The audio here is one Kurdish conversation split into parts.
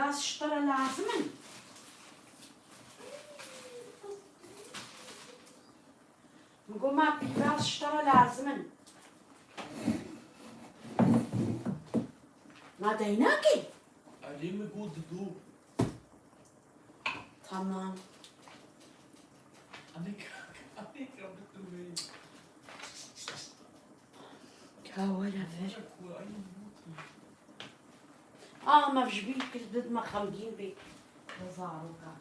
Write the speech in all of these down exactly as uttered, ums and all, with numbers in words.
Pîvaz ji te re lazim in. Min got, ma pîvaz ji te re lazim in. Ma deynakê? Erê, min got dido. Tamam. Anê ka, anê ka bitumê. Ka were vir. Were ku, ay, bitumê. A, me ji bîr kir, didme xemgîn bê. Bi zaroka.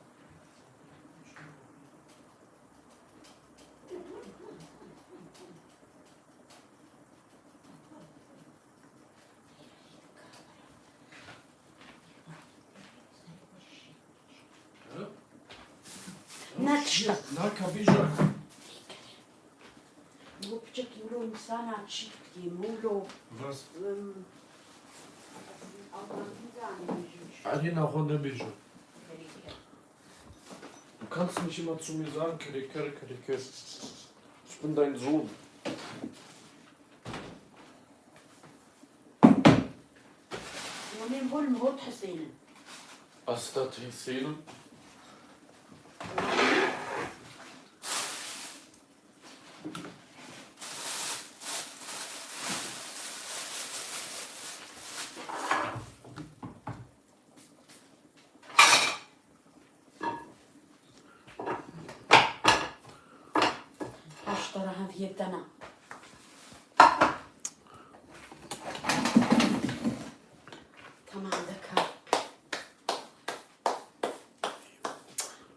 Ne tişta. Na kabîja. Bu piçekî wilo însana çîk dikê, wilo. Rast. Ym, Allah'ım zanî. Erê naxwe nebêje. Du kannst mich immer zu mir sagen, Kiriker, Kiriker. Ich bin dein Sohn. Hûn ê hol mi hot Huseynin? Estet Huseynin. Paştara heviyê te ne. Tamam, dika.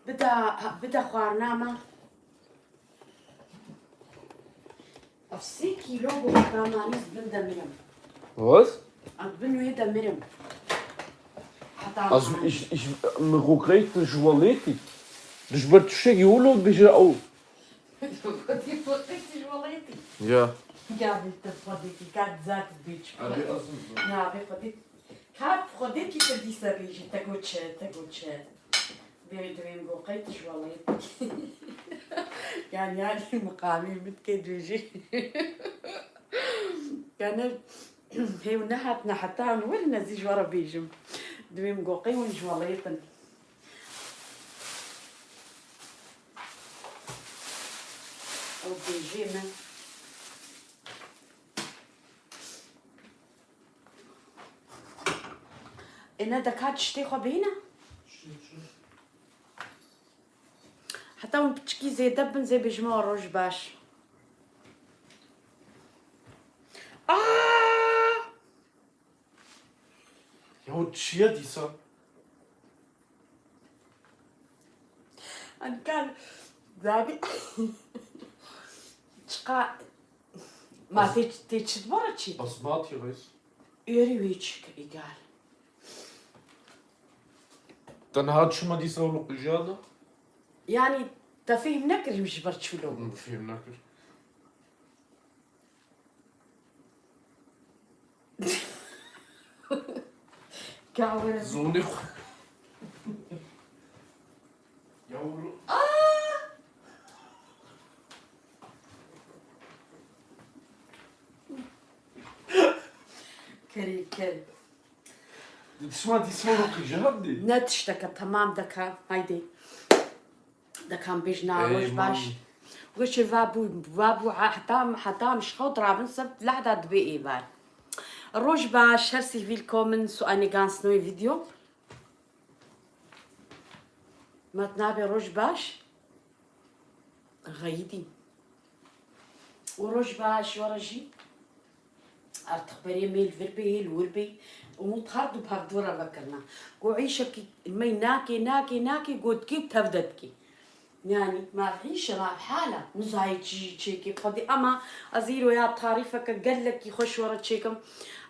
Bida, bida xwarina me. Ev sê kîlo bû, heta manî ez bin de mirim. Was? Ez bin wê de mirim. Heta Ez, manî. ich, ich, min xwe qeyt ji welatî. Ji ber tiştekî wilo dibêje ew. Xwedî xwe qeyt ji welatî. Ya. Ya, bi te xwedî ki kat zat dibê çi. Abi, ez Na, bi xwedî. Ka xwedê kî tu dîsa bêjî, te got çi, te got çi. Bê divêm got qey tu ji welê. Yani, yani miqamî min dikê dibêjî. Yani, hêw nehat, nehetan were nezî ji we re bêjim. Divêm got qey hûn ji welê tin. Ew bêjê min. Ê, ne deka tiştê xwe bêne? Heta hûn piçikî zêde bin, zê bêjime roj baş. Aa! Ya çi ye dîsa? Ankal, zabî. Çiqa, ma tê, tê çi dibara çi? Basmati reis. Êrî wê çi ki, îgal. Te niha çima dîsa wilo qijana? Yani, te fêhm nekir ji ber çi wilo bû? Min fêhm nekir. Gawere. Zonê xwe. Yavru. Aa! Kerê, kerê. Dişma dîsa wilo qijandî. Ne tişteke, tamam deka. Haydi. Dekan bêjna roj baş. Weşê va bû, va bû, heta, heta min ji xew dirabin ser lehda dibê êvar. Roj baş, herzlich willkommen zu einer ganz neuen Video. Met nabe roj baş. Xeyidî. Û roj baş, were jî. Artık berê mê li vir bê, yê li wir bê. Umut her du pevdû re vekirina. Ku îşekî me nakê, nakê, nakê, gotkê tev de dikê. Yani, ma îşe, ma hala, nizayê çi çêkê xwedî. Ama ez îro ya tarîfeke gelekî xweş were çêkim.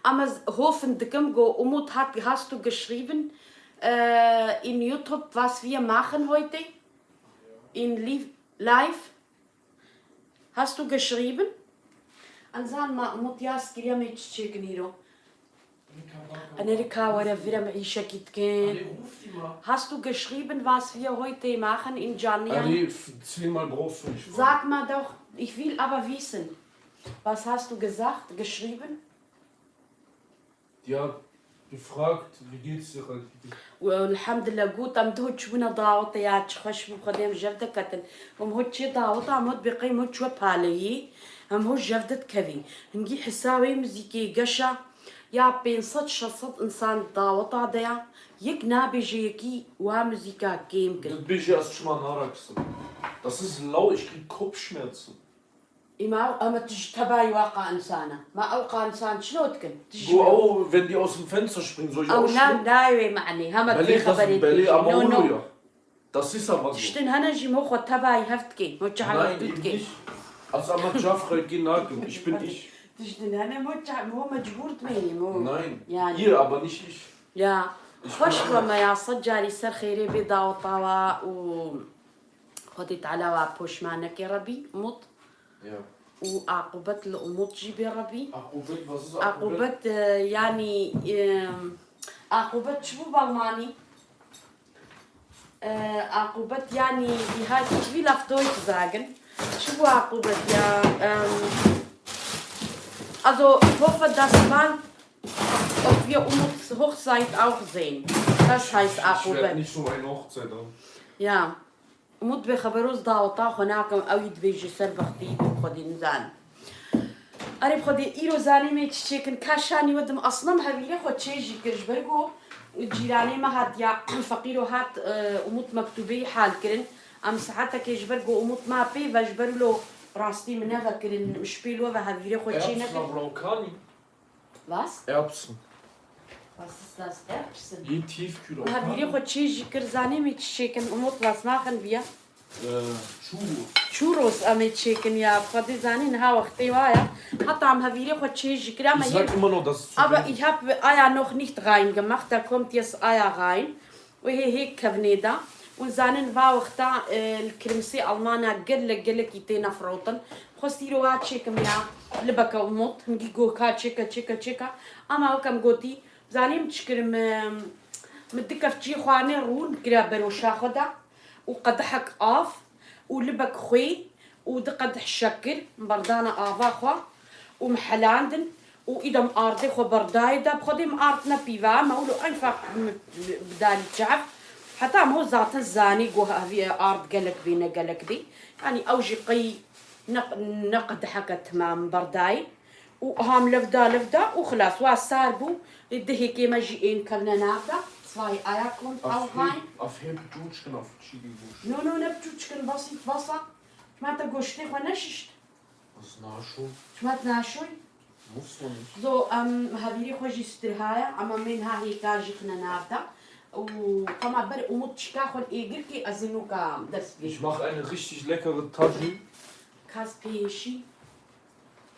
Ama ez hofin dikim, go Umut hat, hast du geschrieben, äh, in YouTube, was wir machen heute? In live, live? Hast du geschrieben? Anzan ma Umut yaz kiriye me çiçek nîro. Enerika were vire me îşekî dikin. Hast du geschrieben, was wir heute machen in Canlı yayın? Erê, f-, zweimal brauchst du nicht fragen. Sag mal doch, ich will aber wissen. Was hast du gesagt, geschrieben? Ja, Gefragt, wie geht's dir eigentlich? Elhamdülillah, gut, em du çûbûne dawetê ya, çi xweş bû, Xwedê em jev deketin. Em hû çê daweta, em hû dibê qey em hû çûwe paleyî, em hû jev didikevî. Hingî hisa wê muzîkê geşa ya pênc sed şeş sed însan daweta de ya, yek nabêje yekî wa muzîka kêm kin. Dibêje ez çima naraksim. Das ist laut, ich krieg Kopfschmerzen. Îma ew, em tu ji tebayî wa qa insana. Ma ew qa insan çilo dikin? Tu ji Go ew, wenn die aus dem Fenster springen, soll ich ew na, ausspringen? Nayê wê manî. Hema tu Belê, das, xeberê belê, dibêjî. Ama No, no. Oluyor. Das ist aber so. Tiştin hene jî mo xwe tebayî hev dikê. Mo çawa Nein, tu eben dikê. Nicht. Also, ama Jafra gehen nakim. Ich bin ich. Tiştin hene mo ça-, mo mecbur dibêjî, mo. Nein. Yani. Ihr, aber nicht ich. Ya. Ich Xweş bin bû me anders. Ya sed carî ser xêrê bê dawetawa û Xwedê Teala wa poşman neke Rebî, Umut. Ja. Û aqûbet li Umut jî bê Rebî. Aqûbet, was ist Aqûbet? Aqûbet, e, yanî, e, aqûbet çi bû Balmanî? E, aqûbet yanî, wie heißt, ich will auf Deutsch sagen. Çi bû aqûbet ya? Em, also, ich hoffe, dass bald auf wir Umut Hochzeit auch sehen. Das heißt Ich werde Aqûbet. Nicht so eine Hochzeit haben. Ja. Umut bê xeberoz daweta xwe nakim, ew yî dibêjî ser bextî bû, Xwedî nizan. Erê bi Xwedê, îro zanî me çi çêkin, ka şanî we dim asnam hevîrê xwe çê jî kir, ji ber ku cîranê me hatiya feqîro hat, e, Umut mektûbê hal kirin. Em saetekê ji ber ku Umut ma pê ve ji ber wilo rastî min neve kirin, ji pê lo ve hevîrê xwe çê Erbsen nekin. Abra Okanî. Was? Erbsen. Was ist das? Erbsen? Yê Tiefkühl. Ha, bîrê xwe çê jî kir, zanê me çi çêkin, Umut, was machen wir? Äh, Churros. Churros em ê çêkin ya, Xwedê zanî niha wextê wa ya. Heta em hevîrê xwe çê jî kir, ama Ich sag immer noch, das ist zu wenig. Aber ich hab aya noch nicht reingemacht, da kommt jetzt aya rein. Wê hê hê kevnê de. Hûn zanin va wexta, e, li kirimsê Almanya gelek gelekî têne firotin. Xwest îro wa çêkim ya libeke Umut. Hingî go ka çêke, çêke, çêke. Ama wek em gotî, zanî min çi kirim, e, min du kevçiyê xwarinê rûn kiriya beroşa xwe de û qedehek av û libek xwê û du qedeh şekir min berdane ava xwe û min helandin û îda min ardê xwe berdayê de, bi Xwedê min ard ne pîva, me wilo enfaq bi dalî çav. Heta em ho zaten zanî ku hevî ard gelek bê, ne gelek bê. Yanî ew jî qey ne, ne qedeheke temam berdayê. Û aha em lev da, lev da û xilas. Wa sar bû, lê dihêkê me jî ên kevne nav de. Sivayê aya kom Auf ew hay. Heb-, auf Hebdutschken, auf Chili-Duschken. No, no, ne biçûçkin, basît, basa. Çima te goştê xwe neşişt? Ez naşo. Çima tu naşoy? Muss man nicht. So, em, hevîrê xwe jî stirhaya, ama mên ha hêka jî xine nav de. Û hema ber Umut çika xwe êgir kê, ez ê nûka dest pê. Ich mach eine richtig leckere Tagine. Kas pêşî.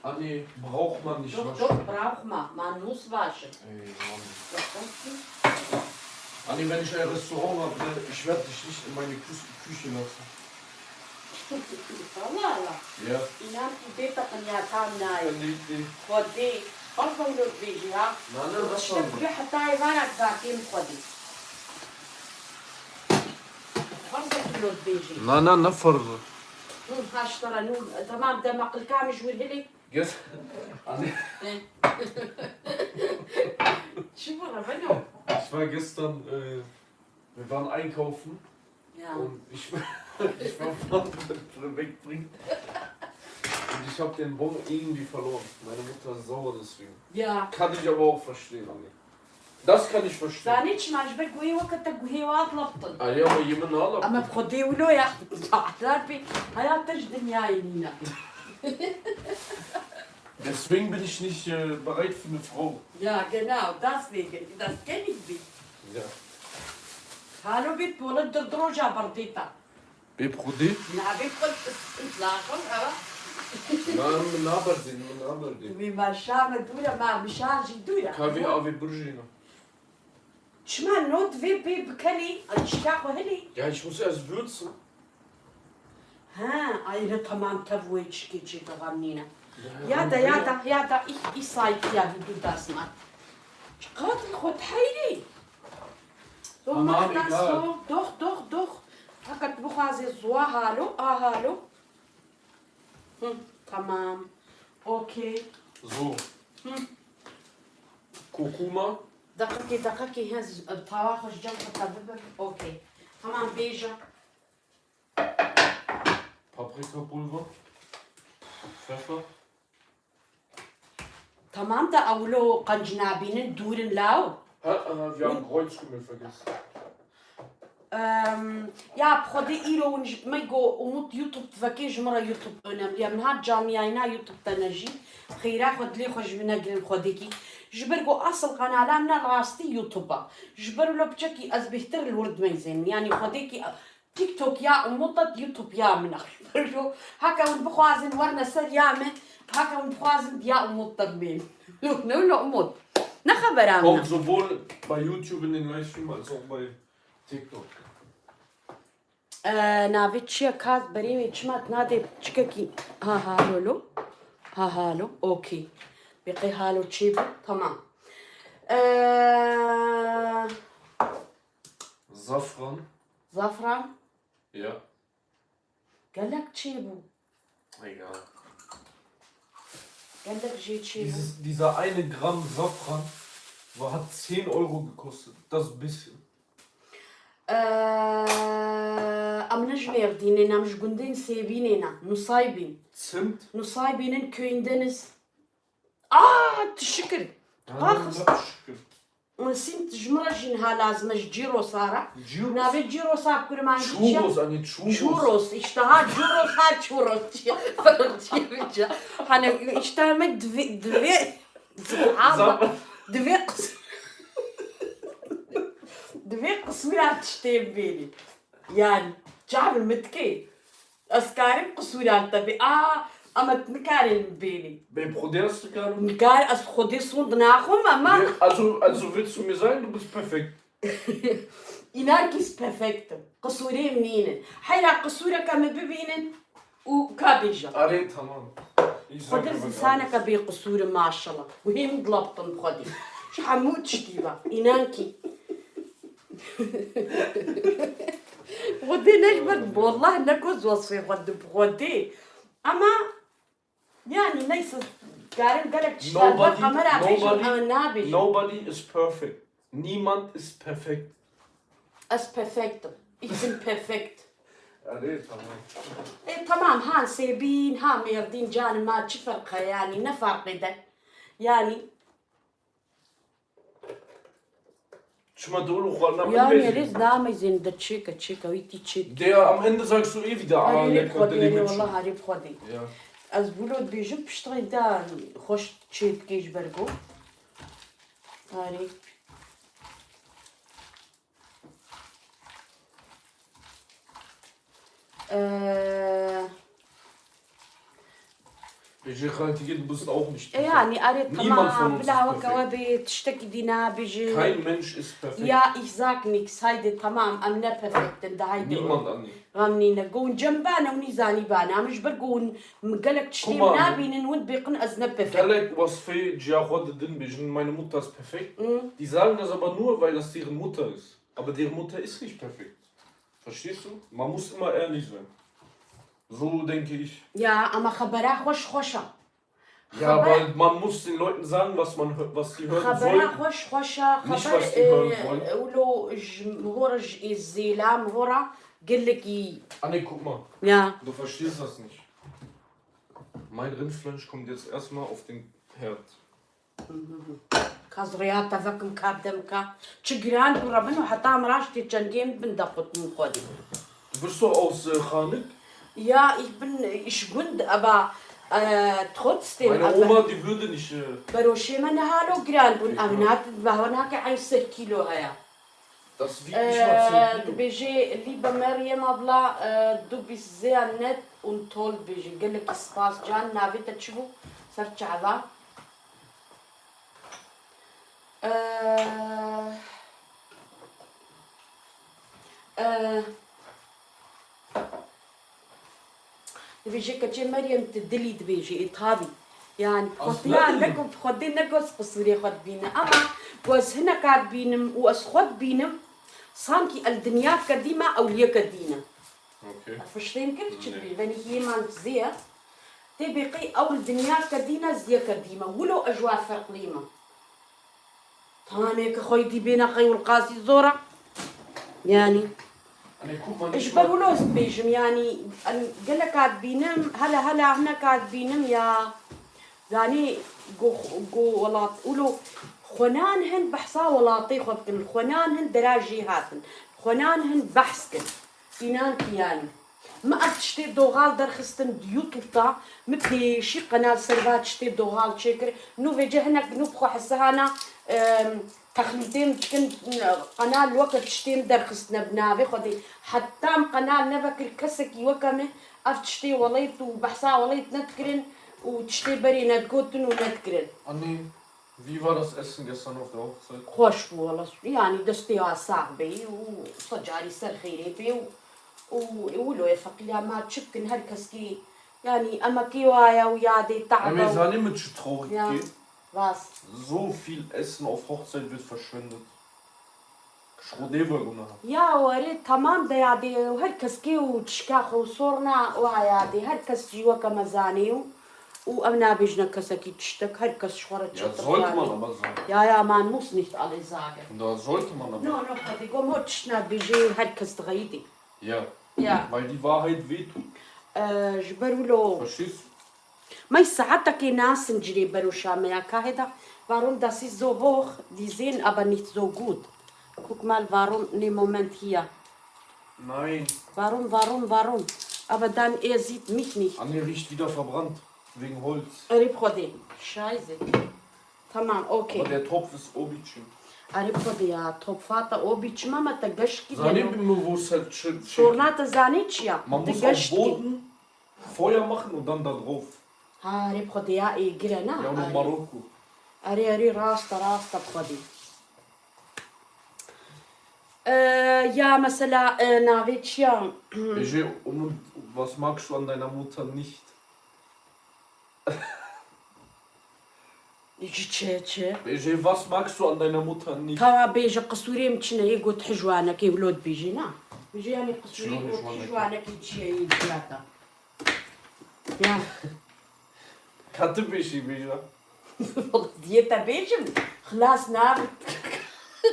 Anne, braucht man nicht waschen. Doch, doch, braucht man. Man muss waschen. Ey, Mann. Doch, doch, doch. Anne, wenn ich ein Restaurant habe, ne, ich werde dich nicht in meine Kü-, Küche lassen. Allah Allah. Ja. Înan tu bê teqiniya tam nayê. Kesinlikle. Xwedê. Bak bak lo dibêjî ha. Na, na, nasıl? Tiştek bile hetayê vana dizakêm Xwedê. Bak bak lo dibêjî. Na, na, ne farz. Nû haştara nû. Tamam, de meqilka min ji wir hilê. Gest-, Anne. He. Çi bû, Rebeno? Ich war gestern, äh, wir waren einkaufen. Ja. Und ich, ich war Ware wegbringen. Und ich hab den Bon irgendwie verloren. Meine Mutter ist sauer deswegen. Ja. Kann ich aber auch verstehen, Anne. Das kann ich verstehen. Zanî çima, ji ber guhê we ke te guhê we hat leptin. Ay, ama yemin hala. Ama bi Xwedê wilo ya. Darbê, heya te ji dinyayê nîne. Deswegen bin ich nicht, äh, bereit für eine Frau. Ja, genau, deswegen. Das kenn ich dich. Ja. Halo bit, wala dir roja berdêta. Bê bi Xwedê? Nabê xwe laxim ewa. Na, min naberdîn, min naberdîn. Wî ma şa me dûr e, ma min şa jî dûr e. Ka vê avê birjîne. Çima no divê bê bikelî, a çika xwe hilî? Ya, ich muss erst würzen. Ha, ay ne tamam tev wê çikê çê de xemnîne. Ya, ya da, ya, ya da, ya da, ich, ich sait ja, wie du das machst. Çiqat xwe teyrî. Tamam, egal. Doch, doch, doch. Fakat bixwazê zuwa halo, a halo. Hı, tamam. Okey. So. Hı. Kurkuma. Deqekê, deqekê, hez, tawa xwe ji cem xwe te bibir. Okey. Tamam, bêje. Paprikapulver. Pfeffer. Tamam da ewlo qenc nabînin, dûr in law. Ha, aha, wir haben Kreuzkümmel vergessen. Em, ya bi Xwedê îro hûn ji me got Umut YouTube divekê, ji min re YouTube önemli ye. Min hat camiyayîna YouTube te ne jî. Xêra xwe dilê xwe ji min negirin Xwedêkî. Ji ber ku asil qenala min a li rastî YouTube a. Ji ber wilo piçekî ez bêhtir li wir dimeyzênim. Yanî Xwedêkî TikTok ya Umut e, YouTube ya min e. Ji ber ku heke hûn bixwazin werne ser ya min, heke hûn bixwazin ya Umut de bimên. Ne wilo Umut. Ne xebera min e. Kommt sowohl bei YouTube in den Livestream als auch bei TikTok. Ee, navê çi ye? Kat berê wê çima tu nadê çikekî? Ha, halo lo. Ha, halo. Okey. Bê qey halo çê bû? Tamam. Ee, Safran. Zafran. Ja. Gelek çê bû. Egal. Gelek jê çê bû. Dieses, dieser eine Gramm Safran war, hat zehn Euro gekostet. Das ist ein bisschen. Ee, em ne ji Mêrdînê ne, em ji gundên Sêbînê ne. Nusaybîn. Zimt. Nusaybînin köyündeniz. Aa, teşekkür. Ha, Bak. Teşekkür. Zimt ji min re jî niha lazim e, ji Cirosa re. Ciros? Navê Cirosa bi kurmancî çi ye? Churros, anne, churros. Churros, işte ha, churros ha, churros. Hani işte me divê, divê, Subhanallah. Zam- Divê qis-, divê qismîra tiştê bibênî. Yani, çavê min dikê. Ez karim qisûra li te bê. A, ama tu nikarî bibênî. Bê bi Xwedê ez dikarim. Nikar, ez Xwedê sûnd naxwim, ama Bê, also, also willst du mir sagen, du bist perfekt? Înan kî ez perfekt im. Qisûrê min nînin. Heyra qisûreke min bibînin û ka bêje. Arê, tamam. Xwedê ez însaneke bê qisûr im, maşallah. Û hê min dilaptim bi Xwedê. Ji hemû tiştî ve. Înan kî. Xwedê ne ji ber, wallah ne ku ez wesfê xwe didim bi Xwedê. Ama, yani, neyse, karim gelek tiştan ber kamera bêjim, ama nabêjim. Nobody is perfect. Niemand ist perfekt. Ez perfekt im. Ich bin perfekt. Erê, tamam. E, tamam, ha Sêbîn, ha Mêrdîn, canim ma çi ferq heye, yani, ne farqê de. Yani, Çima dolu xwarina min Yani, bêjî? Rêz nameyzên de çêke, çêke, wî tî çêk. De ya, am Ende sagst du eh wieder, ah, Arê lecker, Xwedê, dilê arê min çû. Wallah, arê Xwedê. Ya. Ez wilo dibêjim, piştre de xweş çêdikê ji ber ku. Arê. Ee, Bêjê xaltî, du bist auch nicht perfekt. E, yani, arê, tamam, bila weke we bê, tiştekî dî nabêjin. Niemand von uns ist perfekt. Kein Mensch ist perfekt. Ya, ich sag nix, haydi, tamam, em ne perfekt in, de haydi. Niemand, Anne. Xemnîne, gon cem bane û nîzanî bane, em ji ber gon min gelek tiştê nabînin, win bêqin ez ne perfekt. Gelek wesfê ciya xwe didin, bêjin, meine Mutter ist perfekt. Die sagen das aber nur, weil das deren Mutter ist. Aber deren Mutter ist nicht perfekt. Verstehst du? Man muss immer ehrlich sein. So denke ich. Ya, ama xebera xweş xweş e. Ja, weil man muss den Leuten sagen, was man hö-, was sie hören sollen. Xebera xweş xweş e, nicht, was die hören wollen. Xeber, e, wilo ji min hora ji zêla min hora gelekî. Anne, guck mal. Ja. Du verstehst das nicht. Mein Rindfleisch kommt jetzt erstmal auf den Herd. Ka ez rêya te vekim ka bide min ka. Çi giran bû re min û heta min raştê çengê min bin de qutin xwedî. Bist du aus, äh, Xanik? Ja, ich bin, ich Gund, aber, äh, trotzdem, Meine Oma, die würde nicht, äh, beroşê me niha lo giran bûn. Ev nat, behwa nake eyn sed kîlo heye. Das wiegt nicht mal zehn Kilo. Dibêje, Liebe Meryem abla, e, du bist sehr nett und toll, dibêje. Gelekî spas can, navê te çi bû? Ser çava. E, e, Dibêje keçê Meryem, tu dilî dibêjî, ê tabî. Yani, Aslında xwetiya ne ku, Xwedê ne ku ez qisûrê xwe dibîne. Ama ku ez hineka dibînim û ez xwe dibînim, sankî el dinya kedî me, ewliyeke dî ne. Okey. Verstehen kir çi dibî? Venî yê man zê ye. Tê bê qey ew li dinya kedî ne, ez yeke dî me. Wilo ez ji we ferqlî me. Tanê ki xwey dî bêne xeywil qasî zor e. Yanî. Ji ber wilo ez dibêjim, yanî, em geleka dibînim, hela hela hineka dibînim ya. Zanî, go, go welat, wilo xwenan hin behsa welatê xwe bikin, xwenan hin dera jê hatin, xwenan hin behs kin. Înan ki yanî. Min ev tiştê doxal derxistin di YouTube da, min pêşî qenal ser va tiştê doxal çêkir. Nû vêce hinek nû bi xwe hesihana, em, texlîtê min dikin, qenal weke tiştê min derxistine bi navê xwe dê. Heta min qenal nevekir kesekî weke min ev tiştê welêt û behsa welêt nedikirin û tiştê berê nedigotin û nedikirin. Anne, wie war das Essen gestern auf der Hochzeit? Xweş bû wele. Yanî destê wa sax bê û sed carî ser xêrê bê û, û, û wilo ye feqîra ma çi bikin her kes kê, yanî emekê wa ye û yadê Em ê te'be û zanî min çi trorik Ya. kê? Rast. So viel Essen auf Hochzeit wird verschwendet. Ji Xwedê ve gunah. Ya werê temam de yadê û her kes kê û tişka xwe û sorna wa yadê. Her kes jî weke me zanê û, û ew nabêjine kesekî tiştek. Her kes ji xwe re Ya çêtir sollte man xwarê. aber sagen. Ja, ja, man muss nicht alle sagen. Da sollte man aber. No, no, Xwedê, go mo tişt nabêjê, her kes dixeyidê. Ja. Ja. Weil die Wahrheit wehtut. Ee, ji ber wilo. Verstehst? Mey saetekê nasin cilê beroşa me ya kahêda. Warum das ist so hoch? Die sehen aber nicht so gut. Guck mal, warum? Ne Moment hier. Nein. Warum, warum, warum? Aber dann, er sieht mich nicht. Anne riecht wieder verbrannt. Wegen Holz. Erê bi Xwedê. Scheiße. Tamam, okey. Aber der Topf ist obiçim. Erê bi Xwedê ya, top fata obiçim ama te geşkî Zanî gelo. Bin mi wo ser çi, çi. Sorna te zanî çi ya? Man Te muss am geşkî. Boden Feuer machen und dann da drauf. Ha, erê bi Xwedê ya êgir e, na? Ya no Erê. Marokko. Erê, erê, rast e, rast e bi Xwedê. Ee, ya mesela, e, navê çi ya? Bêjê, Umut, was magst du an deiner Mutter nicht? Ji çi, çi? Bêjê, was magst du an deiner Mutter nicht? Tara bêje, qisûrê min çi ne, yê got hijwanekê, wilo dibêjê, na? Bêjê, yanî qisûrê Çilo got hijwanekê. Hijwanekê çi ye, yê ciyata. Ya. Ka tu bêjî bêje. Diyê te bêjim, xilas nabe.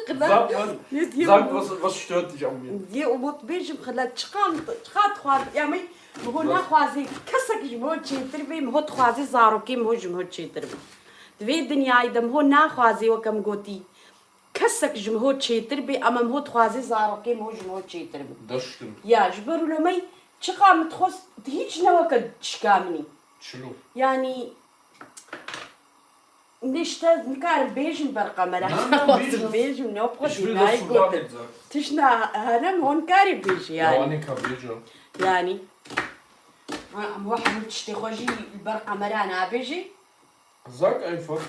Xilas. Sag was, Ne diyê sag Umut? Was, was stört dich an mir? Diyê Umut bêjim, xilas çiqan, çiqat xwar, ya min ho Bas. Naxwazê kesek ji min ho çêtir bê, min ho dixwazê zarokê min ho ji min ho çêtir bin. Di vê dinyayê de min ho naxwazê weke min gotî. Kesek ji min ho çêtir bê, ama min ho dixwazê zarokê min ho ji min ho çêtir bin. Das stimmt. Ya, ji ber wilo mey çiqa min dixwest, hîç ne weke tişka min î. Çilo. Yanî, nişte nikarim bêjim ber kamera. Na, na, bêjim. Bêjim, ne Ich will, dass du Wahrheit sagst. Tişna hene min ho nikarê bêjî yanî. Ya, anê ka bêje. Yanî. Ha, em ho hemû tiştê xwe jî li ber kamera nabêjî. Sag einfach.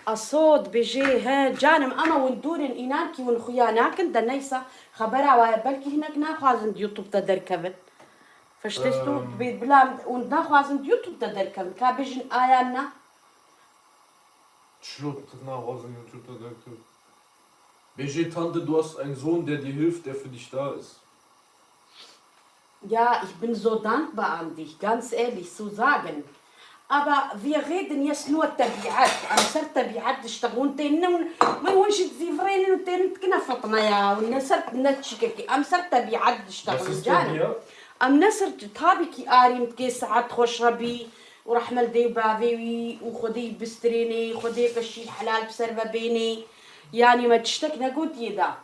Aso dibêjê, he, canim, ama hûn dûr in, înan kî hûn xuya nakin, de neysa, xebera wa ye, belkî hinek naxwazin di YouTube de derkevin. Verstehst du? Em. Dibê bila hûn naxwazin di YouTube de derkevin, ka bêjin a yan na. Çilo tu naxwazin YouTube de derkevin? Bêjê, Tante, du hast einen Sohn, der dir hilft, der für dich da ist. Ja, ich bin so dankbar an dich, ganz ehrlich, zu sagen. Aber wir reden jetzt nur Tebiat. Em ser tebiat diştexin, hûn tên, min hûn jî dizîvirênin û tên dikine fitneya û ne ser ne çikekî. Em ser tebiat diştexin, canim. Em ne ser, tabii ki arîm dikê, saet xweş hebî û rehme li dê û bavê wî û Xwedê yî bistirênê, Xwedê ke şîr helal bi ser ve bênê. Yanî me tiştek negotiye da.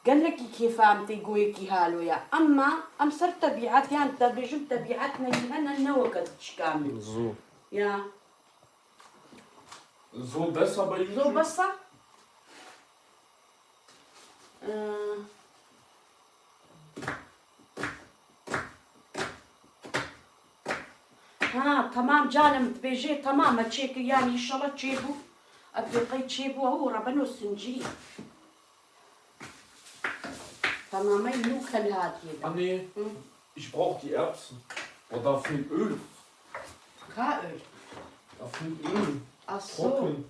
Gelekî kêfa em tê goyekî halo ya. Emma em ser tebîet, yan te bêjim tebîet me yî hene ne weke çika min. Zo. Ya. Zo bes a bayî. Zo bes a? Ee. Ha, tamam canim, dibêjê tamam, me çêkir, yanî înşallah çêbû. Ev pê qey çêbû, ew reben o sincî. Tamam, ey nû kel hatiye de. Anne, Hı. Ich brauch die Erbsen. Oh, da fehlt Öl. Ka öl. Da fehlt Öl. Ach so. Trocken.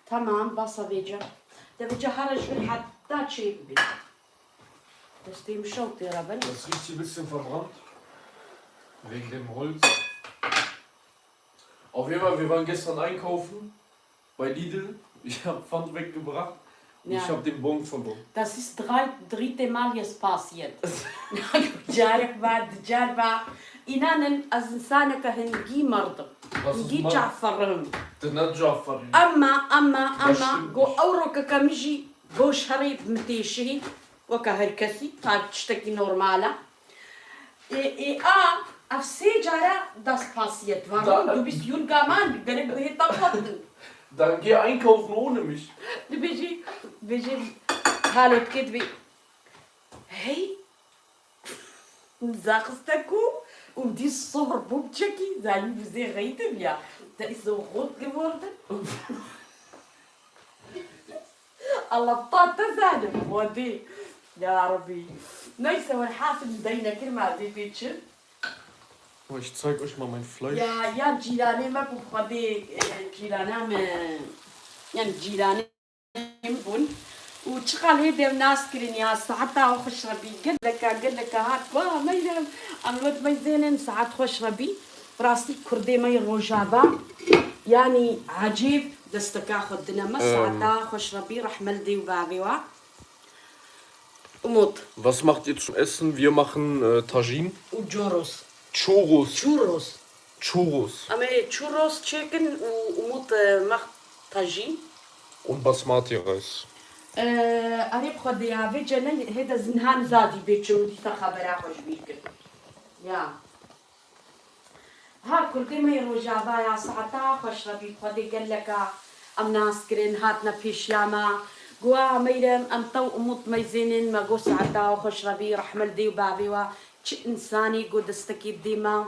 Tamam, basa vêca. De vêca here ji vir heta çê bibê. Destê min şewt tê re bin. Das riecht hier ein bisschen verbrannt. Wegen dem Holz. Auf jeden Fall, wir waren gestern einkaufen bei Lidl. Ich habe Pfand weggebracht und ich Ja. habe den Bon verloren. Das ist drei, dritte Mal jetzt passiert. Carek va, dicar va. Înanin ez insaneke hingî merdim. Was ist Hingî Mann? Caferim. Te ne Caferî. Emma, emma, emma, Başka go bir ew rokeke min jî go şerê min têşihî. Weke her kesî, ta tiştekî normal e. Ê, ê, a, ev sê cara dest pasiye. Di van Da- du bist junge Mann, gerek bihê te xwestin. Dann geh einkaufen ohne mich. Dibêjî, dibêjî, halotke dibê. Hey, zaxiste ku, û dî sohr bû biçekî, zanî bi zê xeyî dibiya. Te îso xot geworden. Allah ta te zalim, Xwedê. Ya Rebî. Neyse, welhasil min dey nekir, ma ez ê pê çi? Oh, ich zeig euch mal mein Fleisch. Ya, ya cîranê me bû, Xwedê, e, cîrana me, yani cîranê min bûn. Û çiqal hê dev nas kirin ya, saeta xweş Rebî. Geleka, geleka hat, wa, meyrem. Em wed meyzênin, saet xweş Rebî. Rastî kurdê me yê Rojava, yanî ecêb desteka xwe dine me, Em. Saeta xweş Rebî, rehme li dê û bavê wa. Umut. Was macht ihr zum Essen? Wir machen äh, Tagine. Û Coros. Churros. Churros. Churros. Em ê churros çêkin û Umut e, macht Tagine. Und Basmati Reis. Erê bi Xwedê ya vê cene hê de zinhan zadî bê çi û dîsa xebera xwe ji bîr kir. Ya. Ha, kurdê me yê Rojava ya, saeta xweş Rebî, Xwedê geleka em nas kirin, hatine pêşiya me. Gowa meyrem, em tew umut meyzênin, me got saeta xweş Rebî, rehme li dê û bavê we, çi insanî got destekî bidê me.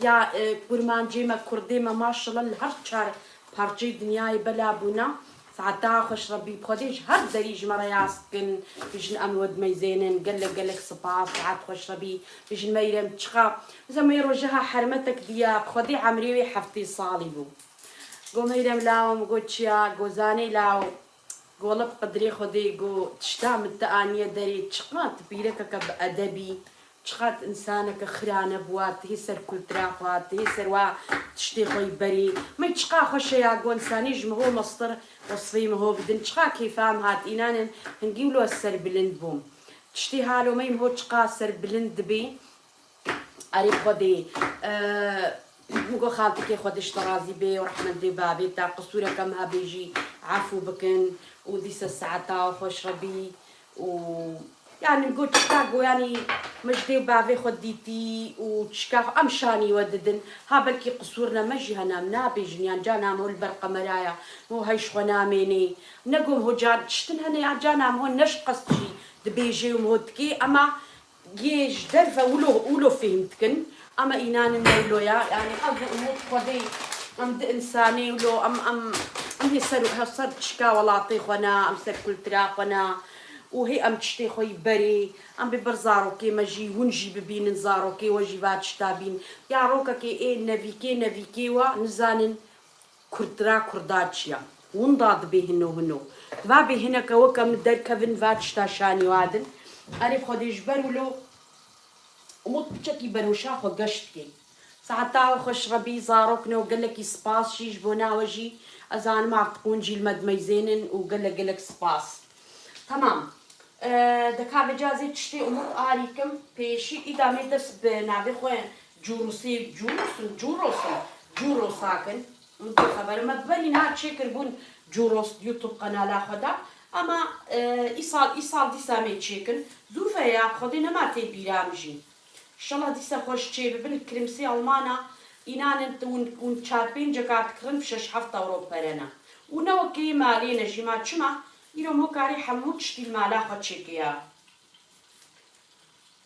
Ya, e, kurmancê me, kurdê me, maşallah li her çar parçeyê dinyayê bela bûne. Saeta xweş Rebî, bi Xwedê ji her derî ji me re yas dikin, bijin em li we dimeyzênin. Gelek gelek sipas, saet xweş Rebî, bijin meyrem çiqa. Mesela me rojeha hermetek diya, bi Xwedê emrê wê heftê salî bû. Go meyrem lawo, min got çiya, go zanê lawo. Go lib qedrê Xwedê, go tişta min te aniye derê, çiqa tu pîrekeke bi edebî. Çiqat insaneke xira nebûwa, tihê ser kultura xwe, tihê ser wa tiştê xwe yî berê. Mey çiqa xweş e ya go insanî ji miho mestir wesfê miho bidin. Çiqa kêfa em hat înanin hingî wilo ez serbilind bûm. Tiştê halo mey miho çiqa serbilind dibê. Erê Xwedê, e, min got xaltikê Xwedê ji te razî bê û rehmet dê bavê te, qisûreke min hebê jî efû bikin û dîsa saeta xweş Rebî û Yani got çika go yani me ji dê û bavê xwe dîtî û çika xwe em şanî we didin. Ha belkî qisûr ne me jî hene em nabêjin yan cana em ho li ber qemeraya ho hey ji xwe namênê. Ne go em ho can tiştin hene ya cana em ho ne ji qest jî dibêjê û em ho dikê ema yê ji derve wilo, wilo fêhm dikin. Ema înanin ne wilo ya. Yani ev û umut Xwedê em di insanê wilo em, em, em hê ser, hê ser çika welatê xwe ne, em ser kultura xwe ne. û hê em tiştê xwe yî berê, em bê ber zarokê me jî, hûn jî bibînin, zarokê we jî va tişta bîn. Ya rokekê ê nevîkê, nevîkê we nizanin kurtira kurda çi ya. Winda dibê hino hino. Diva bê hineke weke min derkevin va tişta şanî wa din. Erê Xwedê ji ber wilo Umut piçekî berhoşa xwe geş dike. Saeta we xweş Rebî, zarok ne û gelekî spas jî ji bo nawe jî. Ez zanim artık hûn jî li me dimeyzênin û gelek gelek spas. Temam. Ee, deka vêca ez ê tiştê Umut arîkim pêşî îda me dest bi navê xwe Cûrusê, Cûrus in, Cûros in, Cûrosa kin. Min got xeber me berî niha çêkirbûn Cûros YouTube qenala xwe de. Ema, e, îsal, îsal dîsa me çêkin. Zû ve ya, bi Xwedê nema tê bîra min jî. Înşallah dîsa xweş çê bibin, kirimsê Almana, înanin tu hûn, hûn çar pênceka dikirin bi şeş heft euro pere ne. Û ne wekê malê ne jî ma çima, îro mo karê hemû tiştî li mala xwe çêkiya.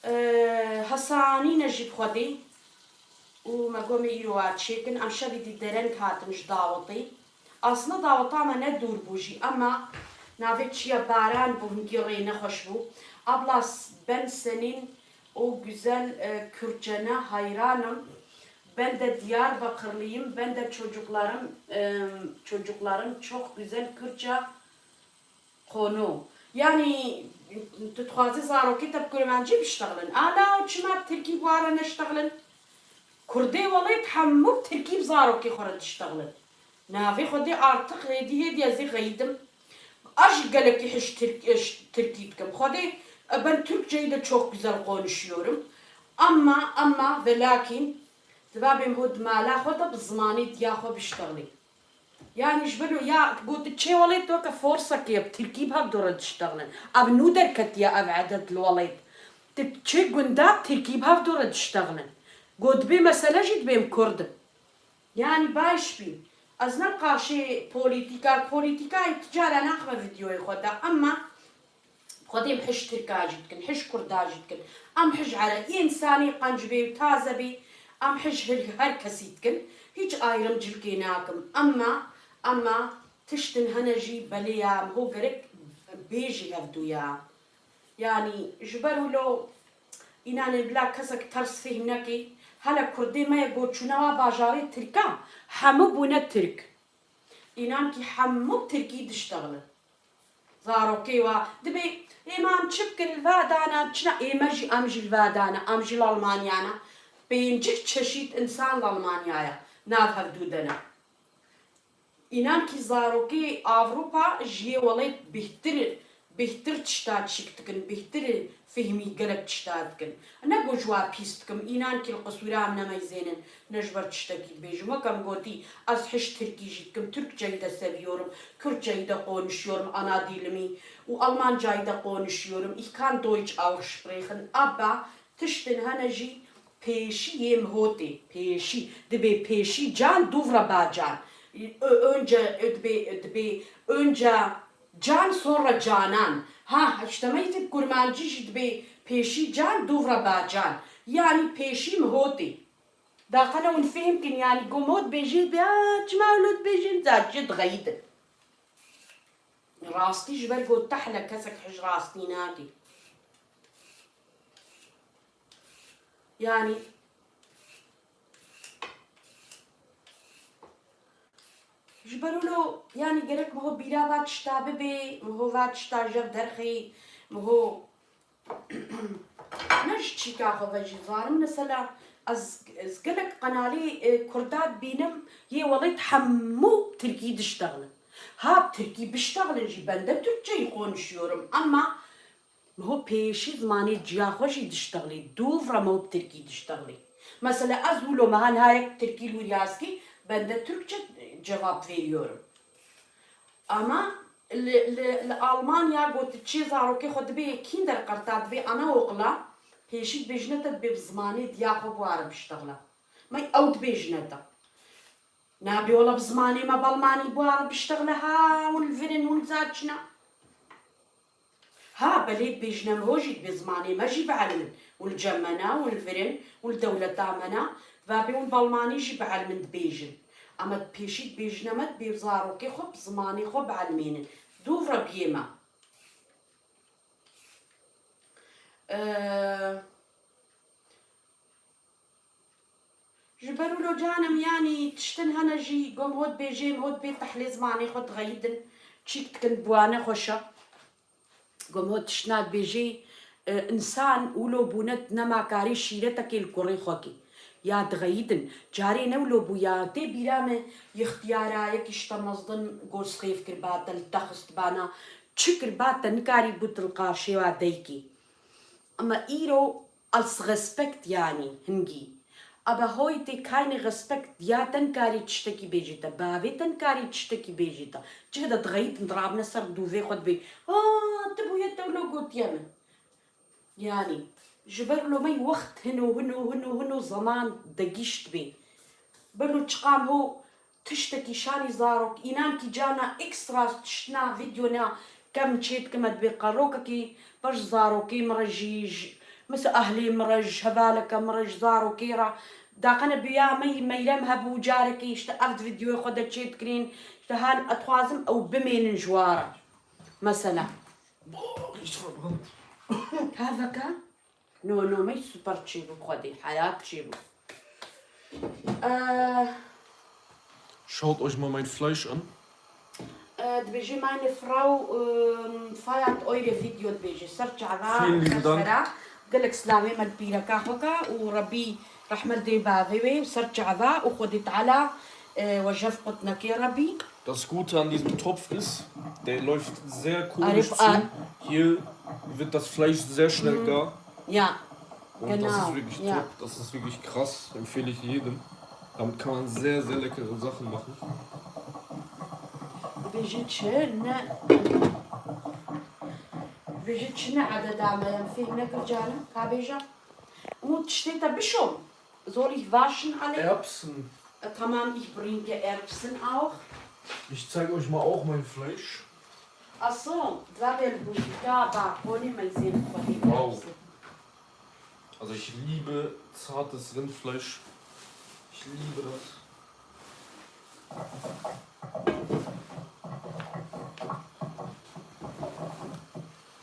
Ee, hesanîne jî bi Xwedê û me gomê îro a çêkin. Em şevî dî dereng hatin ji dawetê. Aslında daweta me ne dûr bû jî, ema navê çiya baran bû, hingî rê nexweş bû. Abla s-, ben senin o güzel, e, Kürtçene hayranım. Ben de Diyarbakırlıyım. Ben de çocuklarım, e, çocuklarım çok güzel Kürtçe Kono. Yani, tu dixwazî zarokê te bi kurmancî biştexilin. Ala û çima bi tirkî bi wan re neştexilin? Kurdê welêt hemû bi tirkî bi zarokê xwe re diştexilin. Navê Xwedê artık hêdî hêdî ez ê xeyidim. Ez jî gelekî hij Tirk-, hij Tirkî dikim. Xwedê, e, ben Türkçeyi de çok güzel konuşuyorum. Ama, ama ve lakin, divê bêm ho di mala xwe de bi zimanê diya xwe biştexilî. Yani ji ber ya got çê welêt weke forsekê ye, bi tirkî bi hevdû re diştexilin. Ev nû derketiye ev edet li welêt. Tu çê gunda bi tirkî bi hevdû re diştexilin. Got dibê mesele jî dibêm kurd in. Yani baş bî. Ez ne qarşê polîtîka, polîtîkayê ti cara naxime vîdyoyê xwe de, emma Xwedê em hij Tirka jî dikin, hij Kurda jî dikin. Em hij Ere-, însanî qenc bê û taze bê, em hij her, her kesî dikin. Hiç ayrımcılıkê nakim. Emma, emma tiştin hene jî belê ya, em ho gerek bêjî hevdû ya. Yani ji ber wilo înanê bila kesek ters fêhm nekê. Hele Kurdê me ye got çûne wa bajarê Tirka, hemû bûne Tirk. Înan kî hemû bi Tirkî diştexilin. Zarokê wa dibê, ê ma em çi bikin, li va dana çi ne, ê me jî, em jî li va dana, em jî li Almanya ne. Pêncî çeşît însan li Almanyaya nav hevdû de ne. Înan kî zarokê Avrupa ji yê welêt bêhtir, bêhtir tişta çîk dikin, bêhtir fêhmî gelek tişta dikin. Ne ku ji wa pîs dikim, înan kî li qisûra em nemeyzênin, ne ji ber tiştekî dibêjim. Wek em gotî, ez hij Tirkî jî dikim, Türkçeyi de seviyorum, Kürtçeyi de konuşuyorum, ana dilimi, û Almancayı da konuşuyorum, ich kann Deutsch auch sprechen, aber tiştin hene jî pêşî yê mihotê, pêşî, dibê pêşî can dûv re ba can. Ö-, önce, dibê, dibê önce can sonra canan. Ha, işte me yê kurmancî jî dibê pêşî can dûv re ba can. Yani pêşî mihotê. Daqene hûn fêhm kin, yani ku mot bêjî, ya çima wilo dibêjin, za çi dixeyidin. Rastî ji ber ku tehle kesek hij rastî nakî. Yani ji ber wilo, yani gerek miho bîra va tişta bibê, miho va tişta jev derxê, miho ne ji çîka xwe ve jî zarim. Mesela ez, ez gelek qenalê, e, Kurda dibînim, yê welêt hemû Tirkî diştexilin. Ha, bi Tirkî biştexilin jî, ben de Türkçeyi konuşuyorum ama miho pêşî zimanê ciya xwe jî diştexilî, dûv re miho bi Tirkî diştexilî. Mesela ez wilo meha niha yek Tirkî li wir yazkî, ben de Türkçe cevap veriyorum. Ama li, li, li Almanya got çê zarokê xwe dibê kindergarten, dibê anaokula, pêşî dibêjine te dibê bi zimanê diya xwe bi wa re biştexile. Me ew dibêjine te. Nabê wela bi zimanê me bi almanî bi wa re biştexile ha, hûn li vir in, hûn li za çi ne. Ha, belê dibêjine miho jî dibê zimanê me jî bielmin. Hûn li cem me ne, hûn li vir in, hûn li dewleta me ne. Dibabê hûn bi almanî jî bielmin dibêjin. Ama pêşî dibêjine me dibê zarokê xwe bi zimanê xwe bielmênin. Dûv re biyê me. Ee, Ji ber wilo canim, yanî tiştin hene jî, gom hot bêjê, hot bê tehlê zimanê xwe dixeyidin, çîk dikin, bi wane xweş e. Gom hot tiştna dibêjê, e, însan wilo bûne nema karê şîretekê li kurê xwe kê. Ya dixeyidin. Carê ne wilo bû ya. Tê bîra me yextiyara yekî ji te mezin got sixêf kirba te, li te xistibana. Çi kirba te nikarî bû tu li qarşê wa deykî. Ama îro als Respekt, yanî hingî. Aba hoytê kaynê Respekt ya te nikarî tiştekî bêjî te, bavê te nikarî tiştekî bêjî te. Cih de dixeyîtin, dirabine ser dûvê xwe dibê, ha, tu bûye te wilo gotiye min. Yanî, ji ber wilo me wext hino, hino, hino, hino zaman degîşt bê. Belo çiqam ho Tiştekî şanî zarok, înan kî cana ekstra tiştna vîdyo ne kem çê dikim, me dibê qerokekî, baş zarokê min re jî, ji, mesela ahlê min re, ji hevaleke min re, ji zarokê re, daqene bi ya me yî Meyrem hebû carekê, işte ev di vîdyoyê xwe de çê dikirîn, işte hal ez dixwazim ew bimênin ji wa re. Mesela. Taveka? No, no, me super çêbû, Xwedê, heyat çêbû. Eh, Schaut euch mal mein Fleisch an. Eh, dibêje meine Frau, ehm, feiert eure Video, dibêje, ser çava, Vielen lieben Dank. Sera, Gelek silavê me li pîreka xwe ke û Rebî rehmet dê bavê wê û ser çava û Xwedê Teala, e, we jev qut neke Rebî. Das Gute an diesem Topf ist, der läuft sehr Arif, komisch zu. Hier wird das Fleisch sehr schnell gar. Ja, und das ist genau, wirklich ja, top. Das ist wirklich krass. Empfehle ich jedem. Damit kann man sehr, sehr leckere Sachen machen. Dibêje çi? Ne. Dibêje çi ne ededa me? Em fêhm nekir canim. Ka bêje. Û tiştê te bişom. Soll ich waschen alle? Erbsen. Äh, tamam, ich bringe Erbsen auch. Ich zeige euch mal auch mein Fleisch. Ach so, da will ich da balkoni mein sehen von den Erbsen. Wow. Also ich liebe zartes Rindfleisch. Ich liebe das.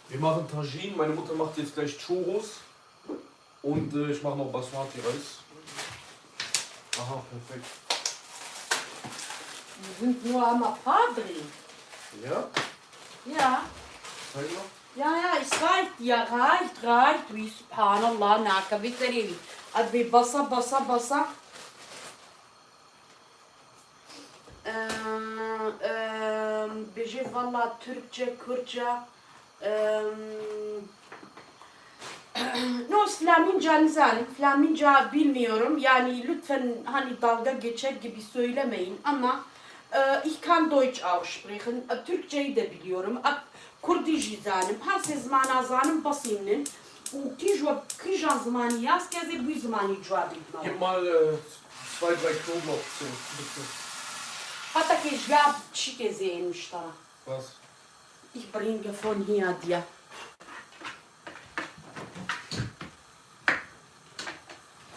Wir machen Tagine. Meine Mutter macht jetzt gleich Churros. Und, äh, ich mache noch Basmati-Reis. Aha, perfekt. Wir sind nur am Padri. Ja? Ja. Zeig mal. Ja, ja, es reicht. Ja, reicht, reicht. Wie, subhanallah, naka, wie terrible. Abi, basa, basa, basa. Eee, eee, bêje valla Türkçe, Kürtçe, eee, no, Flaminca nizanim, Flaminca bilmiyorum. Yani lütfen hani dalga geçer gibi söylemeyin ama, eee, ich kann Deutsch auch sprechen, e, Türkçeyi de biliyorum. Ak-, Kurdî jî zanim, her sê zimana zanim, besînin û kîj we kîjan zimanî yaz ke ez ê bi wî zimanî cewabê dime we. Gib mal, äh, zwei, drei Knoblauchzehen, bitte. Hata ke ji ya çîkê zê ên miştara. Was? Ich bringe von hier dir.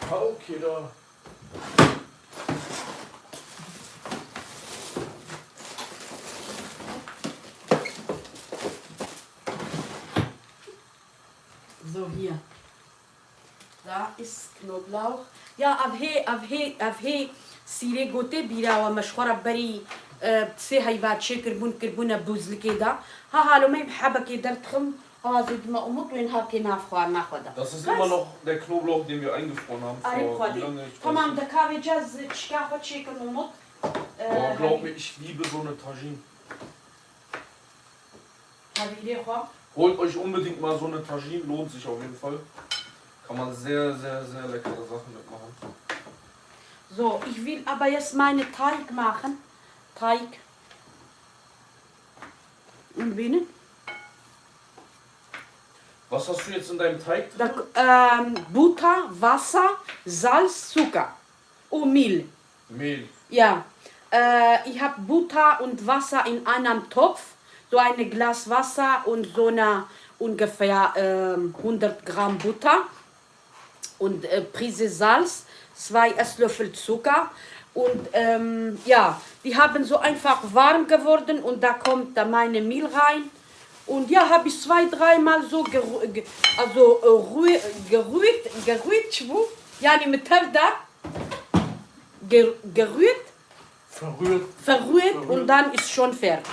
Ha, okay, da. So, hier. Da ist Knoblauch. Ya, ev hê, ev hê, ev hê sîrê gotê bîra we me ji xwe re berî, e, sê heyva çêkiribûn, kiribûne bûzlikê de. Ha, halo me bi hebekê derdixim. Awazê dime Umut wên hakê nav xwarina xwe de. Das ist immer noch der Knoblauch, den wir eingefroren haben vor wie lange, ich weiß nicht. Tamam, de kavê cez çika xwe çêkim Umut. Boah, glaub mir, ich liebe so eine Tagine. Tavîrê xwe. Holt euch unbedingt mal so eine Tagine, lohnt sich auf jeden Fall. Kann man sehr, sehr, sehr leckere Sachen mitmachen. So, ich will aber jetzt meine Teig machen. Teig. Und binnen? Was hast du jetzt in deinem Teig drin? Da, ähm, Butter, Wasser, Salz, Zucker und Mehl. Mehl. Ja. Äh, ich hab Butter und Wasser in einem Topf, so ein Glas Wasser und so eine ungefähr, ähm, hundert Gramm Butter. Und, äh, Prise Salz, zwei Esslöffel Zucker. Und, ähm, ja, die haben so einfach warm geworden und da kommt da meine Mehl rein. Und ja, hab ich zwei, dreimal so gerü-, ge-, also, äh, rühr-, gerührt, gerührt, wo? Yani mit Tevda ger-, gerührt. Verrührt. Verrührt und dann ist schon fertig.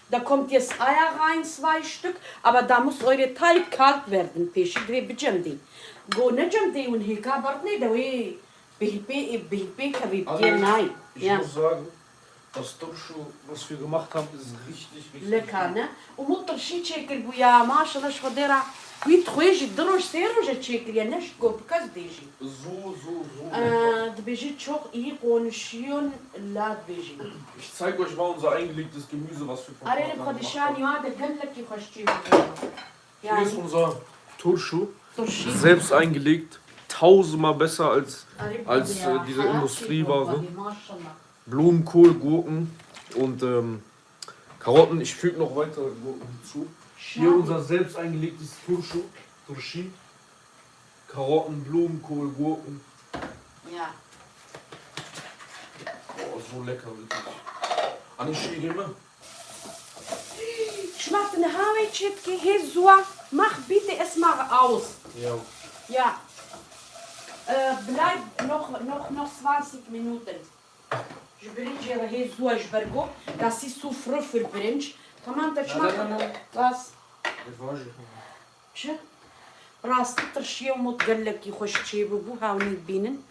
Da kommt jetzt Eier rein, zwei Stück, aber da muss eure Teig kalt werden. Pêşî divê bicemdî. Go necemdî û hêka berdinê de wê bihîpê, bihîpê kevî bitiye nayê. Ich muss sagen, das Turşu, was wir gemacht haben, ist richtig, richtig gut. Leka ne? Umut turşî çêkir bû ya, maşallah ji Xwedê re. Wî dixwê jî du roj, sê roj e çêkiriye, ne ji ku bi kes dê jî. So, so, so lecker. Ee, dibêjî çok iyi konuşuyorsun, la dibêjî. Ich zeig euch mal unser eingelegtes Gemüse, was wir vor Erê kurzem gemacht haben. Xwedişanî wa de gelekî xweş çêbû. Hier ist unser Turşu. Turşî. Selbst eingelegt. Tausendmal besser als, als, äh, diese Industriewaare. Maşallah. Blumenkohl, Gurken und, ähm, Karotten, ich füge noch weitere Gurken hinzu. Hier unser selbst eingelegtes Turşu, Turşi. Karotten, Blumenkohl, Gurken. Ja. Boah, so lecker, wirklich. Anne, Şirin, ne? Schmeckt eine Haare, Chitki, hê zû, mach bitte erstmal aus. Ja. Ja. Äh, bleib noch, noch, noch zwanzig Minuten. Ji birincê re hê zû e ji ber ku, das ist zu früh für Birinc. Tamam, te çima? Nein, nein, nein, nein. Was? Das war schon. Çi? Rastî tirşiyê Umut gelekî xweş çêbûbû, hewnî dibînin.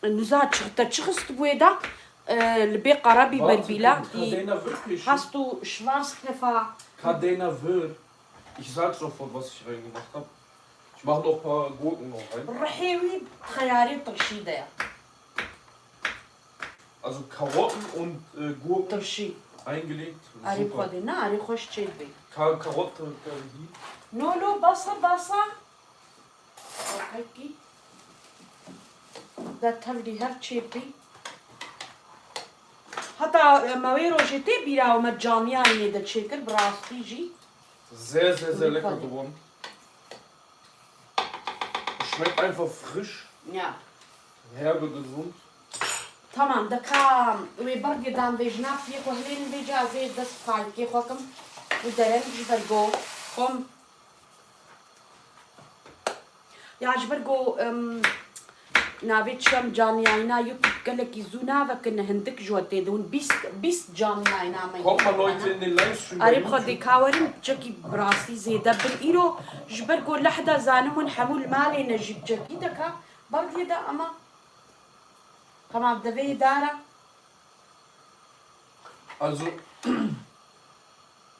Niza çi, te çi xistibû wê de? E, li bê qara bîber bîla, ka dî deyna vir pêşî. Hast û şivars pefa. Ka deyna vir. Ich sag sofort, was ich reingemacht hab. Ich mach noch paar Gurken noch rein. Rihê wî xeyarê tirşî de ye. Also Karotten und, äh, Gurken eingelegt. Tirşî. Super. Erê xwedê, ne, erê xweş çê dibê. Ka-, Karotte, Ka-, No, no, basa, basa. Okey. De tevlî her çê bî. Heta, e, me wê rojê tê bîra, me caniyayê de çêkir, bi rastî jî. Sehr, sehr, sehr lecker geworden. Schmeckt einfach frisch. Ja. Herbe gesund. Tamam, de ka wê berdê dan vê jina piyê xwe hilênin vêca ez ê dest bi xalkê xwe kim û dereng ji ber go xwem. Ya ji ber go, em, navê çi em caniyayna YouTube gelekî zû navekine, hindik ji we tê dihûn bîst, bîst caniyayna me. Komma Leute in den Livestream bei YouTube. Erê bi Xwedê ka werin çekî bi rastî zêde bin. Îro ji ber go lehda zanim hûn hemû li malê ne jî çekî de ka berdê de ama tamam devê dara. Also,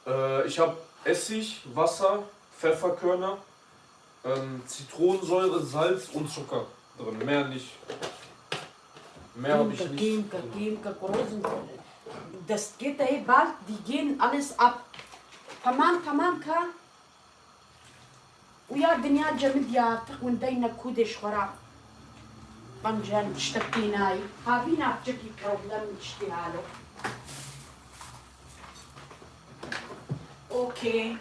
äh, ich hab Essig, Wasser, Pfefferkörner, ähm, Zitronensäure, Salz und Zucker drin. Mehr nicht. Mehr hab ich nicht drin. Kîmke, kîmke, kîmke, kurozin. Destkê te yê bal dîgên alles ab. Tamam, tamam ka. Û ya dinya cemidî artık hûn deyne kûdê ji xwe re. Bence yani tiştek tê nayî. Havîna piçekî problem tiştî halo. Okay.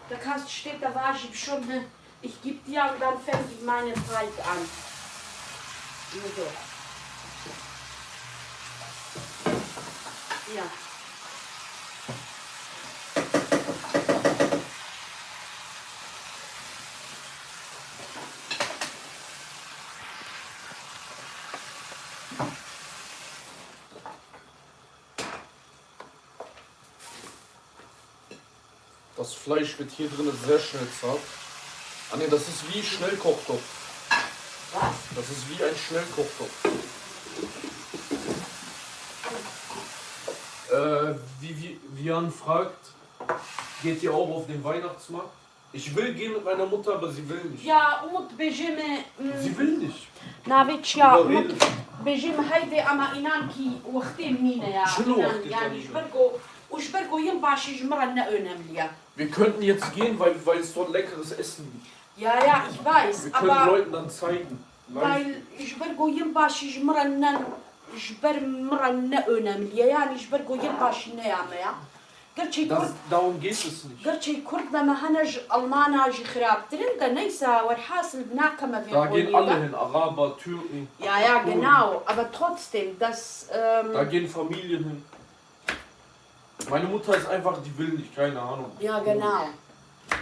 Te kas tiştê te vajî bişo min. Ich geb dir und dann fäng ich meine Teig an. Nur so. Ja. Das Fleisch wird hier drin sehr schnell zart. Ah nee, das ist wie Schnellkochtopf. Was? Das ist wie ein Schnellkochtopf. Äh, wie, wie, Vian fragt, geht ihr auch auf den Weihnachtsmarkt? Ich will gehen mit meiner Mutter, aber sie will nicht. Ya Umut bêjê me, mm, sie will nicht. Navê çi ya Umut? Überreden. Bêjê me heyde ama înan kî wextê min nîne ya. Çilo wextê yani ji ber ku, û ji ber ku yim başî ji min re ne önemli ya. Wir könnten jetzt gehen, weil, weil es dort leckeres Essen gibt. Ja, ja, ich weiß, aber wir können Leuten dann zeigen. Weil ji ber ku yim başî ji min re ne, ji ber min re ne önemli ya. Yani ji ber ku yim başî ne ya me ya. Gerçi Kurd, darum geht es nicht. Gerçi Kurd de me hene ji Almana jî xirabtirin de neyse, werhasil binakeme vê qoniyê de. Da gehen alle hin, Araber, Türken, Kurden. Ja, ja, genau. Aber trotzdem, das, ähm, da gehen Familien hin. Meine Mutter ist einfach, die will nicht, keine Ahnung. Ja, genau.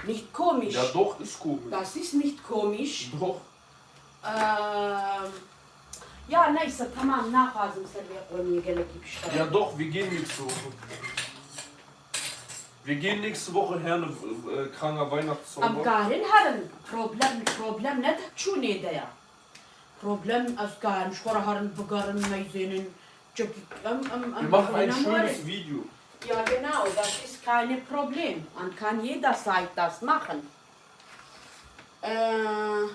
Nicht komisch. Ja, doch, ist komisch. Das ist nicht komisch. Doch. Ehm, ya neyse, tamam, naxwazim ser vê qoniyê gelekî piştre. Ja, doch, wir gehen nächste Woche. Wir gehen nächste Woche her, äh, Kranger Weihnachtszauber. Em karin herin, problem, problem ne de çûnê de ya. Problem, ez karim ji xwe re herin bigerin, meyzênin, çekî, em, em, em, Wir machen ein schönes Video. Ja, genau, das ist kein Problem. An kann jeder Zeit das machen. Äh,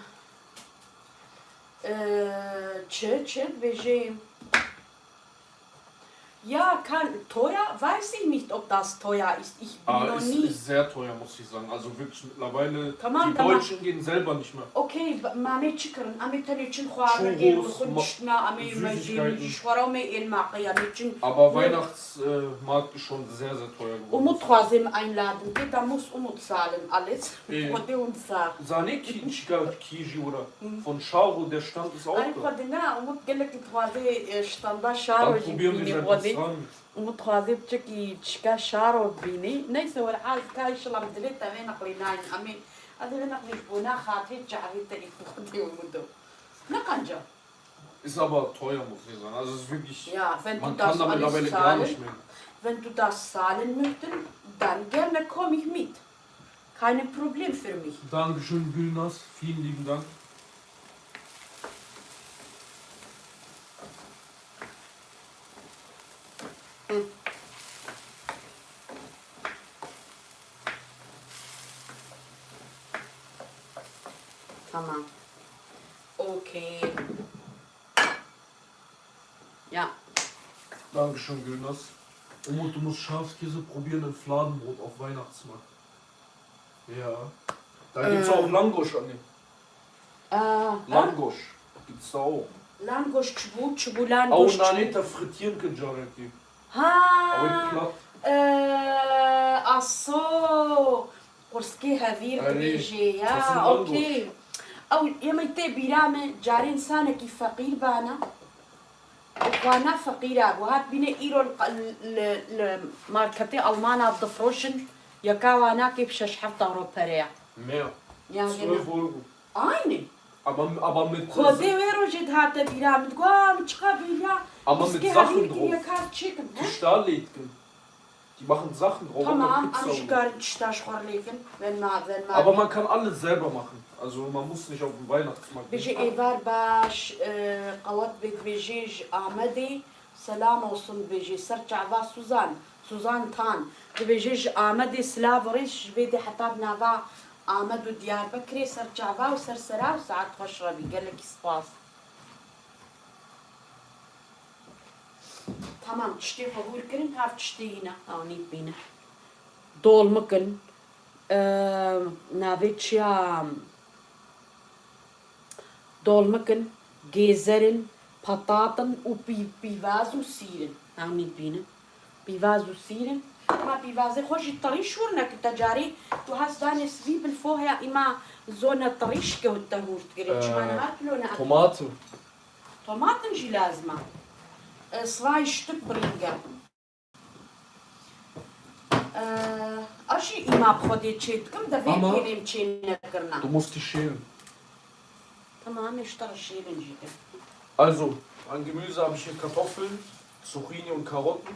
Ee, çi, çi dibêjê? Ja, kann, teuer, weiß ich nicht, ob das teuer ist. Ich bin noch nie. Ah, ist, ist sehr teuer, muss ich sagen. Also wirklich mittlerweile, die Deutschen gehen selber nicht mehr. Tamam, tamam. Okay, ba-, ma em ê çi kirin? Em ê tenê çin xwarin ên, Churros, xwe diştina, em ê mejên, Süßigkeiten. Ji xwe re em ê ên maqê, em ê çin. Aber Weihnachts-, äh, Markt ist schon sehr, sehr teuer geworden. Umut xwazê min einladen. Tê de muss Umut zahlen alles. Ee, Xwedê hûn sağ. Zanî kî çika kî jî wira? Von Şaro, der Stand ist auch da. Ay Xwedê, ne, Umut gelek dixwazê, e, standa Şaro jî bibînî Xwedê. Dann probieren wir sein Pastrami. Umut dixwazê biçekî çika Şaro bibînî. Neyse, werhal ka inşallah min dilê te vê neqlî nayîn. Em ê, ez ê vê neqlî ji bona xatirê çavê te ê Xwedê Umut o. Ne qenca. Ist aber teuer, muss ich sagen. Also es ist wirklich, ja, man kann damit mittlerweile gar nicht mehr. Wenn du das zahlen möchtest, dann gerne komm ich mit. Keine Problem für mich. Dankeschön, Gülnaz. Vielen lieben Dank. Tamam. Okay. Ja. Dankeschön, Gülnaz. Umut, du musst Schafskäse probieren im Fladenbrot auf Weihnachtsmarkt. Ja. Da gibt's Äh. auch Langosch, Anni. Äh, Langosch gibt's da auch. Langosch, çi bû, çi bû Auch Langosch? Naneta frittieren können, Janeti. Ha. Auch in Platt. Ee, aso. Qurskê hevîr Erê, dibêjê ya. kesin Langosch. Okey. Ew yemê tê bîra me, carê insanekî feqîr bana. Û xwana feqîra bû. Hat bîne îro li, li, li marketê Almana difroşin. Yeka wana kê bi şeş heft euro pereya. Mehr. Ya Zwölf gene. Euro. Aynı. Aber, aber mit. Xwedê wê rojê dihate bîra min. Digo, min çiqa bîriya. Ama mit Piskê Sachen hevîr drauf. kiriye kar çêkim. He? Tişta lê dikin. Die machen Sachen drauf, Tamam, und dann em gibt's ji da karin tişta ji xwe lêkin. Wenn ma, wenn ma. Aber man kann alles selber machen. Also man muss nicht auf den Weihnachtsmarkt gehen. Bêje êvar baş, e, qewet bê dibêjê ji Amedê. Selam olsun dibêjê. Ser çava Suzan. Suzan Tan. Dibêje ji Amedê silav û rêz ji vê dê heta bi nava Amed û Diyarbekirê ser çava û ser sera û saet xweş rebî. Gelekî spas. Tamam, tiştê xwe hûr kirin, hav tiştê yî ne, ew nî bîne. Dolmik in, e, navê çi ya? Dolmik in, gêzer in, patat in û pî-, pîvaz û sîr in. Ew nî bîne. Pîvaz û sîr in. Ma pîvazê xwe jî tirî şûr nekin. Te carî tu hes danê sivî bil foheya îma zone tirî şikewt te hûr dikirê. Çima Ee, niha tu lo ne? Tomaten. Tomaten jî lazim e. E, sivay ştik birînge. E, a jî îma bi xwedê çê dikim, devê Ama kêlêm çê nekirina. Du musst die schälen. Tamam, işte şêlin jî de. Also, an Gemüse habe ich hier Kartoffeln, Zucchini und Karotten.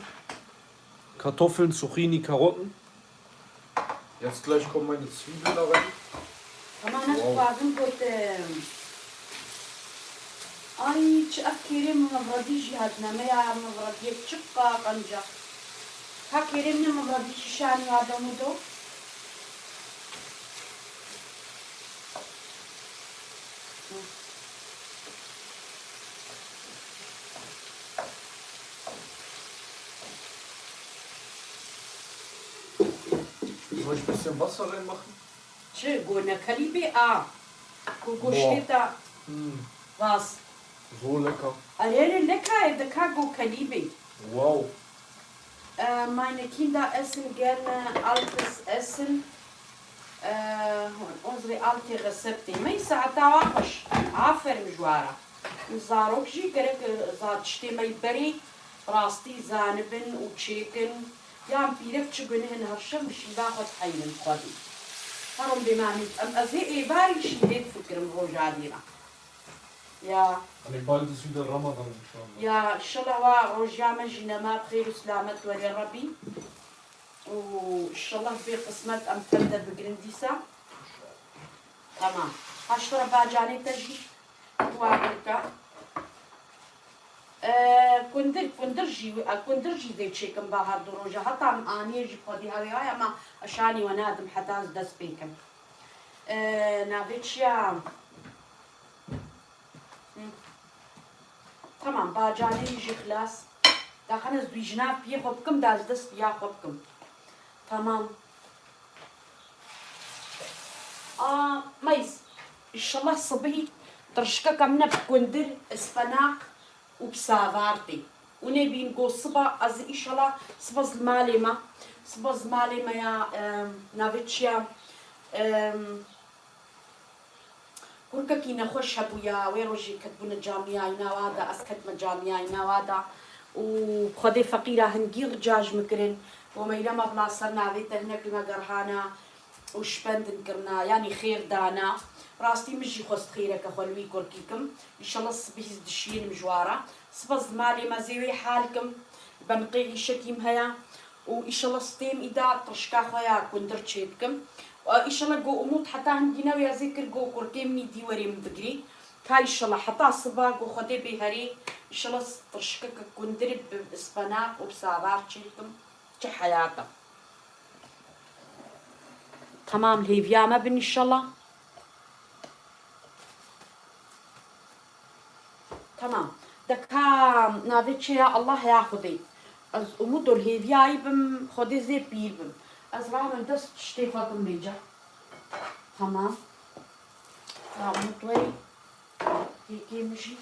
Kartoffeln, Zucchini, Karotten. Jetzt gleich kommen meine Zwiebeln da rein. Hema ne Wow. dixwazim gotim. Ay, çi ev kêrê min mevredî jî hatine me ya, mevrediyek çi qaqenca. Ha kêrê min mevredî jî şanî ya demo do. Soll ich ein bisschen Wasser reinmachen? Çi, go nekelî bê a. Go goştê Boah. te Hmm, vas. So lecker. Erê, erê, leka ye, deka go kelî bê. Wow. Äh, meine Kinder essen gerne altes Essen. Äh, unsere alte Rezepte. Meysa heta wa xweş. Aferin ji wara. Zarok jî gerek, e, za tiştê me berê rastî zanibin û çêkin. Yan pîrek çi guneh in her şev bi şîva xwe diheyrin xwedî. Herom bê mamî. Em ez hê êvarî şîvê difikirim roja dî re. Ya. Hani bald ist wieder Ramadan inşallah. Ya, inşallah wa roja me jî nema bi xêr û selamet were Rebî. Û inşallah bê qismet em tev de bigrin dîsa. Tamam. Haşt re bacanê te jî wa birka. E, kundir, kundir jî, e, kundir jî vê çêkim bahar du roja. Heta min aniye jî xwedî hewê ay, ama eşanî we nadim heta ez dest pê kim. E, navê çi ya? Hı. Tamam, bacanê jî xilas. Daxan ez dû ji nav piyê xwe bikim, da ji dest piya xwe bikim. Tamam. A, meys. Înşallah sibihî tirşikeke min e bi kundir, ispenaq û bi savartê. Û nêbîn go siba, ez înşallah siba ez li malê me. Siba ez li malê me ya, em, navê çi ya? Em, Kurkekî nexweş hebûya, wê rojê ketbûne camiyayîna wa de, ez ketime camiyayîna wa de û bi Xwedê feqîra hingî rica ji min kirin. Û meyrema bila ser navê te hinekî me gerhana û şipendin kirina, yanî xêr dana. Rastî min jî xwest xêreke xwe li wî kurkî kim. Înşallah sibihî ez dişiyînim ji wa re. Siba ez li malê me zê wê hal kim. Benqê îşekî min heye. Û îşallah stêm îda tirşka xwe ya kundir çêdikim. Îşallah go Umut heta hingî newêya zê kir go kurkê min î dî werê min bigirê. Ka îşallah heta siba go Xwedê bê herê. Îşallah tirşikeke kundir bi ispenaq û bi savar çêkim. Çi heyata. Tamam, hêviya me bin îşallah. Tamam. De ka navê çi ya Allah ya Xwedê. Ez umûd û hêviyayî bim, Xwedê zê pîr bim. Ez rahim dest tiştê xwe kim bêca. Tamam. Ka umûd wê. Hêkê min jî.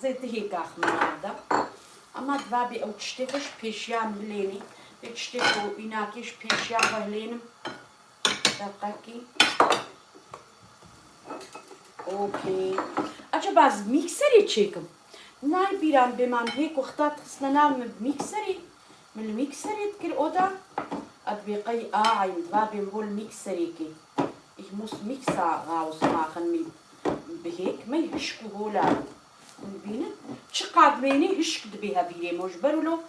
Zê dihê kaxmana da. Ama divabê ew tiştê xwe ji pêşiya min hilênî. Vê tiştê ku înakê ji pêşiya xwe hilênim. Deqekî. Okey. Acaba ez mîkserê çêkim? Nayê bîran bê man hê ku xta dixistine nav min bi mîkserê. Min li mîkserê dikir oda. Ez dibê qey a eyn va bê min bo li mîkserê kê. Ich muss Mixer ausmachen mit bihêk me hişk û hola. Hûn bînin. Çiqad mênê hişk dibê hevîrê me ji ber wilo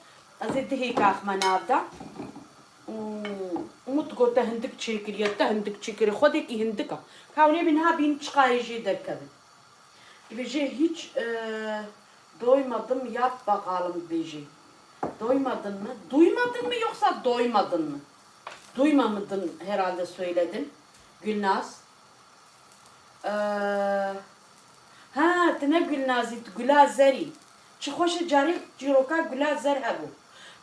ez ê dihêka xme nav da. Û Umut got te hindik çêkiriye, te hindik çêkiriye. Xwedêkî hindik a. Ka hûn ê bi niha bînin çiqa hê jê derkevin. Dibêje hiç, e, doymadım yap bakalım dibêje. Doymadın mı? Duymadın mı yoksa doymadın mı? Duymamadın herhalde söyledin. Gülnaz. E, ha, tu ne Gülnazî, tu Gula Zerî. Çi xweş e carê çîroka Gula Zer hebû.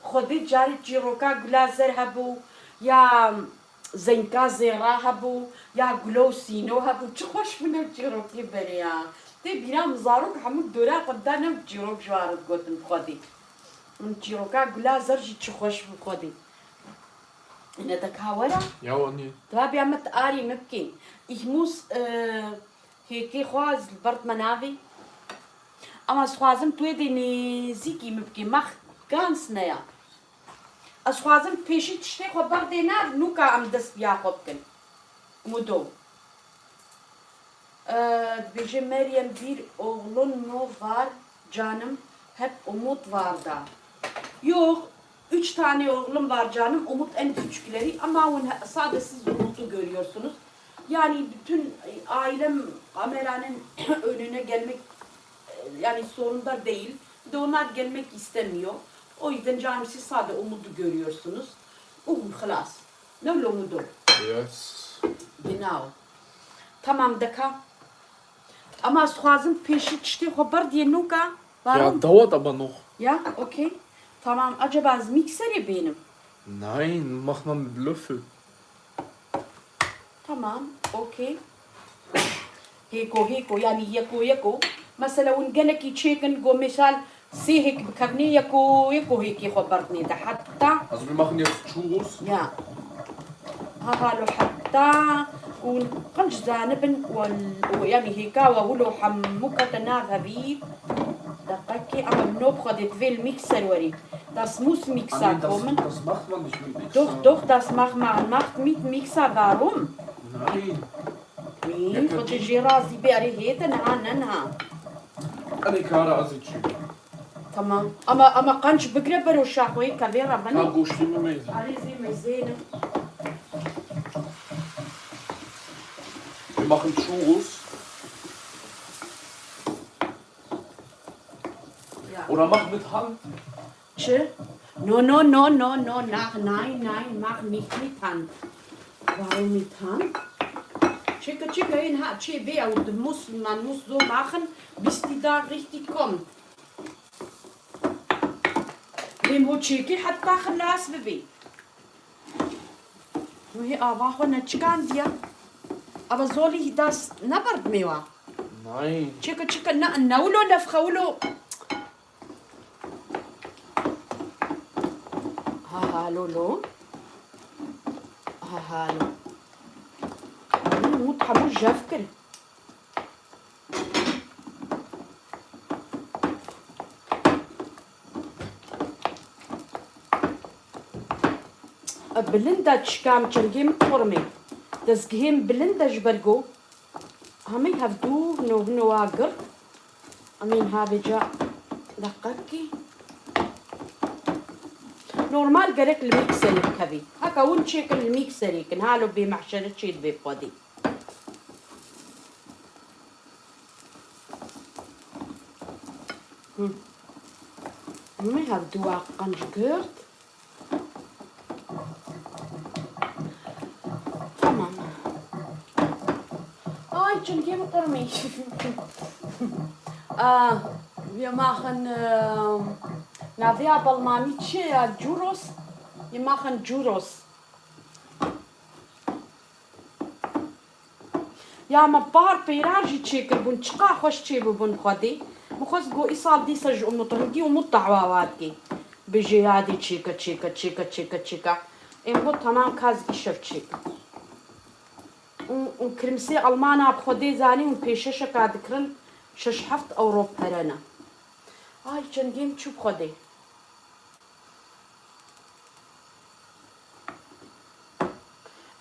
Xwedê carê çîroka Gula Zer hebû. Ya Zenka Zêra hebû, ya Gulo û Sîno hebû. Çi xweş bûn ew çîrokê berê ya. Tê bîra min zarok hemû dora xwe didane ew çîrok ji wan re digotin bi Xwedê. Min çîroka Gula Zer jî çi xweş bû Xwedê. Ine te ka were? Ya wanî. Diva bîya me ti arî min bikî. Ich muss, e, hêkê xwe ez li ber me navê. Ama ez xwazim tu êdî nêzîkî min bikî. Mah ganz ne ya. Ez xwazim pêşî tiştê xwe berdê nav, nûka em dest biya xwe bikin. Mudo. Ee, dibêje Meryem bir oğlun mu var canım, hep umut var da. Yok, üç tane oğlum var canım, Umut en küçükleri ama hûn he-, sade siz Umut'u görüyorsunuz. Yani bütün ailem kameranın önüne gelmek, e, yani zorunda değil. Bir de onlar gelmek istemiyor. O yüzden canım siz sade Umut'u görüyorsunuz. Umut, خلاص. Ne lo Mudo? Yes. Genau. Tamam deka. Ama ez xwazim pêşî tiştê xwe berdiyê nûka. Warum? Ya, dauert aber noch. Ya, okay. Tamam. Acaba ez mîkserê bênim? Nein, mach mal mit Löffel. Tamam, okey. Hêko, hêko, yani yeko, yeko. Mesela hûn gelekî çêkin, go misal sê hêk bikevnê, yeko, yeko hêkê xwe berdinê de. Heta Also wir machen jetzt Churros. Ya. Ha, halo heta hûn qenc zanibin û, û yani hêka we wilo hemû kete nav hevî. Deqekê, ama min no bi xwe dê divê li mîkser werî. Das muss Mixer kommen. Nein, das, das macht man nicht mit Mixer. Doch, doch, das macht man, macht mit Mixer. Warum? Nein. Nein, ja, xwe jê razî bê, erê hête niha, ne niha. Eine Kara Azitçi. Tamam. Ama, ama qenc bigre bero şaxoyê kevê re bene. Ka goştê min meyzî. Erê zê meyzêne. Wir machen Churros. Ja. Oder mach mit Hand. Çi? No, no, no, no, no, nach, nein, nein, mach nicht mit Hand. Warum mit Hand? Çeke, çeke, in ha, çê bê ew di muss, man muss so machen, bis die da richtig kommt. Lêm ho çêkê heta xilas bibê. Wê ava xwe neçikandiye. Ava zolî das neberdimê wa. Nein. Çeke, çeke, ne, ne wilo lefxe wilo. Ha, ha, lo, lo. Ha, ha, lo. Min mut hemû jev kir. Bilind e çikam çengê min xurmê. Dezgehê min bilind e ji ber ku hemî hevdû hino hino wa girt. Em ê niha vêca deqekî. Normal gerek li mîkserê bikevî. Heke hûn çêkin li mîkserê kin. Halo bê mehşere çê dibe xwedî. Hı. Min hevdû wa qenc girt. Tamam. Ay, çingê min qurmî. Ah, wir machen, ähm, navê ya bi almanî çi ye ya? Churros? Wir machen Churros. Ya me par peyran jî çêkiribûn, çiqa xweş çêbûbûn xwedê. Min xwest got, îsal dîsa ji Umut, hingî Umut dawaya dikê. Bêje yadê çêke, çêke, çêke, çêke, çêke. Ê min got, temam, ka ez îşev çêkim. Û, û kirmsê Almana bi xwedê zanî hûn pêşeşeka dikirin, şeş heft ewro pere ne. Ay, çengê min çû bi xwedê.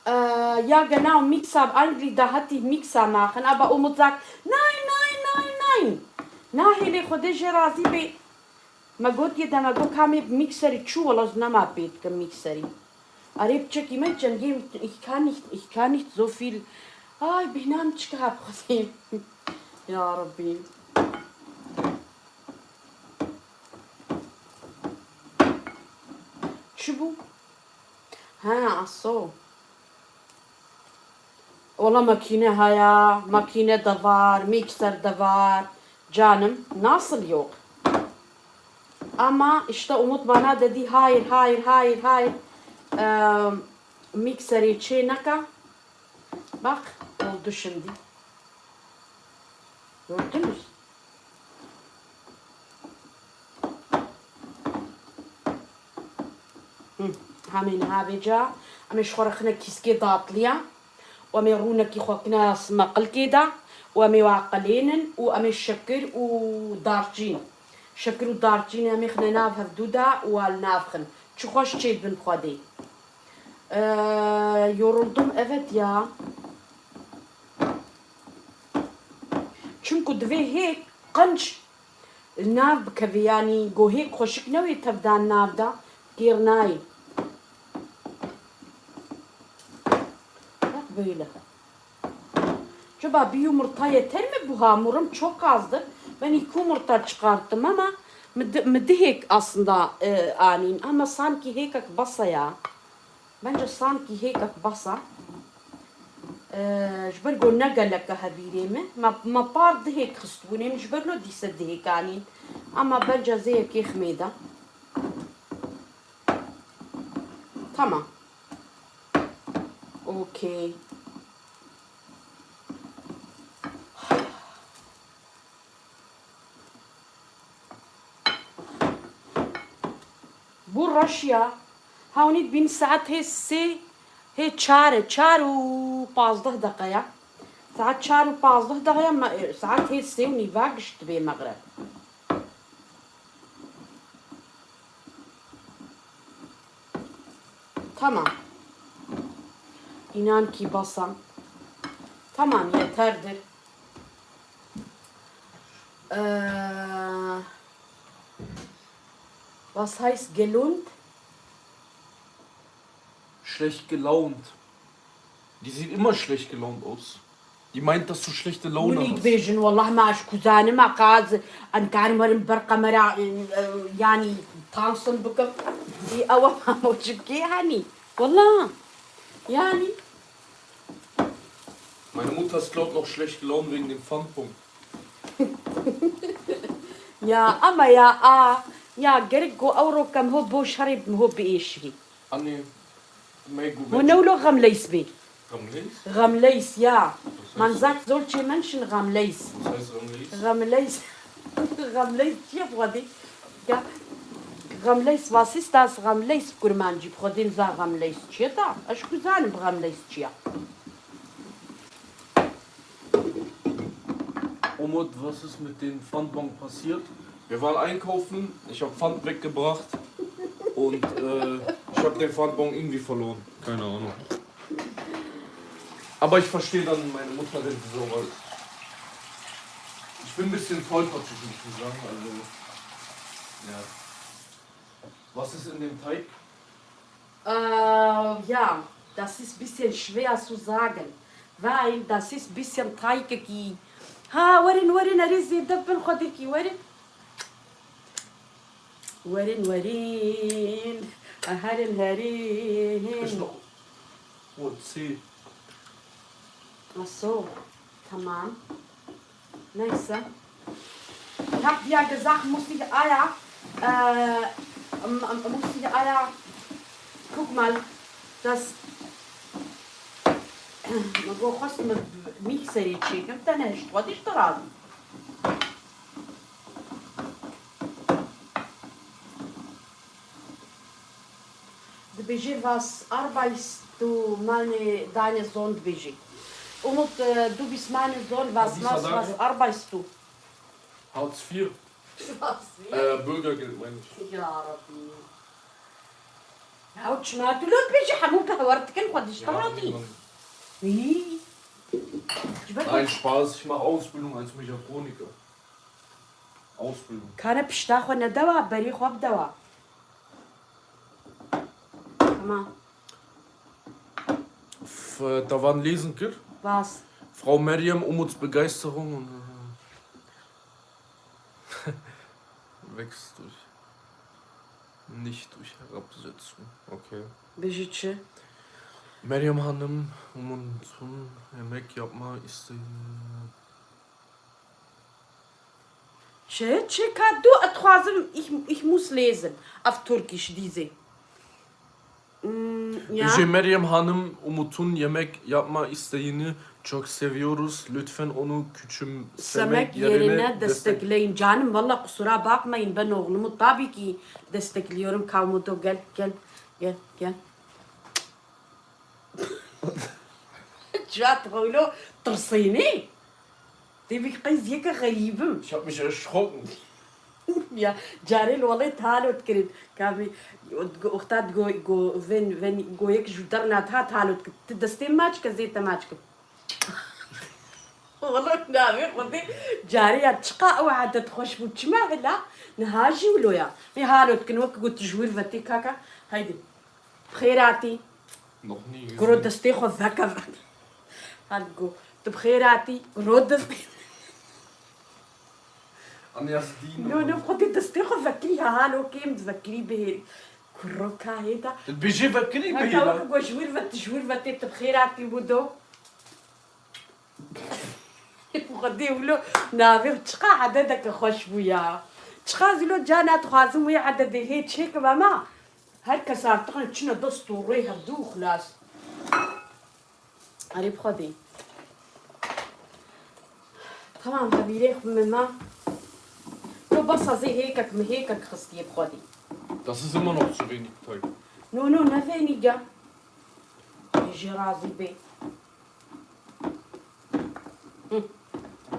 Äh, ja, genau, Mixer, eigentlich, da hat die Mixer machen, aber Umut sagt, nein, nein, nein, nein. Nahê lê Xwedê jê razî bê. Me got yê de me got, ka me bi mîkserî çû, wela ez nema pê dikim mîkserî. Erê, piçekî me, çengê, ich kann nicht, ich kann nicht so viel. Ay, bêhna min çika bi Xwedê. Ya Rabbî. Çi bû? Ha, aso. Wala makîne haya, makîne de var, mîkser de var. Canim, nasıl yok? Ama işte Umut bana dedi, hayır, hayır, hayır, hayır. Eee, mîkserê çê neke. Bak, oldu şimdi. Gördünüz? Hı, hemî niha vêca. Em ê ji xwe re xine kîskê datliya. Û em ê rûnekî xwe kine sima qilkê de. Û em ê wa qilênin. Û em ê şekir û darçîn. Şekir û darçîn em ê xine nav hevdû de û wa li nav xin. Çi xweş çê dibin xwedê. Ee, yoruldum, evet ya. Çimku divê hêk qenc li nav bikevê, yanî go hêk xweşik newê tevdan nav de, kêr nayê. Bak böyle. Acaba bir yumurta yeter mi bu hamurum? Çok azdır. Ben iki yumurta çıkarttım ama mi di-, mi dihêk aslında, e, anîn. Ama sanki hêkek basa ya. Bence sanki hêkek basa. E, ji ber ku ne gelek e hevîrê min. Me, me par dihêk xistibûnê min, ji ber lo dîse dihêk anîn. Ama bence zê yekê ximê de. Tamam. Okey. Bu Rusya. Hewnî dibîn saet hê sê, hê çar e, çar û pazdeh deqe ye. Saet çar û pazdeh deqe ye, me, saet hê sê û nîva giş dibe mexreb. Tamam. İnan ki basa. Tamam, yeterdir. Ee, was heißt gelaunt? Schlecht gelaunt. Die sieht immer schlecht gelaunt aus. Die meint, dass du schlechte Laune Hûn ê hast. Dibêjin, wallah me ez kuzanim, me qaz, em karin werin ber kamera, e, e, yanî tansin bikim. Ê, ew mamoçikê henî. Wallah. Yanî. Meine Mutter ist, glaub, noch schlecht gelaunt wegen dem Pfandbon. Ya, ama ya, a, ya, gerek go ew ro kem ho bo şerê ho biêşî. Anne, me Hûn guve. Newlo Xemleys bê. Xemleys? Xemleys, ya. Man sagt, solche Menschen Xemleys. Was heißt Xemleys? Xemleys. Xemleys çi ye bi Xwedê? Ya, Xemleys, was ist das Xemleys bi kurmancî? Bi Xwedê niza Xemleys çi ye da? Ez ku zanim Xemleys çi ye? Umut, was ist mit dem Pfandbon passiert? Wir waren einkaufen, ich habe Pfand weggebracht und äh, ich habe den Pfandbon irgendwie verloren. Keine Ahnung. Aber ich verstehe dann meine Mutter, wenn sie so rollt. Ich bin ein bisschen tollpatschig, muss ich sagen. Also, ja. Was ist in dem Teig? Äh, ja, das ist bisschen schwer zu sagen, weil das ist bisschen Teigig. Ha, werin, werin, erê zêde bin xwedikî, werin. Werin, werin. Herin, herin. Ist noch. Oh, C. Ach so, tamam. Neyse. Ich habe dir gesagt, muss ich Eier, äh, m- m- muss ich Eier, guck mal, das, man go xwest me mîkserê çêkim, te nehişt, xwe dîş dirazî. Dibêje, was arbeitest du, meine, deine Sohn dibêje. Umut, äh, du bist meine Sohn, was, Wie was, Sadaka? Was arbeitest du? Hartz vier. Was? Äh, Bürgergeld meine ich. Ya Rabbi. Ya çima tu lo dibêje, hemû pehwer dikin, xwe diştiratî. Î. Ji ber Nein, Spaß, ich mache Ausbildung als Mechatroniker. Ausbildung. Kane pişta xwe nedewa, berî xwe bidewa. Tamam. F- Da waren lesen kir. Was? Frau Meryem, Umuts Begeisterung und äh, wächst durch. Nicht durch Herabsetzung. Okay. Bêjî çi? Meryem Hanım, Umut'un yemek yapma isteğini. Çi? Çi ka du? Etxwazim, ich, ich muss lesen. Auf Türkisch, diese. Hmm, ya. Bêje Meryem Hanım, Umut'un yemek yapma isteğini çok seviyoruz. Lütfen onu küçümsemek Semek yerine yerine destek- destekleyin. Canım, valla kusura bakmayın, ben oğlumu tabii ki destekliyorum. Kavmudo, gel, gel, gel, gel. Cat xewlo tirsînî. Tê bî qey ziyeke xerîb im. Ich habe mich erschrocken. Ya, carê li welê talo dikirin. Kavî, uxta digo, go, ven, ven, go yek ji derna ta talo dikir. Tu destê maç ke, zê te maç ke. Wala navê Xwedê carê ya çiqa ew edet xweş bû. Çima hila? Niha jî wilo ya. Vê halo dikin, wek got ji wir ve tê kaka. Haydi. Bi xêr hatî. Noch nie Kuro gesehen. Destê xwe veke ve. Hal go. Tu bi xêr hatî. Kuro destê. An yasdîn. No, no, Xwedê destê xwe vekirî, ha, halo kêm vekirî bihêrî. Kuro ka hêda. Tu dibêjî vekirî Heka bihêla. Wek go ji wir ve, tu ji wir ve tê, tu bi xêr hatî Mudo. Xwedê wilo navê çiqa ededeke xweş bû ya. Çiqa zilo cana dixwazim wê ededê hê çêkim ama her kes artık çine dest û rê hevdû û xilas. Erê bi Xwedê. Tamam, hevîrê xwe me ma. To besa zê hêkek mi hêkek xistiye bi Xwedê. Das ist immer noch zu wenig Teig. No, no, ne wenîge. Jê razî bê. Hı.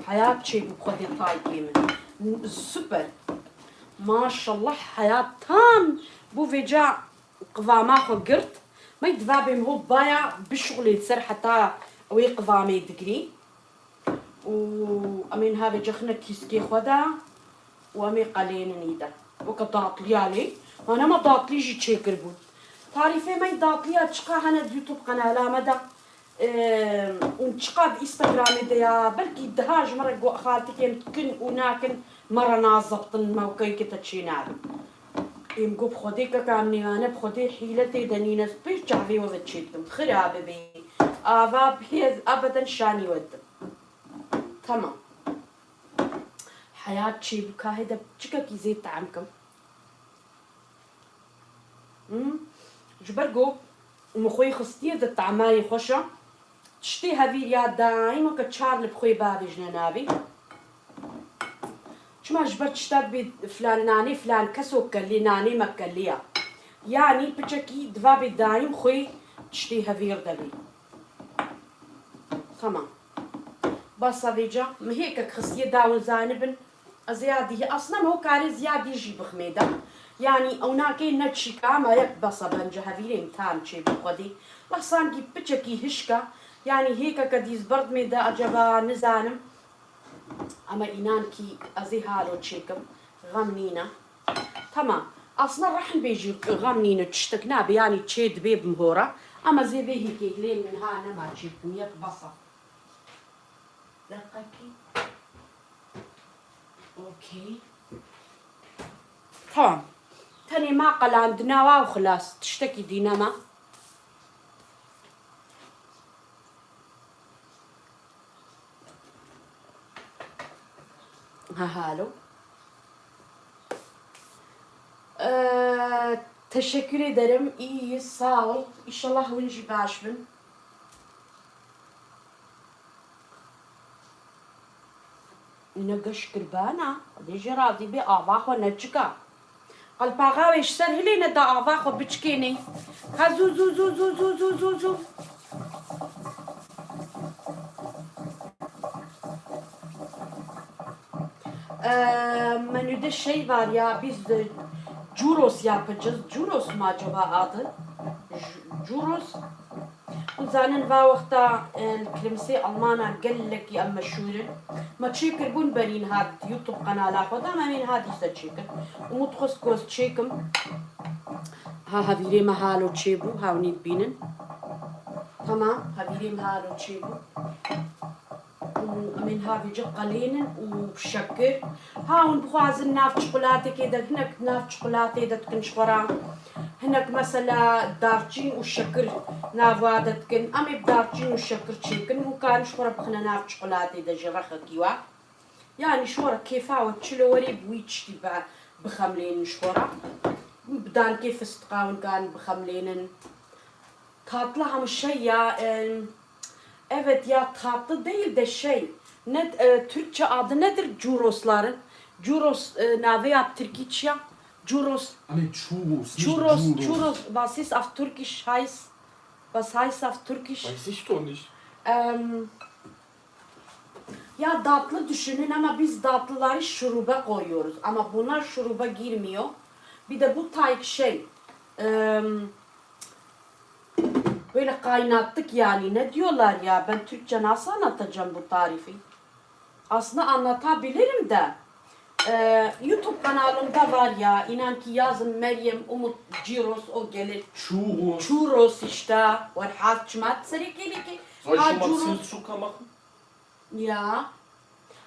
Heyat çêbû Xwedê taykê min. Super. Maşallah heyat tam bû vêca qivama xwe girt. Mey divabê min hop baya bişuxulê li ser heta ew ê qivamê digirî. Û em ê niha vêca xine kîskê xwe de û em ê qelênin î de. Weke datliya lê. Ma nema datlî jî çêkiribûn. Tarîfê me yê datliya çiqa hene di YouTube qenala me de. Em, û çiqa di Instagramê de ya. Belkî diha ji me re got xaltikê em dikin û nakin me re nazebtin mewqeyekê te çênabin. Êm got bi Xwedê keka em nêvane bi Xwedê hîle tê de nîne. Pê çavê we ve çêdikim. Xira bibê. Ava bê ez ebeden şanî we didim. Tamam. Heyat çêbû ka hê de çikekî zê tehm kim. Hmm. Ji ber ku min xwê xistiye de temayê xweş e. Tiştê hevîr ya daîm weke çar li bi xwê bavêjine navê. Çima ji ber tişta dibê filan nanê filan keso kelê, nanê me kelê ya. Yanî piçekî divabê daîm xwê tiştê hevîr de bê. Tamam. Basa vêca, min hêkek xistiye dawin zanibin. Ez ya dî, aslında min o karê ziyadî jî bixmê de. Yanî ew nakê ne çîka, ama yek basa bence hevîrê min tam çê bi Xwedê. Weh sankî piçekî hişka. Yanî hêkeke dî ez berdimê de, acaba nizanim. Ama înan kî ez ê halo çêkim. Xem nîne. Tamam. Aslında rehn bêjî, xem nîne, tiştek nabe, yanî çê dibê bim hora. Ama zê vê hîkê hilê min ha nema çê bikim, yek basa. Deqekî. Okey. Tamam. Tenê ma qelandina wa û xilas. Tiştekî dî nema. Ha, halo. Ee, teşekkür ederim. İyiyiz. Sağ ol. İnşallah hûn jî baş bin. Ne geş kirbana. Dê jê razî bê, ava xwe neçika. Qelpaxa wê ji ser hilê neda, ava xwe biçikênê. Ha zû, zû, zû. Ee, menüde şey var ya, biz de churros yapacağız. Churros mu acaba adı? J-, churros. Hûn zanin va wexta, e, li Kilimsê Almana gelekî em meşhûr in. Me çêkiribûn berî niha YouTube qenala xwe de, me niha dîsa çêkir. Û min dixwest ku ez çêkim. Ha, hevîrê me halo çêbû, hewnî dibînin. Tamam, hevîrê me halo çêbû. Û em ê niha vêca qelênin û şekir. Ha, hûn bixwazin nav çikolatêkê de, hinek nav çikolatê de dikin ji xwe re. Hinek mesela darçîn û şekir nav wa de dikin. Em ê bi darçîn û şekir çêkin û karin ji xwe re bixine nav çikolatê de ji rexekî wa. Yanî ji xwe re kêfa we çilo werê bi wî tiştî be, bixemlênin ji xwe re. Bi dankê fistiqa hûn karin bixemlênin. Tatlı ama şey ya, e, evet ya, tatlı değil de şey, ne, e, Türkçe adı nedir churrosların? Churros, e, navê ya bi Tirkî çi ya? Churros. Hani churros, nicht Churros, churros. Churros, was ist auf Türkisch heiß? Was heißt auf Türkisch? Weiß ich doch nicht. Em, Ya tatlı düşünün ama biz tatlıları şuruba koyuyoruz. Ama bunlar şuruba girmiyor. Bir de bu tay şey, em, böyle kaynattık yani. Ne diyorlar ya? Ben Türkçe nasıl anlatacağım bu tarifi? Aslında anlatabilirim de. E, YouTube kanalımda var ya. İnan ki yazın Meryem Umut Ciros, o gelir. Churros. Churros işte. Werhas çimat serê kêlekê. Soll ich Ha, schon mal churros. Zinszucker machen? Ya.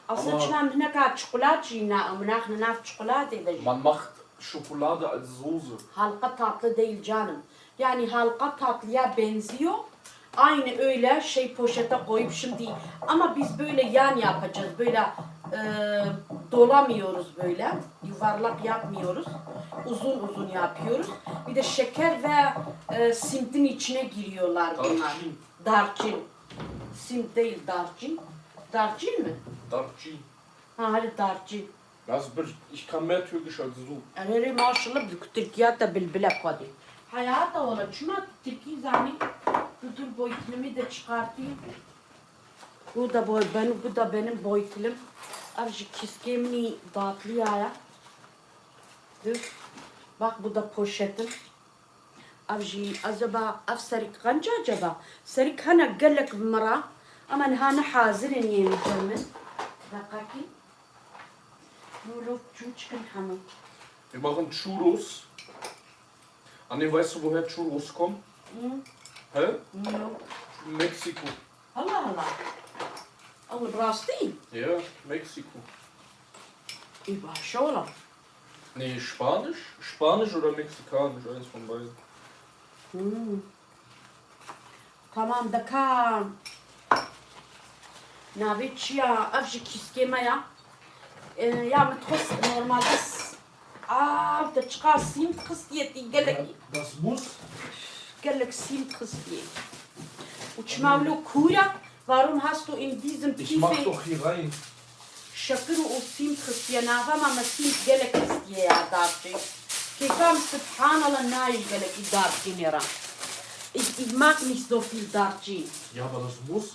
Aslında Ama çima em hineka çikolat jî na-, em naxine nav çikolatê de jî. Man macht Schokolade als Soße. Halka tatlı değil canım. Yani halka tatlıya benziyor. Aynı öyle şey poşete koyup şimdi, ama biz böyle yan yapacağız. Böyle, e, dolamıyoruz böyle. Yuvarlak yapmıyoruz. Uzun uzun yapıyoruz. Bir de şeker ve, e, simtin içine giriyorlar bunlar. Tarçın. Darçin. Sim değil, darçin. Darçin mi? Darçin. Ha, hadi darçin. Das bir, ich kann mehr Türkisch als du. Erê, erê, maşallah, bi Tirkiya te bilbile xwedî. Hayata wala, çima Tirkî zanî? Dur, dur, boyutlumu da çıkartayım. Bu da boy, ben, bu da benim boyutlum. Ev jî kîskê min î datliya ya. Dur. Bak, bu da poşetim. Ev jî, acaba ev serik qenc acaba? Serik hene gelek bi min re. Ama niha ne hazir in yên li cem min. Deqekî. Nur, nur, çûçikin hemû. Wir machen Churros. Anne, weißt du, woher Churros kommen? Hm. Hä? Nur. Mexiko. Allah Allah. Allah, bi rastî? Ja, Mexiko. Ê, baş e wala. Nee, Spanisch? Spanisch oder Mexikanisch, eins von beiden. Hmm. Tamam, deka. Navê çi ya? Ev jî kîskê me ya. Ee, ya min dixwest normalde s-, Aa, te çiqas sîm xistiye tî, gelek. Das muss. Gelek sîm xistiye. Û çima wilo kûr e? Warum hast du in diesem Ich mach Tiefe doch hier rein. Şekir û sîm xistiye nava, ma me sîm gelek xistiye ya darçî. Kêfa min, subhanallah, nayê ji gelekî darçînê re. Ich, ich mag nicht so viel Darçîn. Ja, aber das muss.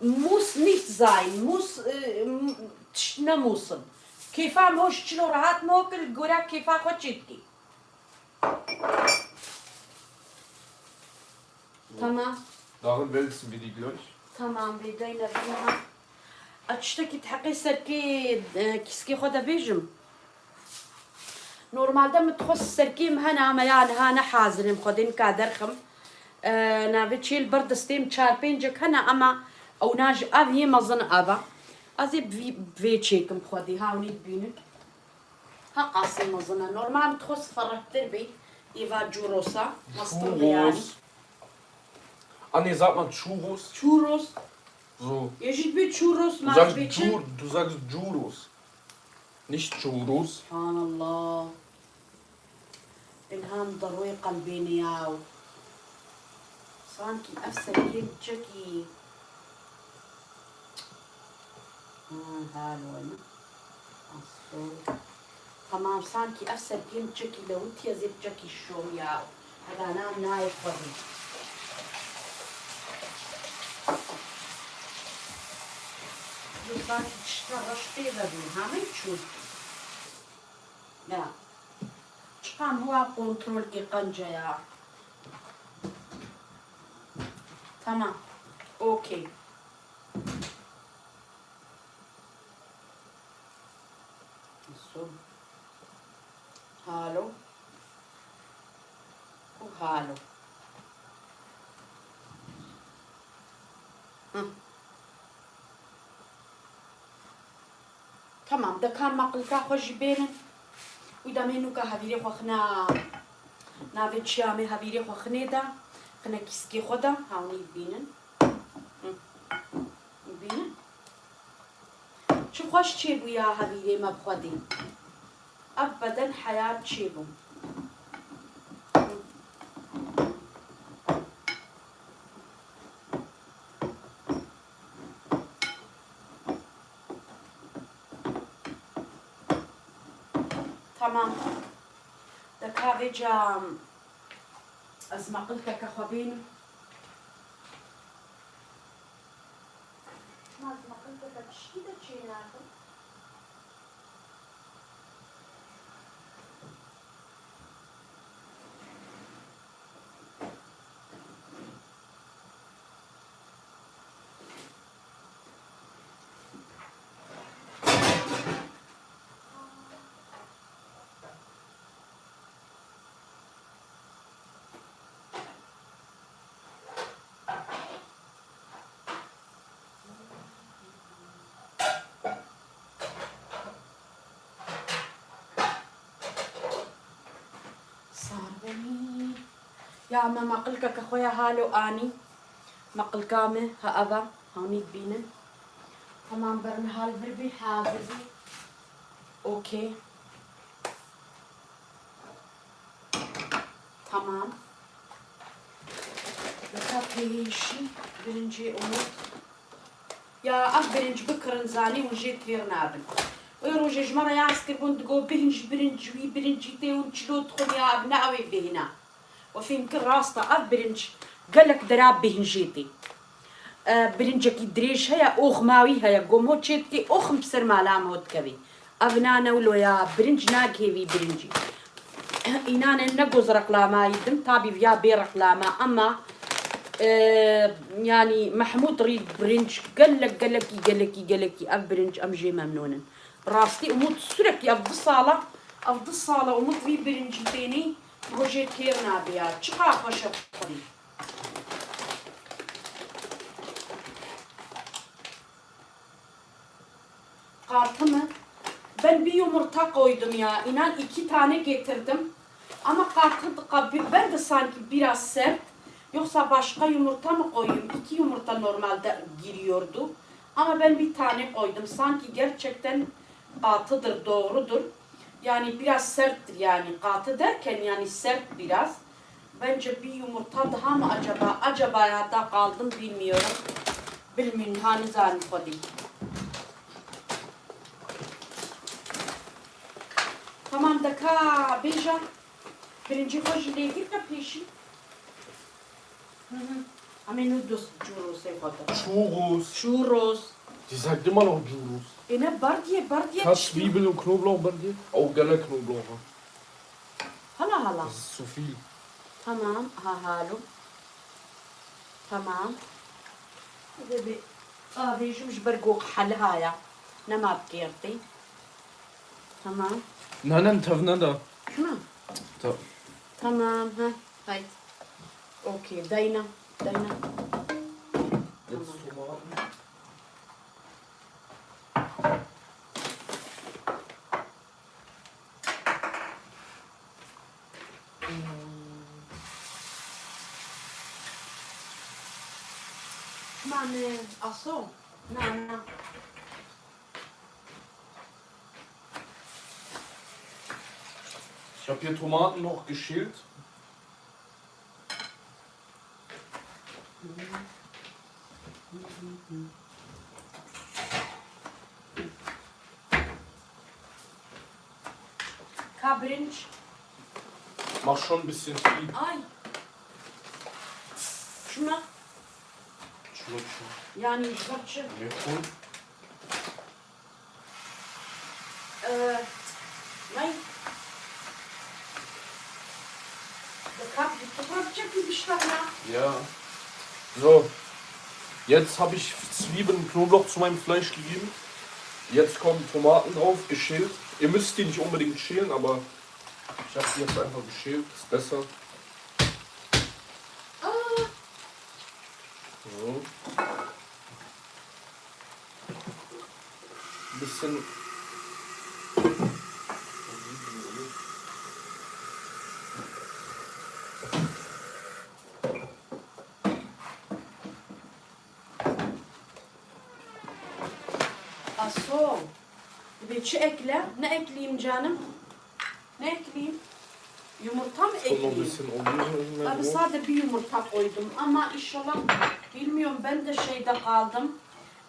Muss nicht sein. Muss, äh, m-, tişt ne muss in. Kêfa min hoş çilo rahat me kir, li gora kêfa xwe çê dikî. Tamam. Darin wälzen wir die gleich. Tamam, bê deyne bîna. A tiştekî di heqê serkê, e, kîskê xwe de bêjim. Normalde min dixwest serkê min hene, ama ya niha ne hazir im, xwedê nika derxim. E, navê çêl ber destê min çar pêncek hene, ama ew na ji ev yê mezin ev e. Ez ê bi vî, bi vê çêkim xwedê, ha hûn ê dibînin. Ha qasî mezin e. Normal min dixwest ferehtir bê. Êva churros e. Mestir bê yani. Churros. Anne, sag mal churros. Churros. So. Yê jî dibê churros, du ma sagst dibê çi? Chur-, du sagst churros. Nicht churros. Subhanallah. Îlham deroyê qelbê ne yaw. Sankî ev serkê çekî. Ha, halo ne. Asto. Tamam, sankî ev serkê çekî lewitiye zê çekî şom yaw. Heda nam nayê xwedî. Sankî tişta reş tê de bû. Hemî çû. Ya. Çiqam huwa kontrol ke qenceya. Tamam. Okey. So. Halo. Û halo. Hı. Tamam, de ka maqilka xwe jî bênin. Wî demê nûka hevîrê xwe xine navê çiya me, hevîrê xwe xinê de, xine kîskê xwe de, hawnî bînin. Hı. Bînin. Çi xweş çêbûya hevîrê me bi xwedê. Ev beden heyat çêbû. Tamam. De ka vêca ez meqilkeke xwe bênim. Çima ez meqilkeke tiştî de çênakim? Sarbenî. Ya me meqilkeke xwe ya halo anî. Meqilka me ha eva. Hanî dibînin. Tamam, berin hal vir bî, hazir bî. Okey. Tamam. Leka pêşî birincê Umut. Ya ev birinc bikirin zanî hûn jê têr nabin. Wê rojê ji me re ya ez kiribûn digo bihinc birinc wî birincî tê hûn çilo dixwin ya ev ne ew ê bêhna. We fêm kir rast e ev birinc gelek dera bêhincê tê. E, birincekî dirêj heye, oxma wî heye, gom ho çê dikê, oxm bi ser mala me ho dikevê. Ev nane wilo ya, birinc nagihê vî birincî. Înane ne goz reklamayî dim, tabî viya bê reklama, ama, e, yanî Mehmûd rî birinc gelek, gelekî, gelekî, gelekî ev birinc em jê memnûn in. Rastî Umut sürekli ev du sala, ev du sala Umut vî birincî tênî, ho jê têr nabe ya. Çiqa xweş e xwedî. Qatı mı? Ben bir yumurta koydum ya. İnan iki tane getirdim. Ama katı, ben de sanki biraz sert. Yoksa başka yumurta mı koyayım? İki yumurta normalde giriyordu. Ama ben bir tane koydum. Sanki gerçekten katıdır, doğrudur. Yani biraz serttir yani. Katı derken yani sert biraz. Bence bir yumurta daha mı acaba? Acaba ya da kaldım bilmiyorum. Bilmiyorum, hani zanî xwedî. Tamam, deka bêja. Birincî xwe jî lê girke pêşî. Hı hı. Em ê nû dost churrosê xwe de. Churros. Churros. Die sagt immer noch Churros. Ê ne berdiyê, berdiyê. Ka tiştî. Zwiebel û Knoblauch berdiyê? Ew gelek Knoblauch e. Hala hala. Das ist zu viel. Tamam, ha halo. Tamam. Hadi bir avêjim ji ber ku qeheliha ya. Nema bikêrtî. Tamam. Nanen tevne de. Tamam. Tamam, ha, haydi. Okey, dayna, dayna. Jetzt Tomaten. Mane, aso. Na, na. Ich habe hier Tomaten noch geschält. Ka birinc. Mach schon ein bisschen viel. Ay. Şuna. Şuna, şuna. Yani, bak şu. Mefhum. Ee, nein. Der Kampf, du Kampf, check die Stadt nach. Ja. So. Jetzt habe ich Zwiebeln und Knoblauch zu meinem Fleisch gegeben. Jetzt kommen Tomaten drauf, geschält. Ihr müsst die nicht unbedingt schälen, aber ich habe die jetzt einfach geschält. Ist besser. Ah. So. Bisschen. Aso. Dibê çi ekle? Ne ekleyeyim canım? Ne ekleyeyim? Yumurta mı ekleyeyim? Komma bisschen Olivenöl. Abi, sade bir yumurta koydum ama inşallah, bilmiyorum, ben de şeyde kaldım.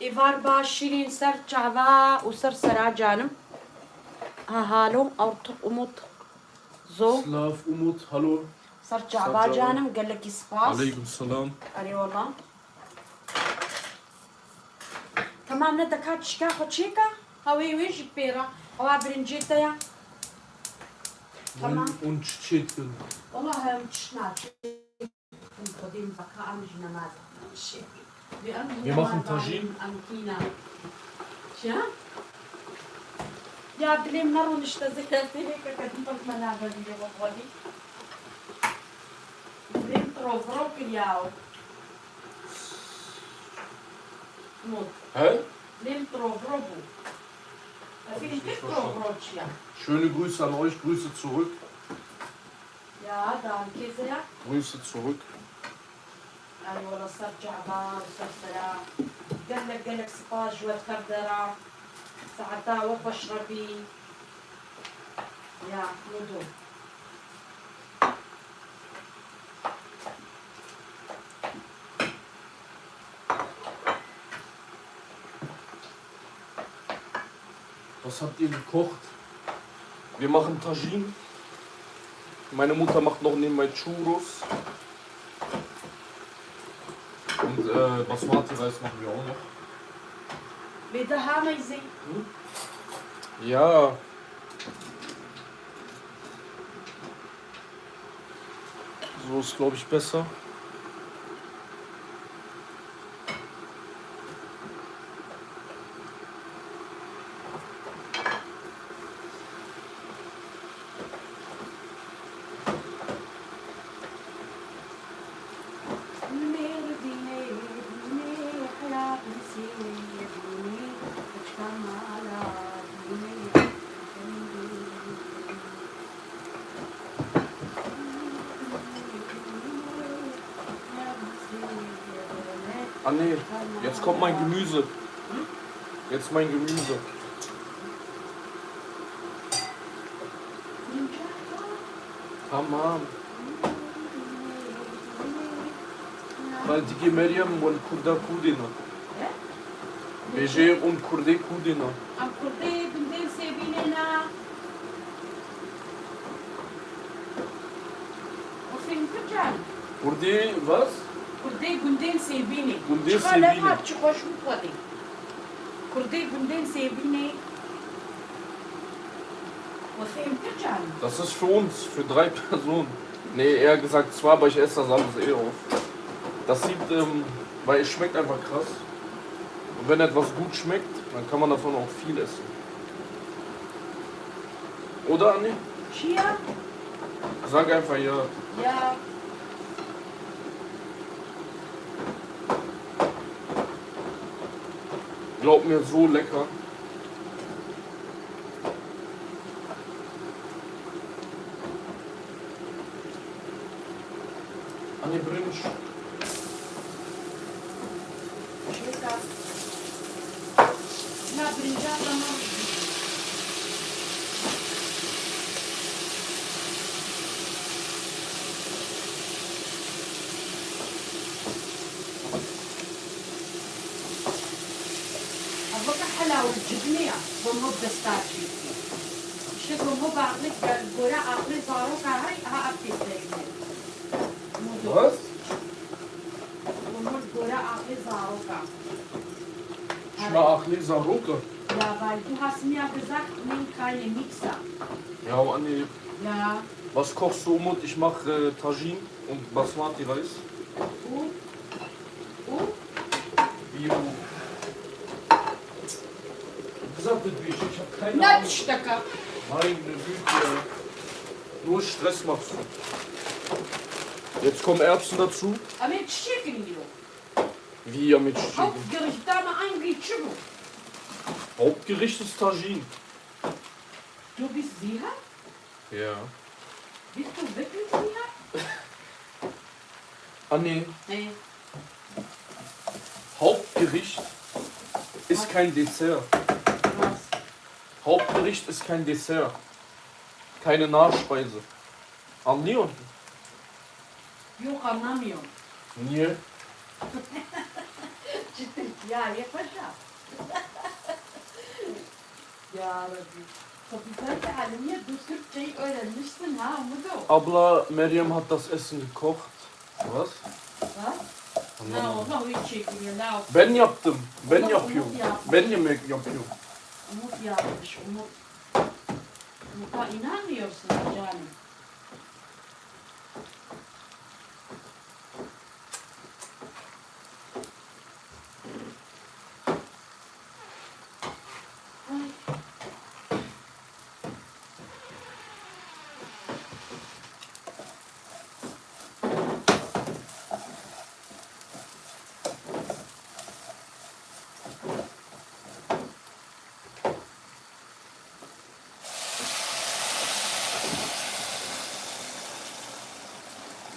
Êvar ba şîrîn ser çava û ser sera canım. Ha, halo, artık Umut. Zo. Slav Umut, hallo. Ser çava canım, gelekî spas. Aleyküm selam. Erê wala. Tamam, ne deka çika xwe çêka? Hawê wê jî pêra. Hawa birincê te ya. Tamam. Un çiçê dikin. Wala hem çişna çê. Xwedê mizaka em jî nemaz. Çi? Bi em Wir machen Tagine. Em kîna. Çi? Ya dilê min ne rûnişte zêde tê keke din bak me navê bîrê we xwedî. Dilê min tiro viro kiriya o. Mut. He? Dilê min tiro viro bû. Ez ê tiro viro çiya. Schöne Grüße an euch, Grüße zurück. Ya, danke sehr. Grüße zurück. Ay wala ser çava, ser sera. Gelek, gelek spas ji we tev de re. Saeta we xweş re bî. Ya, Mudo. Was habt ihr gekocht? Wir machen Tagine. Meine Mutter macht noch nebenbei Churros. Und, äh, Basmati-Reis machen wir auch noch. Lê de ha meyzê. Hm? Ja. So ist, glaube ich, besser. Anne, jetzt kommt mein Gemüse. Jetzt mein Gemüse. Tamam. Xaltikê Meryem, wan kurda kû dêna. Bêje, hûn kurdê kû dêna? Em kurdê gundên Sêbînê ne. O fêhm kir can? Kurdê was? Kurdê gundên Sêbînê. Gundê Sêbînê. Çiqa leva çi xweş bû xwedê. Kurdê gundên Sêbînê. O fêhm kir can? Das ist für uns, für drei Personen. Nee, eher gesagt zwei, aber ich esse das alles eh auf. Das sieht, ähm, weil es schmeckt einfach krass. Und wenn etwas gut schmeckt, dann kann man davon auch viel essen. Oder, Anni? Chia? Sag einfach ja. Ja. Glaub mir, so lecker. Anne Brinsch. Şurada. Ya birinci adamı. Abla hela û cibniya, gomo destaki. İşte gomo bağlı, göre aklı zaroka hay, ha abdest verilmeli. Was? Umut göre akli zaroka. Şuna akli zaroka. Ja, weil du hast mir gesagt, nimm keine Mixer. Ja, Anne, Ja. Was kochst du, Umut? Ich mach äh, Tagine und Basmati Reis. Und? Und? Bio. Gesagt, ich hab keine Ahnung. Netzstecke. Meine Güte. Nur Stress machst du. Jetzt kommen Erbsen dazu. Ama çiçekin yiyor. Wie ja mit Stücken. Hauptgericht ama aynı çibu. Hauptgericht ist Tagine. Du bist sicher? Ja. Bist du wirklich sicher? Anne, Hey. Hauptgericht ist kein Dessert. Was? Hauptgericht ist kein Dessert. Keine Nachspeise. Anlıyor musun? Yok, anlamıyorum. Niye? Ciddi. Ya yapacağım. Ya Rabbi. Tabii sen de Alimiye, du Türkçeyi öğrenmişsin ha, Umudo. Abla, Meryem hat das Essen gekocht. Was? Ha? La Allah, hiç çekmiyor la. Ben yaptım. Ben Umut, yapıyorum. Umut yapmış. Ben yemek yapıyorum. Umut yapmış, Umut. Umut'a inanmıyorsun canım. Ay.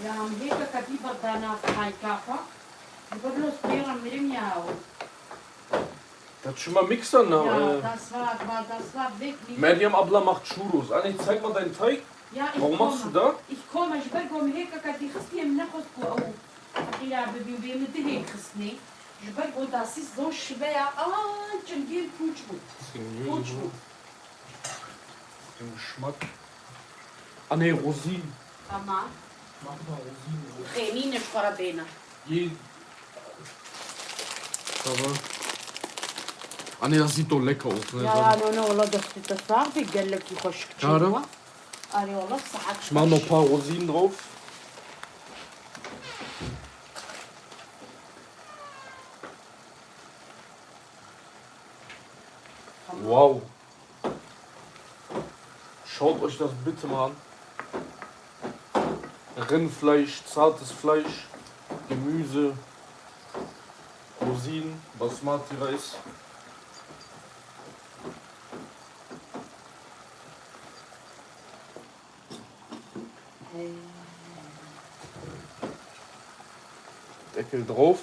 Ya, em hêka ketî berdana tayka xwe. Ji ber los pê re mirim ya. Da çima mixer na? Ya, Äh, das war, war, das war wirklich. Meryem abla macht Churros. Anne, zeig mal deinen Teig. Ya, ich Warum machst du komme. Da? Ich komme, ji ber ku em hêka ketî xistî em nexwest ku ew feqîra bibî, wê min dihê xistnê. Ji ber ku das ist so schwer. Aa, çingên pûç bû. Pûç bû. Den Geschmack. Anne, Rosinen. Tamam. Mach mal Rosinen. Xênî ne ji xwe re bêne. Ye- Tamam. Anne, das sieht doch lecker aus, ne? Ya, no, no, wala destê te sax be, gelekî xweşik Çara? çêbû. Arê, wala saet Ich mach noch ein paar Rosinen drauf. Wow. Schaut euch das bitte mal an. Rindfleisch, zartes Fleisch, Gemüse, Rosinen, Basmati Reis. Deckel drauf.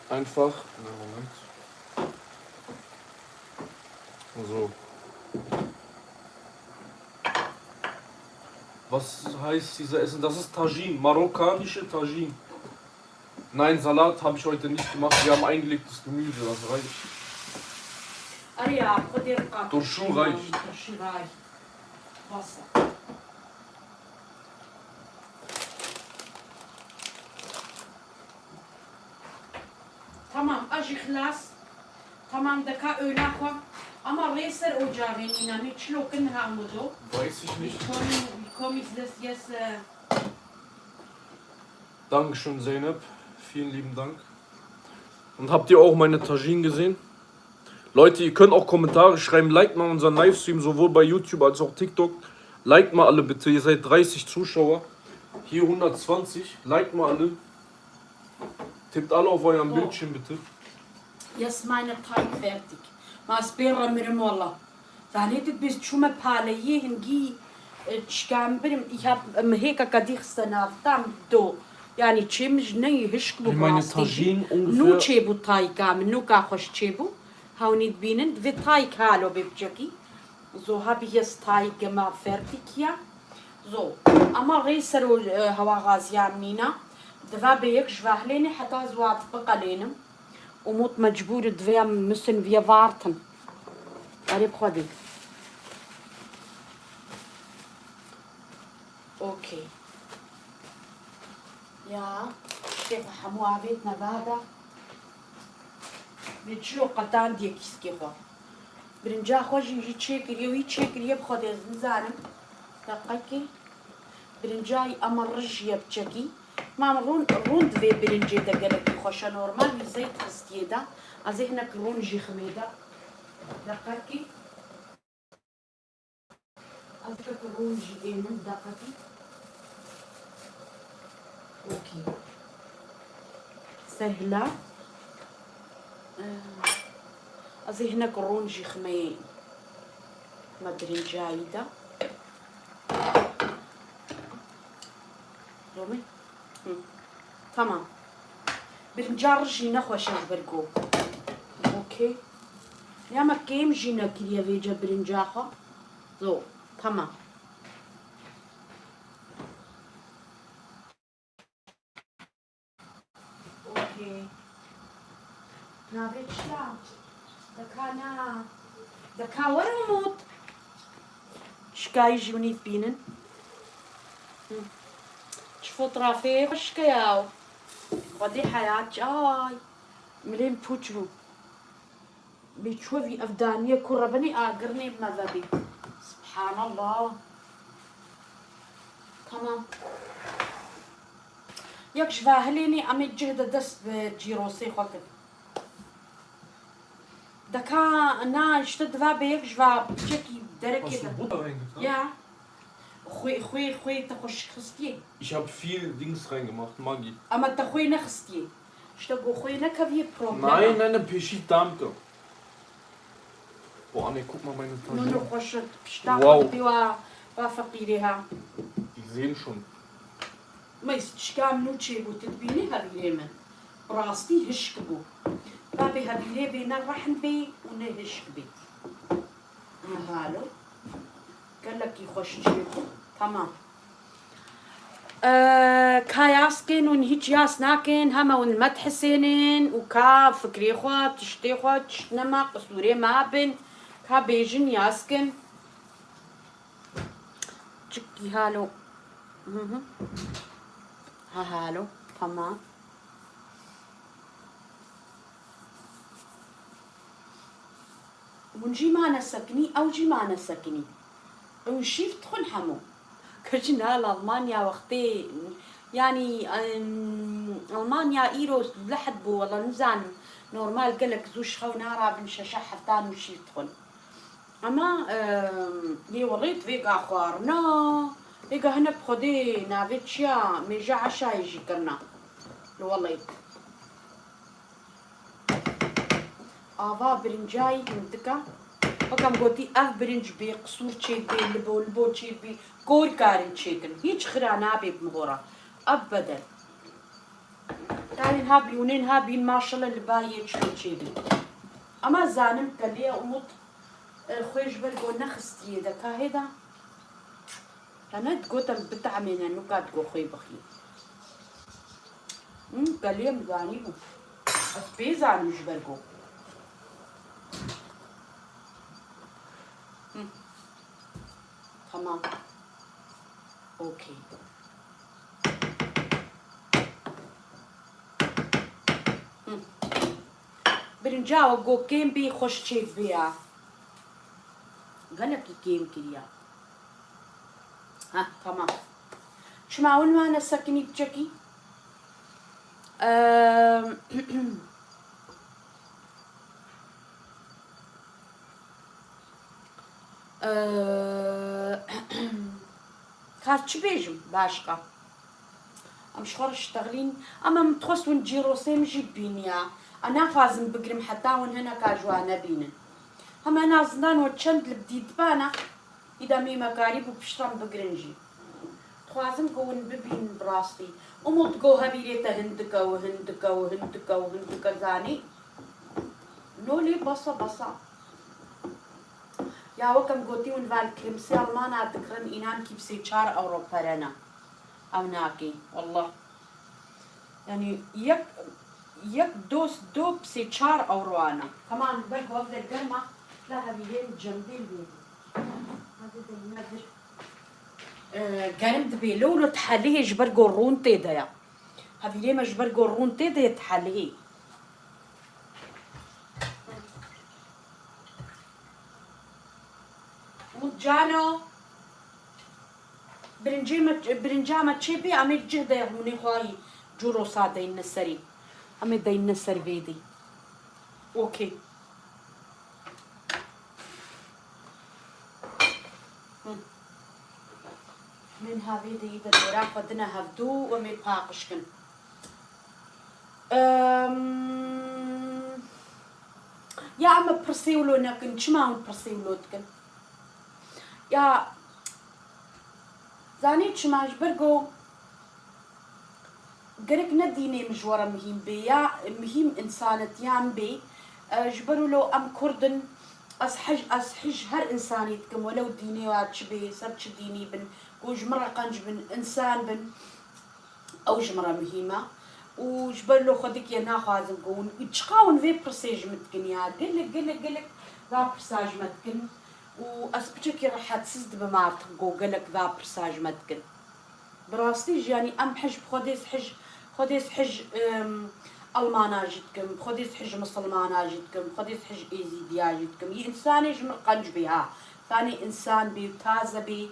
Einfach. Einen Moment. So. Was heißt dieser Essen? Das ist Tagine, marokkanische Tagine. Nein, Salat habe ich heute nicht gemacht. Wir haben eingelegtes Gemüse, das reicht. Arê ya, Xwedê riqat. Turşu reicht. Turşu reicht. Basa. Tamam, a jî xilas. Tamam, deka öğla xwe. Ama rê ser ocaxê nîna, me çilo kin ha mudo. Weiß ich nicht. Komis, komis les yes. Dankeschön, Zeynep. Vielen lieben Dank. Und habt ihr auch meine Tagine gesehen? Leute, ihr könnt auch Kommentare schreiben, liked mal unseren Livestream, sowohl bei YouTube als auch TikTok. Liked mal alle bitte, ihr seid dreißig Zuschauer. Hier hundertzwanzig. Liked mal alle. Tippt alle auf euren Bildschirm bitte. Yes, meine Teig fertig. Ma spêr re mirim wala. Zanê tu biz çûme paleyê hingî, e, çikan birim. Ich hab, em, hêka kadî xiste nav tam do. Yani çê min ji neyê hişk bû. Ich meine, rastî jî. Tagine ungefähr. Nû çêbû tayka min, nû ka xweş çêbû. Hewnî dibînin, divê tayk halo bê biçekî. So hab ich jetzt Teig gemacht, fertig ya. So, ama rê ser û, e, hewa gaziya min nîna. Diva bê yek ji vahlênê heta ez wat biqelênim. Umut mecbûr divê em misin viye vartin. Erê bi Xwedê. Okey. Ya, tiştê xwe hemû avêtine vada. Vê çilo qetandiye kîskê xwe. Birinca xwe jî jî çêkiriye, wî çêkiriye bi Xwedê ez nizanim. Deqekê. Birincayî ama rijiye biçekî. Mam rûn, rûn di vê birincê de gelekî xweş e, normal wî zeyt xistiye de. Ez ê hinek rûn jî ximê de. Deqekî. Ez hinek rûn jî ênim deqekî. Okey. Sehla. Eh, ez ê hinek rûn jî ximeyê me birincayî de. Domê? Hı. Tamam. Birinca rijî nexweş e ji ber ku. Okey. Ya me kêm jî nekiriye vêce birinca xwe. Zo. Tamam. Okey. Navê çi ya? Deka na. Deka were Umut. Şikayî jî winî dibînin. Hı. Çi fotrafê xweşke ya. Xwedê heyat çay. Milên pûç bû. Bê çi wevî ev daniye ku rebenê agir nê me vebî. Subhanallah. Tamam. Yek ji vahilê nê em ê cih de dest bi cîrosê xwe kir. Deka na işte diva bê yek ji va piçekî derekê de. Hast du Butter reingetan? Ya. Xwê, xwê, xwê te xweş xistiye. Ich hab viel Dings reingemacht, Maggi. Ama te xwê nexistiyê. Îşte ku xwê nekeviyê problem e. Nein, nein, nein, pêşî tam ke. Boah, nee, guck mal meine Tagine. Nû xweş e, pişta xwe dibî wa, wa feqîrê ha. Ich seh schon. Meys, çika min nû çêbû, tu dibînî hevîrê min. Bi rastî hişk bû. Ba bê hevîrê bê ne rehn bê û ne hişk bê. Halo. Gelekî xweş çêbû. Tamam. Ee, ka yas kên û hîç yas nakên, hema hûn me dihisênin û ka fikrê xwe, tiştê xwe, tişt nema, qisûrê me bin, ka bêjin yas kin. Çikî halo. Hı hı. Ha halo. Tamam. Hûn jî mane sekinî, ew jî mane sekinî. Ew şîv dixwin hemû. Keçin hal Almanya wextê, yanî, em, Almanya îro lehd bû, wela nizanim. Normal gelek zû ji xew narabin, şeşe heftan û şîv dixwin. Ema, em, lê welêt vêga xwarina, vêga hinek xwedê navê çiya mêje eşayê jî kirina. Li welêt. Ava birincayî hindika. Wek em gotî ev birinc bê qisûr çêbê, libo libo çêbê, kor karin çêkin. Hîç xira nabê bi min hora. Ebeden. Karên ha bî û nên ha bîn maşallah li ba yê çilo çêbî. Ama zanim ke lê Umut, e, xwê ji ber go nexistiyê de ka hêda. Hene digot em bitamêne, nuka digo xwê bixî. Hmm, gelê em zanî bû. Ez pê zanim ji ber go. Hmm. Tamam. Okey. Hmm. Birinca we go kêm bî, xweş çêk bî ya. Gelekî kêm kiriya. Ha, tamam. Çima hûn wane sekinî biçekî? Ehm, ehm, Ka çi bêjim başqa? Em ji xwe re ştexlîn, em em dixwest hûn cîrosê min jî bîniya. Em naxwazin bigrim heta hûn hineka ji wan nebînin. Hema en azından we çend li dîtibana, îda mîmekarî bû piştre em bigrin jî. Dixwazim ku hûn bibînin bi rastî. Umut go hevîrê te hindike û hindike û hindike û hindike zanî. No lê basa basa. Ya wek em gotî hûn val kirimsê Almana dikirin, înan kî bi sê çar euro pere ne. Ew nakê, wallah. Yani yek, yek dos do bi sê çar euro ana. Tamam, ber ku ev de germa, la hevîrên cemdêl bê. Hadi de nedir? Ee, germ dibê, lo lo teheliyê ji ber ku rûn tê de ya. Hevîrê me ji ber ku rûn tê de ye teheliyê. Umut cano, birincê me, birinca me çê bê, em ê cih de hûnê xwayî cûro sa deyne serî. Em ê deyne ser vêdî. Okey. Hı. Min havê de yî de dora xwe dine hevdû û em ê paqij kin. Em, ya em pirsê wilo nekin, çima hûn pirsê wilo dikin? Ya, zanî çima? Ji ber ku gerek ne dînê min ji we re mihîm bê, ya mihîm însanetiya min bê. E, ji ber wilo em Kurd in, ez hij, ez hij her însanî dikim, welew dînê wa çi bê, ser çi dînî bin, ku ji min re qenc bin, însan bin. Ew ji min re muhîm e. Û ji ber lo xwedikê naxwazim ku hûn, çiqa hûn vê pirsê ji min dikin ya. Gelek, gelek, gelek va pirsa ji me dikin. Û ez piçekî rehetsiz dibim artık ku gelek va pirsa ji me dikin. Bi rastî jî, yanî em hij bi Xwedê hij, Xwedê hij, em, Almana jî dikim, Xwedê hij Misilmana jî dikim, Xwedê hij Êzîdiya jî dikim. Yî însanê ji min qenc bê ha. Fanê însan bê û taze bê.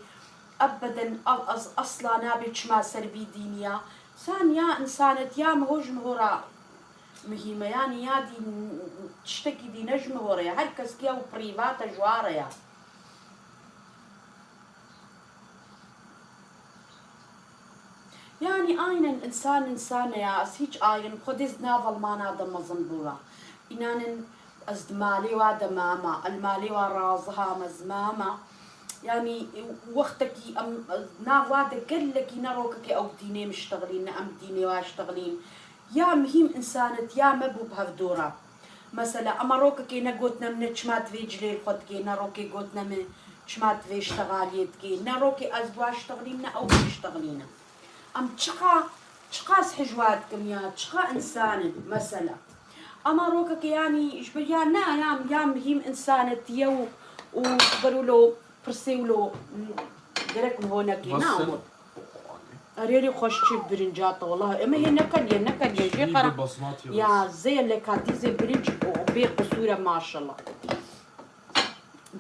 Ebeden ev ez esla nabê çima ser vî dîniya. San ya însanetiya miho ji miho re muhîm e. Yanî ya dîn tiştekî dî ne ji miho re ye. Her kes ya û prîvat e ji wa re ye. Yanî aynen însan însan e ya. Ez hîç ayrım. Xwedê di nav Almana de mezin bûya. Înanin ez di malê wa de mama, el malê wa raziham ez mama. Yanî wextekî em nav wa de gelekî ne rokekê ew dînê min ştexilîn, ne em dînê wa ştexilîn. Ya muhîm însanetiya me bû bi hevdora. Mesela, ema rokekê ne gotine min ne çima divê cilê li xwe dikê, ne rokê gotine min çima divê ştexaliyê dikê, ne rokê ez bi wa ştexilîm, ne ew bi ştexilîne. Em çiqa, çiqas hijwa dikim ya, çiqa însan in, mesela. Ama rokeke yanî ji ber ya ne, ya, ya mihîm însanetiye û, û ji ber wilo pirsê wilo, m, gerek min ho nekê, na Umut. Erê, erê, xweş çê birinca te, wela. Eme yê nekeliye, nekeliye, jê qara. Ya, zê lekatî zê birinc û bê qisûre, maşallah.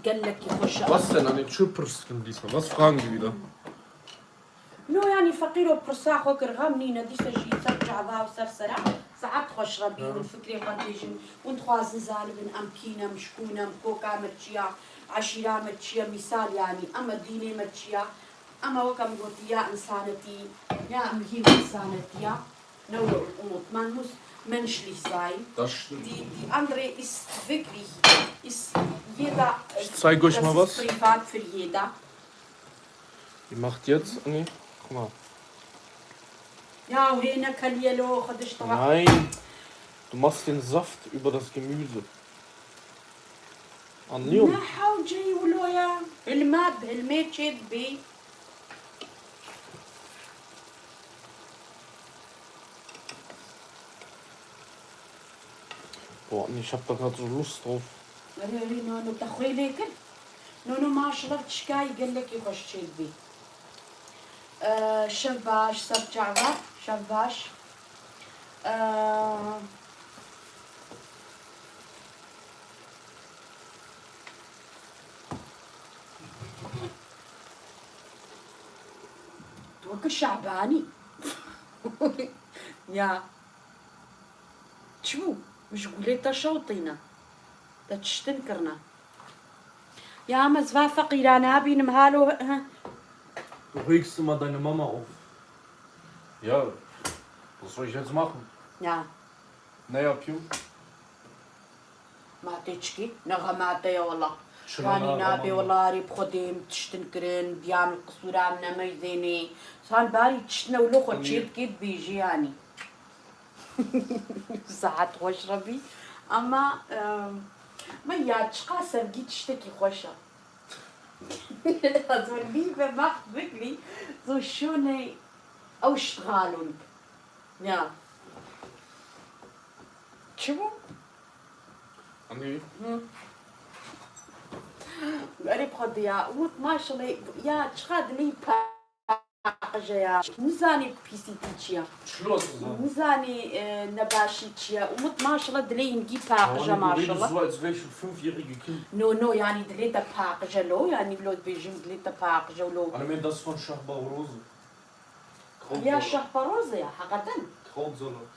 Gelekî xweş e. Was denn an den Chip-Riss geblieben? Was fragen die wieder? No, yanî feqîro pirsa xwe kir, xem nîne, dîsa jî ser çava û ser sera. Saet xweş re bî, hûn fikrê xwe dibêjin, hûn dixwazin zanibin em kî ne, em ji ku ne, em koka me çi ya, eşîra me çi ye, mîsal yanî, em e dînê me çi ya, em e wek em gotî ya însanetî, ya em hîn însanetî ya. Newro Umut, man muss menschlich sein. Das stimmt. Die, die andere ist wirklich, ist jeder, Ich zeig euch mal was. Privat für jeder. Die macht jetzt, nee, guck mal. Ya, hê nekeliye lo, xwe diştira. Nein, du machst den Saft über das Gemüse. Anlıyor musun? Ne hewceyî wilo ya. Hilma bi hilmê çê dibî. Boah, nee, ich hab da grad so Lust drauf. Erê, erê, no, no, te xwê lê kir. No, no, maşallah, tişkayî gelekî xweş çêdibî. Ee, şev baş, ser çava, şev baş. Ee, Tu weke Şabanî. Ya. Çi bû? Ji gulê te şewtîne. Te tiştin kirine. Ya, em ez va feqîra nabînim halo, he. Du regst immer deine Mama auf. Ja, was soll ich jetzt machen? Ja. Naja, Piu. Ma tê çikî? Ne xemate ye wela. Çila Yanî ne nabê xemate? Wela, erê bi Xwedê em tiştin kirin, diya min qisûra min nemeyzênê. San barî tiştine wilo xwe Tanî. Çê dikê dibêjî yanî. Saet xweş Rebî. Ama, em, me ya çiqa sevgî tiştekî xweş e. Also Liebe macht wirklich so schöne Ausstrahlung. Ya. Çi bû? Anî. Hı. Erê bi Xwedê ya. Umut maşallah ya çiqa dilê paqij e ya. Nizanî pîsîtî çi ya. Çilo siz lan? Nizanî, e, nebaşî çi ya. Umut maşallah dilê hingî paqij e maşallah. Hawanî, du redest so, als wär ich ein fünfjähriges Kind. No, no, yanî dilê te paqij e lo. Yanî lo dibêjim dilê te paqij e lo. Anne, wenn das von Schachbar Rose. Ya Krautsalat. Şehperozê ya, heqeten. Krautsalat.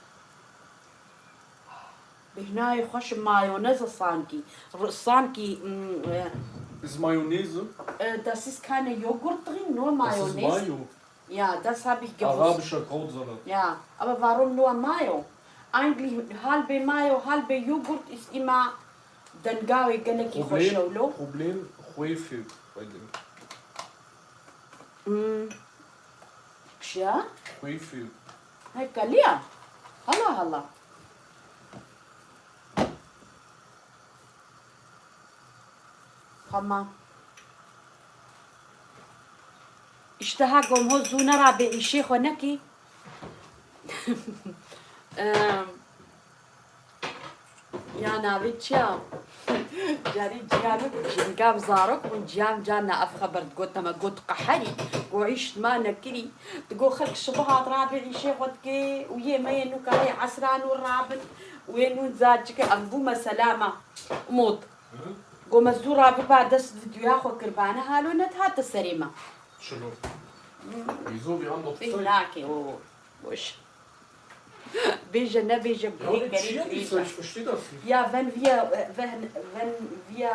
Bêhnayê xweş mayonez e sankî. R-, sankî, mm, e, Ist Mayonnaise? E, das ist keine Joghurt drin, nur Das ist Mayonnaise. Mayo. Ja, das habe ich gewusst. Arabischer Krautsalat. Ja, aber warum nur Mayo? Eigentlich halbe Mayo, halbe Joghurt ist immer dengawê gelekî xweş e wilo. Problem, Problem, Xwê fêr, bei dem. Hmm. Çiya? Xwê fêr. He, kaliya. Hala hala. Tamam. İşte ha gom ho zû nerabê îşê xwe nekî. Em, Ya navê çi ya? Carî ciya min ku jî hingam zarok bûn, ciya min carna ev xeber digot, dema got qeherî, ku îş ma nekirî, digot xelk şibiha dirabê îşê xwe dike û yê me yê nû kereyê esra nû rabin û yê nû zar çike, em bû mesela me mod. Go me zû rabiba dest di duya xwe kirbane, halo nedihate serê me. Şilo. Wîzo vî an Pêk dokuzay. Nake o. Boş. Bêje nebêje, Ya, gurê ne kerê çiye dîsa, dirêj e. Ich verstehe das nicht. Ja, wenn wir, äh, wenn, wenn wir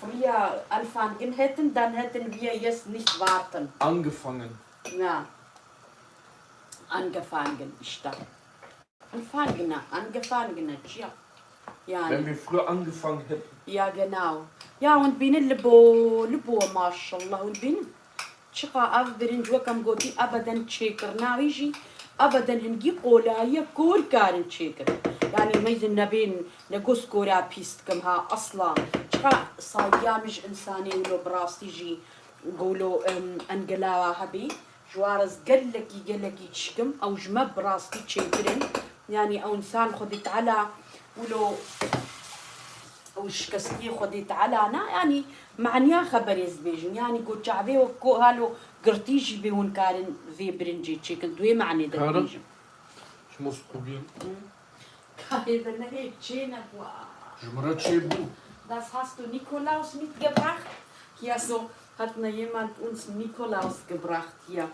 früher anfangen hätten, dann hätten wir jetzt nicht warten. Angefangen. Ja. Angefangen, işte. Anfangen, angefangen, çiya. Yani. Wenn wir früher angefangen hätten. Ja, genau. Ya, hûn dibînin li bo, li bo, maşallah, hûn dibînin. Çiqa ev birinc wek em gotî ebeden çêkirina wî jî ebeden hingî qolayiye kor karin çêkirin. Yanî meyzin nebên ne goz kora pîs dikim ha esla. Çiqa saygîya min ji însanê wilo bi rastî jî wilo, em, engelawa hebî. Ji wan re ez gelekî gelekî dişikim. Ew ji me bi rastî çêtir in. Yanî ew însan Xwedê Teala wilo Ew şikestiyê Xwedê Teala ne, yanî maniya xeberê ez dibêjim. Yanî ku çavê wek ku halo girtî jî bê hûn karin vê birincê çêkin. Di wê manê de Kara. Dibêjim. Ich muss probieren. Karê de nehê çê nebû. Ji min re çêbû. Das hast du Nikolaus mitgebracht? Hier so hat mir jemand uns Nikolaus gebracht hier.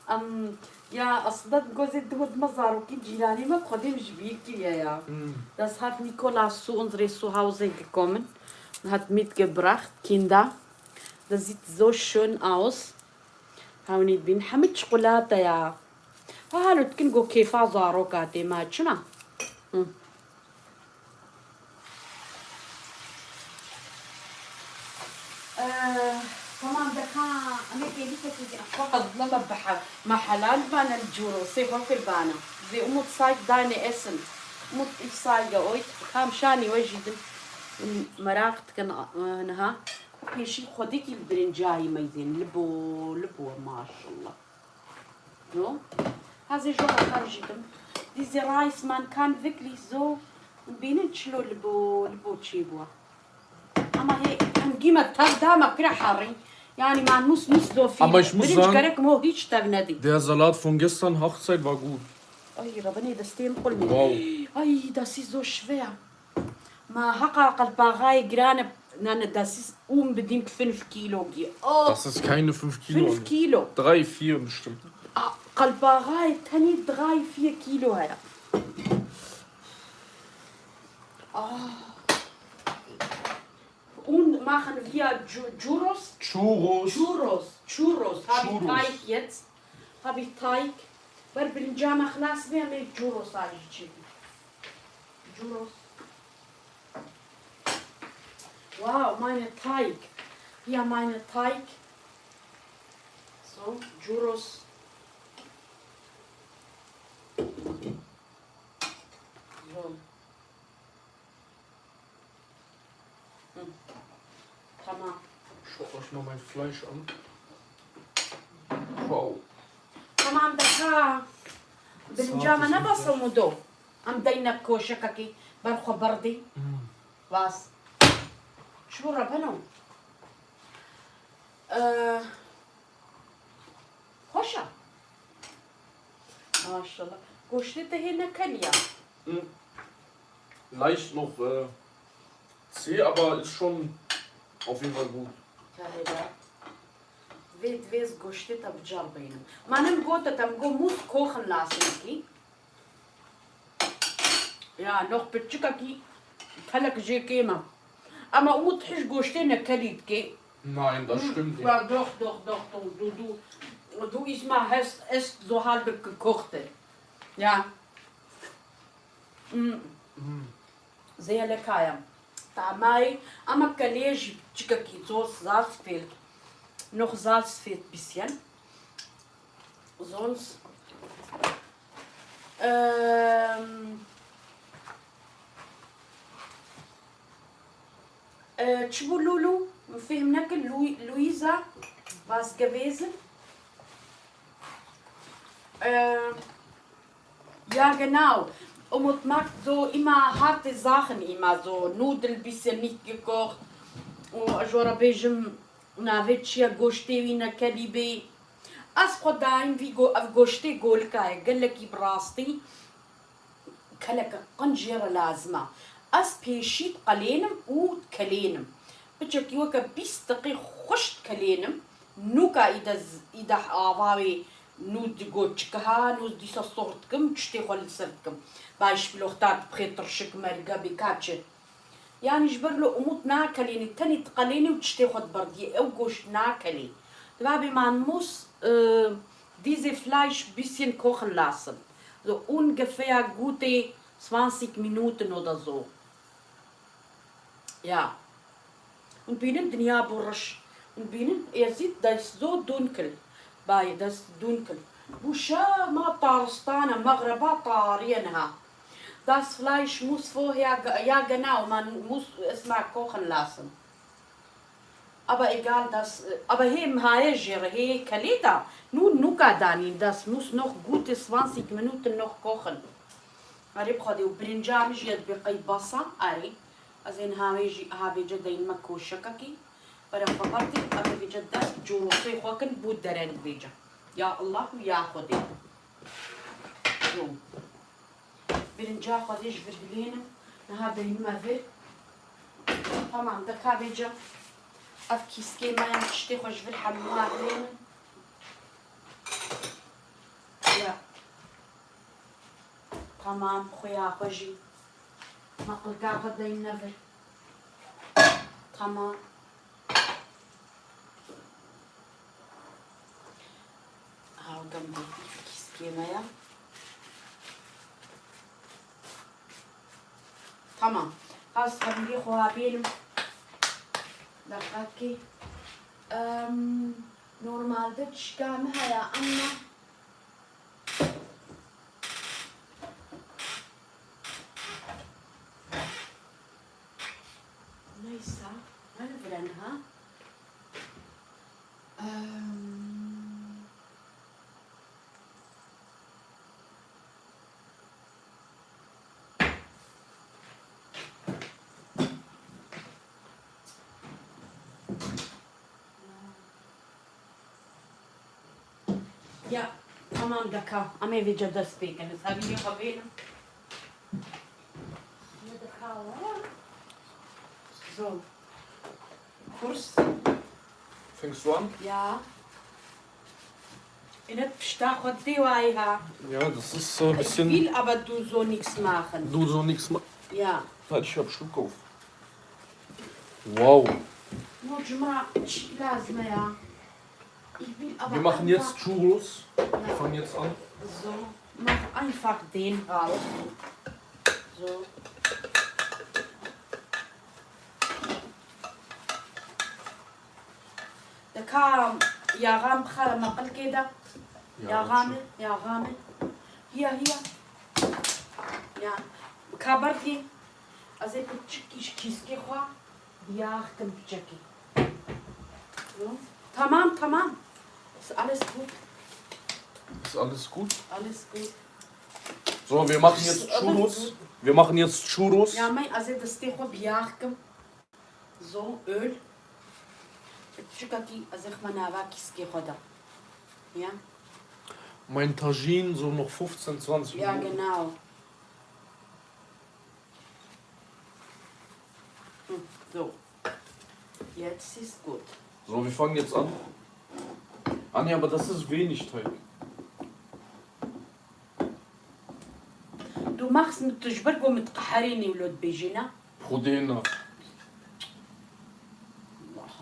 Em, ya, aslında gozê di me zarokî cîranê me Xwedê min ji bîr kiriye ya. Hmm. Das hat Nikolaus zu unsere Zuhause gekommen und hat mitgebracht, Kinder. Das sieht so schön aus. Hewnî dibîn, hemî çikolata ya. Ha, halo dikin go kêfa zaroka tê me, çima? Hı. Ee, tamam, deka, em ê pêlî tekî xwe qedleme bihe, me helal bane li cûro, sê xwe kir bane. Vê Umut sayg dayne esin. Umut ich zeige euch, kam şanî we jî din. Meraq dikin, e, niha. Pêşî xwedikî li birincayî meyzên, li bo, li bo, maşallah. No? Hazê jo xwe jî dim. Diese Reis, man kann wirklich so bînin çilo li bo, li bo çê bû. Ama hê, em gî me tev da me kire herî. Yani man muss nicht so viel. Ama ich muss sagen, Birinci gerek mo hiç tev nedi. Der Salat von gestern Hochzeit war gut. Ay, Rabbine, destê min qul. Wow. Ay, das ist so schwer. Ma heqa qelpaxayê giran e, ne, ne, das ist unbedingt fünf Kilo gi-, oh, Das ist keine fünf Kilo. Fünf Kilo. Drei, vier bestimmt. A, qelpaxayê tenê drei, vier Kilo heye. Ah. Und machen wir Ju-, Churros? Churros. Churros. Churros, habe ich Churros. Teig jetzt. Habe ich Teig. Wer birinci ama xlas be, me churros abi çekin. Churros. Wow, meine Teig. Hier meine Teig. So, churros. So. Hm. Tamam. Ich schaue euch mal mein Fleisch an. Wow. Tamam, deka. Birinci ama ne basın mı do? Am deyne koşakaki. Ber xwe berdî. Hm. Bas. Çi bû rebeno? Ee, Xweş e. Maşallah. Goştê te hê ne kelî ya. Hm. Leicht noch, äh, zäh, aber ist schon auf jeden Fall gut. Kahve. Vê divê ez goştê te bicar beynim. Ma ne min gote te, min got mûs koxin lasimekî. Ya, noch piçikekî telek jê kêm e. Ama Umut hiç goştê ne kelî dikê. Nein, das stimmt nicht. Ja, doch, doch, doch, doch. Du, du, du isst mal, hast, ist so halb gekochte. Ja. Mm. Mm. Sehr lecker, ja. Tamay, ama kelê jî piçikekî zor, salz fehlt. Noch Salz fehlt bisschen. Sonst, ähm, äh, çi bû Lulu? Fêhm nekin, Lu-, Luisa, was gewesen? Äh, ja, genau. Umut macht so immer harte Sachen, immer so Nudel bisschen nicht gekocht. Und ich würde bêjim, Navê çi ye, goştê wî ne kelî bê. Ez xwe daîm vî go-, ev goştê golika ye, gelekî bi rastî keleke qinc jê re lazim e. Ez pêşî diqelênim û dikelênim. Piçekî weke bîst deqê xweş dikelênim. Nûka îde z-, îde ava wê nû digo çikiha, nû dîsa sohr dikim, tiştê xwe li ser dikim. Bay şpîloxtak bixê tirşik, merîga bê ka çi. Yanî ji ber lo Umut nakelênî, tenê diqelênî û tiştê xwe diberdiyê. Ew goşt nakelê. Diba bê man muss, äh, diese Fleisch bisschen kochen lassen. So ungefähr gute zwanzig Minuten oder so. Ja. Hûn bînin dinya bû riş. Hûn bînin Êzîd, das ist so dunkel. Bayê, das ist dunkel. Bû şema taristana, mexreba tarî ye niha. Das Fleisch muss vorher ge-, ja genau, man muss es mal kochen lassen. Aber egal, das, aber hê mihaye jê re, hê kelê da, nû nûka danîn, das muss noch gute zwanzig Minuten noch kochen. Erê bi Xwedê û birinca min jî ye dibê qey basa, erê. Ez ê niha wê jî, ha vêce deyinme koşekekî. Were xwe bertî, ez ê vêce dest corosê xwe kin, bû dereng vêce. Ya Allah û ya Xwedê. Zo. Birinca Xwedê ji vir bilênim. Niha deyinme vir. Tamam, deka vêce. Ev kîskê me ya tiştê xwe ji vir hemûya bilênim. Ya. Tamam, xuya xwe jî. Me qilka xwe deyne vir. Tamam. Hawdem kîskê me ya. Tamam. Ez hemî xwe bêlim. Deqekê. Em, normalde tişka min heye, ama Neyse, ne li vir e niha? Em, Ya, tamam deka. Em ê vêca dest pê kin. Ez hevî xwe bêlim. Ne deka wa? So. Kurs. Fängst du an? Ja. Ine pişta xwe dê wayî ha. Ja, das ist so ein bisschen. Ich will aber du so nichts machen. Du so nichts ma-, ja. Halt, ich hab Schluck auf. Wow. No, cuma çi lazim e ya? Wir machen jetzt Churros. Wir fangen jetzt an. So, mach einfach den raus. So. Deka yaxa min bixere me qilkê de. Yaxa min, yaxa min. Hiya, hiya. Ya, ka berdê. Ez ê piçikî ji kîskê xwe biyax kim piçekî. Tamam, tamam. Ist alles gut. Ist alles gut? Alles gut. So, wir machen jetzt Churros. Wir machen jetzt Churros. Ya, me ez ê destê xwe biyax kim. So, Öl. Piçikekî ez ê xwe nava kîskê xwe de. Ya. Mein Tagine so noch fünfzehn, zwanzig Minuten. Ja, genau. Hm, so. Jetzt ist gut. So, wir fangen jetzt an. Anne, aber das ist wenig Teig. Du machst mit, tu ji ber ku min diqeherînî wilo dibêjî, ne? Xwedê ne.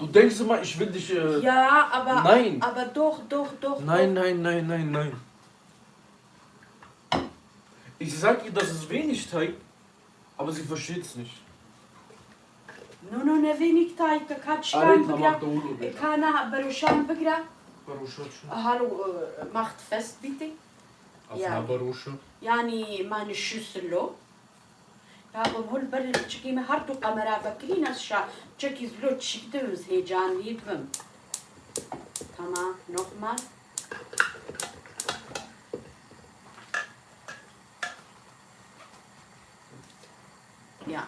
Du denkst immer, ich will dich, äh, Ja, aber, nein. Aber doch, doch, doch, nein, doch. Nein, nein, nein, nein, nein. Ich sag ihr, das ist wenig Teig, aber sie versteht's nicht. No, no, ne wenig Teig, ka çikan bigira. Arê, tamam, doğru. Ka na beroşan bigira. Beroşa çi? Halo, e, macht fest bitte. Auf na beroşa? Yani, meine Schüssel lo. Ya, bu hol ber çikî me her du kamera vekirî, ez şa çekî zilo çik dibim, heyecanlî dibim. Tamam, normal. Ya.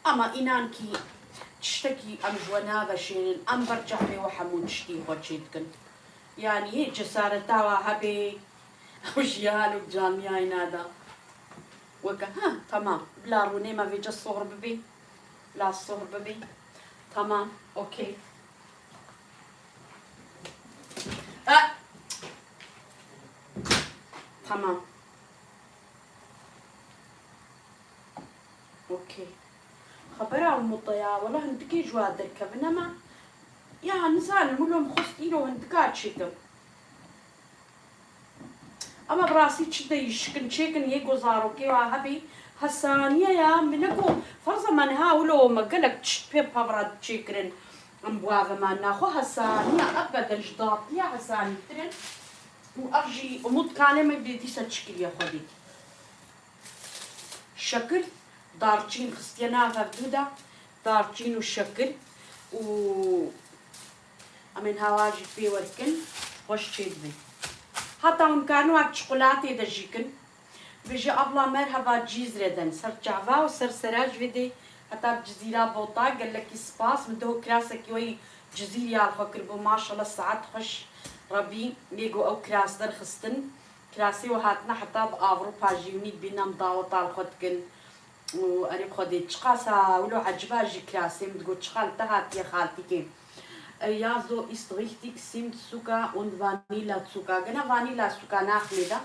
Ama înan kî tiştekî em ji we naveşênin, em ber çavê we hemû tiştî xwe çêdikin. Yanî hê cesareta we hebê, ew jî ya halo canliyayê nada. Weke, ha, tamam. Bila rûnê me vêce sohr bibê. Bila sohr bibê. Tamam, okey. Ha! Tamam. Okey. Xebera û mutaya, wela hindikê ji wa derkevin, ama ya nizanim, wilo min xwest îro hindika çêkim. Ama bi rastî çi deyîşkin çêkin, yê ku zarokê wa hebî, hesaniye ya, min ne ku, ferza me niha wilo me gelek tişt pê pevra çêkirin, em bi wa ve me naxwe hesaniye, ebeden ji datiya hesanîtir in. Û ev jî umût kanê me bê dîsa çi kiriye Xwedê. Şekir, darçîn xistiye nav hevdû de, darçîn û şekir û em ên hewa jî pê werkin, xweş çêdibin. Heta hûn karin wek çikolatê de jî kin. Bêje abla merheba Cîzreden, ser çava û ser sera ji vê dê heta Cizîra Bota, gelekî spas. Min diho kirasekî weyî Cizîrî ya li xwe kiribû, maşallah, saet xweş Rebî, lê got ew kiras derxistin. Kirasê we hatine heta bi Avrupa jî, hûnî dibînin em daweta li xwe dikin. Û erê Xwedê, çiqas a wilo eciba jî kirasê, min digot, çiqa li te hatiye xaltîkê. E, ja, so ist richtig, Zimt Zucker und Vanille Zucker. Gene Vanilla Zucker naxinê de.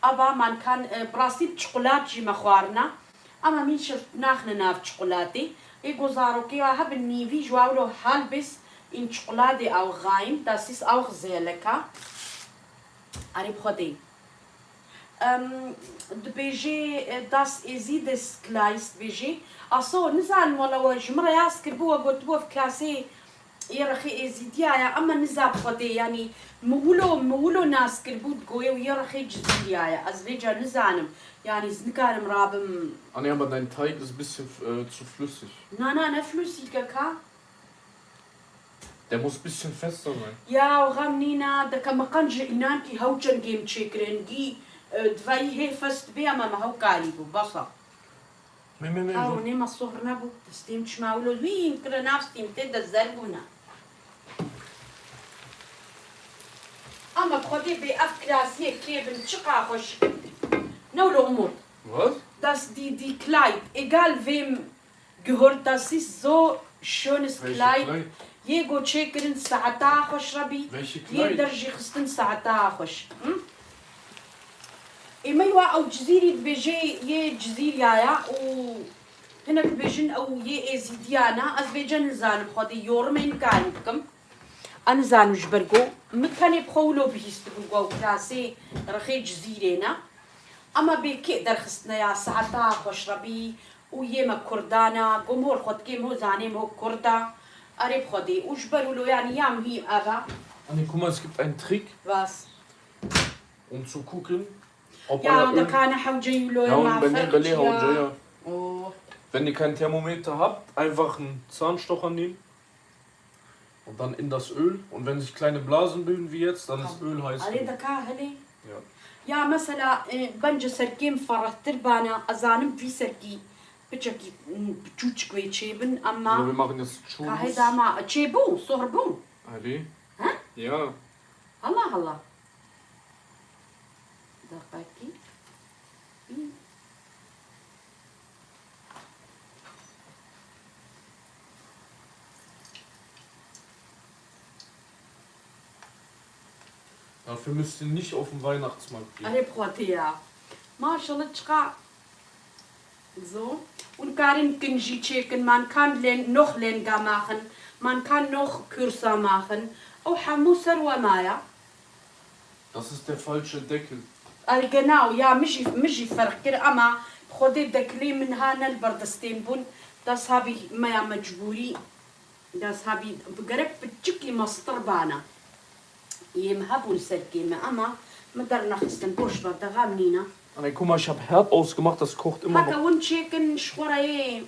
Aber man kann, e, bi rastî bi çikolat jî me xwarina. Ama min şif naxine nav çikolatê. Ê ku zarokê wa hebin nîvî ji wa wilo halbes in Schokolade auch rein. Das ist auch sehr lecker. Erê bi Xwedê. Em, dibêjê, e, das Ezides Kleist dibêjê. Aso, nizanim wela we ji min re yaz kiribû, we gotibû ev kirasê yê rexê Êzîdiya ye, ema niza bi Xwedê, yanî min wilo, min wilo nas kiribû digoyê û yê rexê Cizîriya ye. Ez vêca nizanim, yanî ez nikarim rabim. Anne, aber dein Teig ist ein bisschen, äh, zu flüssig. Na, na, ne flüssig e ka. Der muss ein bisschen fester sein. Ya, xem nîna, deke me qenc ji înankî hew çengê min çêkirin, gî, e, divayî hê fest bê, ema me hew karî bû, basa. Me, me, me, Ew, nê me sohr nebû, destê min çima wilo wîn kire nav stîm tê de zer bûne. Ama Xwedê bê ev kirasiyê kê bin çiqa xweş. Ne wilo Umut. Was? Das die, die Kleid, egal wem gehört, das ist so schönes Kleid. Welche Kleid? Yê go çêkirin saeta xweş Rebî. Welche Kleid? Yê der jî xistin saeta xweş. Hı? Ê me wa ew Cizîrî dibêjê yê Cizîriya ya û Hinek dibêjin ew yê Êzîdiyan e, ez vêce nizanim, Xwedê yorumê nikarî bikim. Ez nizanim ji ber ku min tenê bi xwe wilo bihîstibû ku ew klasê rixê Cizîrê ne. Ema bê kê derxistine ya saeta xweşrebî û yê me Kurdan e, ku mor xwe dikê mo zanê mo Kurd e. Erê bi Xwedê. Û ji ber wilo yanî ya muhîm ev e. Anne, guck mal, es gibt einen Trick, was? Um zu gucken, ob euer Öl. Ja, da kann ich auch J-Lo Ja, und machen, wenn ihr Öl fertig, ja. Haut, ja, ja. Oh. Wenn ihr keinen Thermometer habt, einfach einen Zahnstocher nehmen und dann in das Öl. Und wenn sich kleine Blasen bilden wie jetzt, dann ist Öl heiß genug. Erê da ka helê. Ja. Ya mesela, e, bence serkêm ferahtir bana, azanim vî serkî piçekî, m, piçûçik wê çêbin, ama Oder wir machen jetzt Churros. Kahê dama çêbû, sohr bû. Erê. Ha? Ya. Allah Allah. Deqekî. Dafür müsst ihr nicht auf den Weihnachtsmarkt gehen. Erê bi Xwedê ya. Maşallah, çiqa So, und karin kinjî çêkin, man kann len-, noch lenga machen, man kann noch kürzer machen. Ew hemû ser we maye. Das ist der falsche Deckel. Ay, genau, ya, min jî, min jî ferq kir, ema bi Xwedê deklê min ha ne li ber destên bûn, das habe ich me ya mecbûrî. Das habe ich, bi gerek piçikî mestir bana. Yê min hebûn serkê me, ema min dernexistin, boş ver, de xem nîne. Anne, guck mal, ich hab Herd ausgemacht, das kocht immer noch. Heke win çêkin, ji xwe re yê,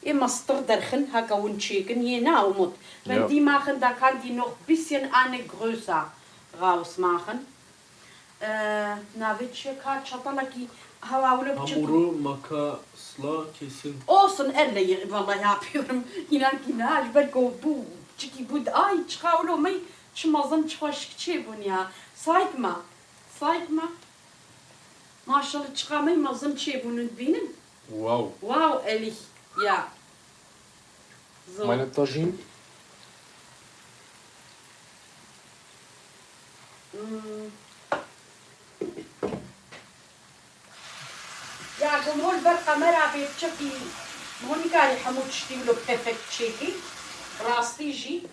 yê mestir derxin, heke win çêkin, yê na Umut. Ja. Wenn die machen, da kann die noch bisschen eine größer rausmachen. Ee, navê çi ye? Ka çatalekî hewa wilo biçûk. Hamuru makasla kesin. Olsun, elle ye-, vallahi yapıyorum. İnan ki ne, ji ber ku bû, çikî bû, ay, çiqa wilo me, çi mezin, çi xweşik çêbûn ya. Sayk me, sayk me. Maşallah, çiqa me mezin çêbûn, dibînin. Wow. Wow, ehrlich. Ja. So. Meine Tagine. Hmm. Ya, ku hol ber kamera bê çekî, hûn nikarî hemû tiştî wilo perfekt çêkî. Rastî jî.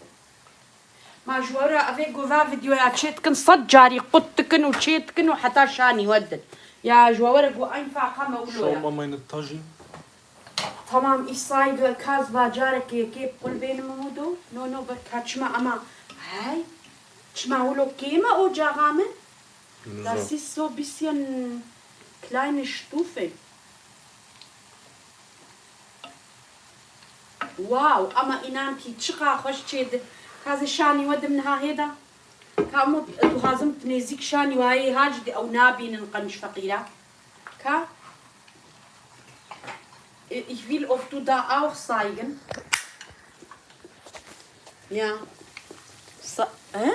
Ma ji we re evê gova videoya çê dikin, sed carî qut dikin û çê dikin û heta şanî we didin. Ya ji we were got, einfach heme wilo ya. Schau mal meine Tagine. Tamam, ich zeige, ka ez va carekê yekê bi qulbê nimim û do. No, no, ber ka çima ema. Hey, çima wilo kêm e ocaxa min? Güzel. Das ist so bisschen kleine Stufe. Wow, ama inan ki çiqa xweş çê di. Ka ez şanî we dim niha hêda. Ka Umut, dixwazim tu nêzîk şanî we yê ha jî ew nabînin qenc feqîra. Ka, e, ich will auf du da auch zeigen. Ya. Sa-, he?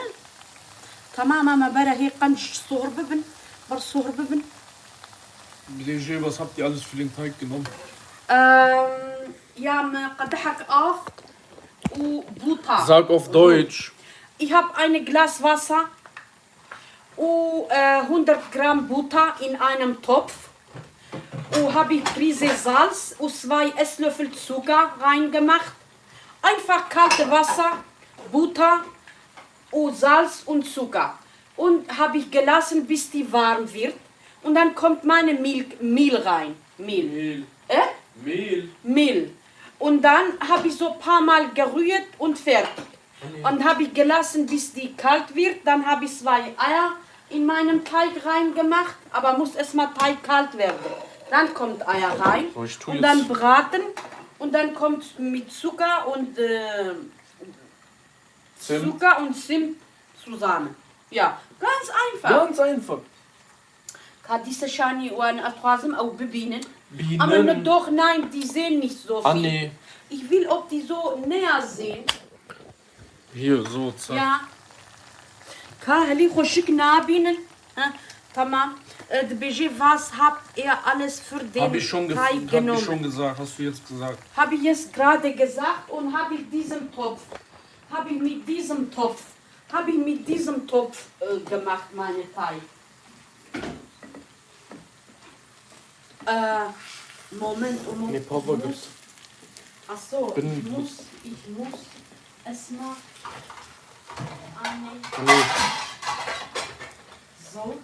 Tamam, ama bere hê qenc sohr bibin. Ber sohr bibin. Bilêjê, was habt ihr alles für den Teig genommen? Ähm, ja, me qedehek av û bûta. Sag auf Deutsch. Ich hab eine Glas Wasser. U, äh, hundert Gramm Butter in einem Topf. U habe ich Prise Salz u zwei Esslöffel Zucker reingemacht. Einfach kalte Wasser, Butter u Salz und Zucker. Und habe ich gelassen, bis die warm wird. Und dann kommt meine Milch, Mehl rein. Mehl. Mehl. Äh? Mehl. Mehl. Und dann habe ich so paar Mal gerührt und fertig. Und habe ich gelassen, bis die kalt wird. Dann habe ich zwei Eier in meinem Teig reingemacht, aber muss erstmal Teig kalt werden. Dann kommt Eier rein und dann braten und dann kommt mit Zucker und, äh, Zucker und Zimt zusammen. Ja, ganz einfach. Ganz einfach. Ka dîsa şanî wan ez dixwazim ew bibînin. Bînin. Ama ne, doch, nein, die sehen nicht so viel. Anne. Ich will, ob die so näher sehen. Hier, so, zack. Ja. Ka helî xweşik nabînin. Ha, tamam. Äh, dibêje, was habt ihr alles für den Teig genommen? Hab ich schon gef-, hab ich schon gesagt, hast du jetzt gesagt. Habe ich jetzt gerade gesagt und habe ich diesen Topf, habe ich mit diesem Topf, habe ich mit diesem Topf, äh, gemacht, meine Teig. Äh, Moment, Moment, Moment. Ach so, ich bin- muss, ich muss erstmal eine Nee, so.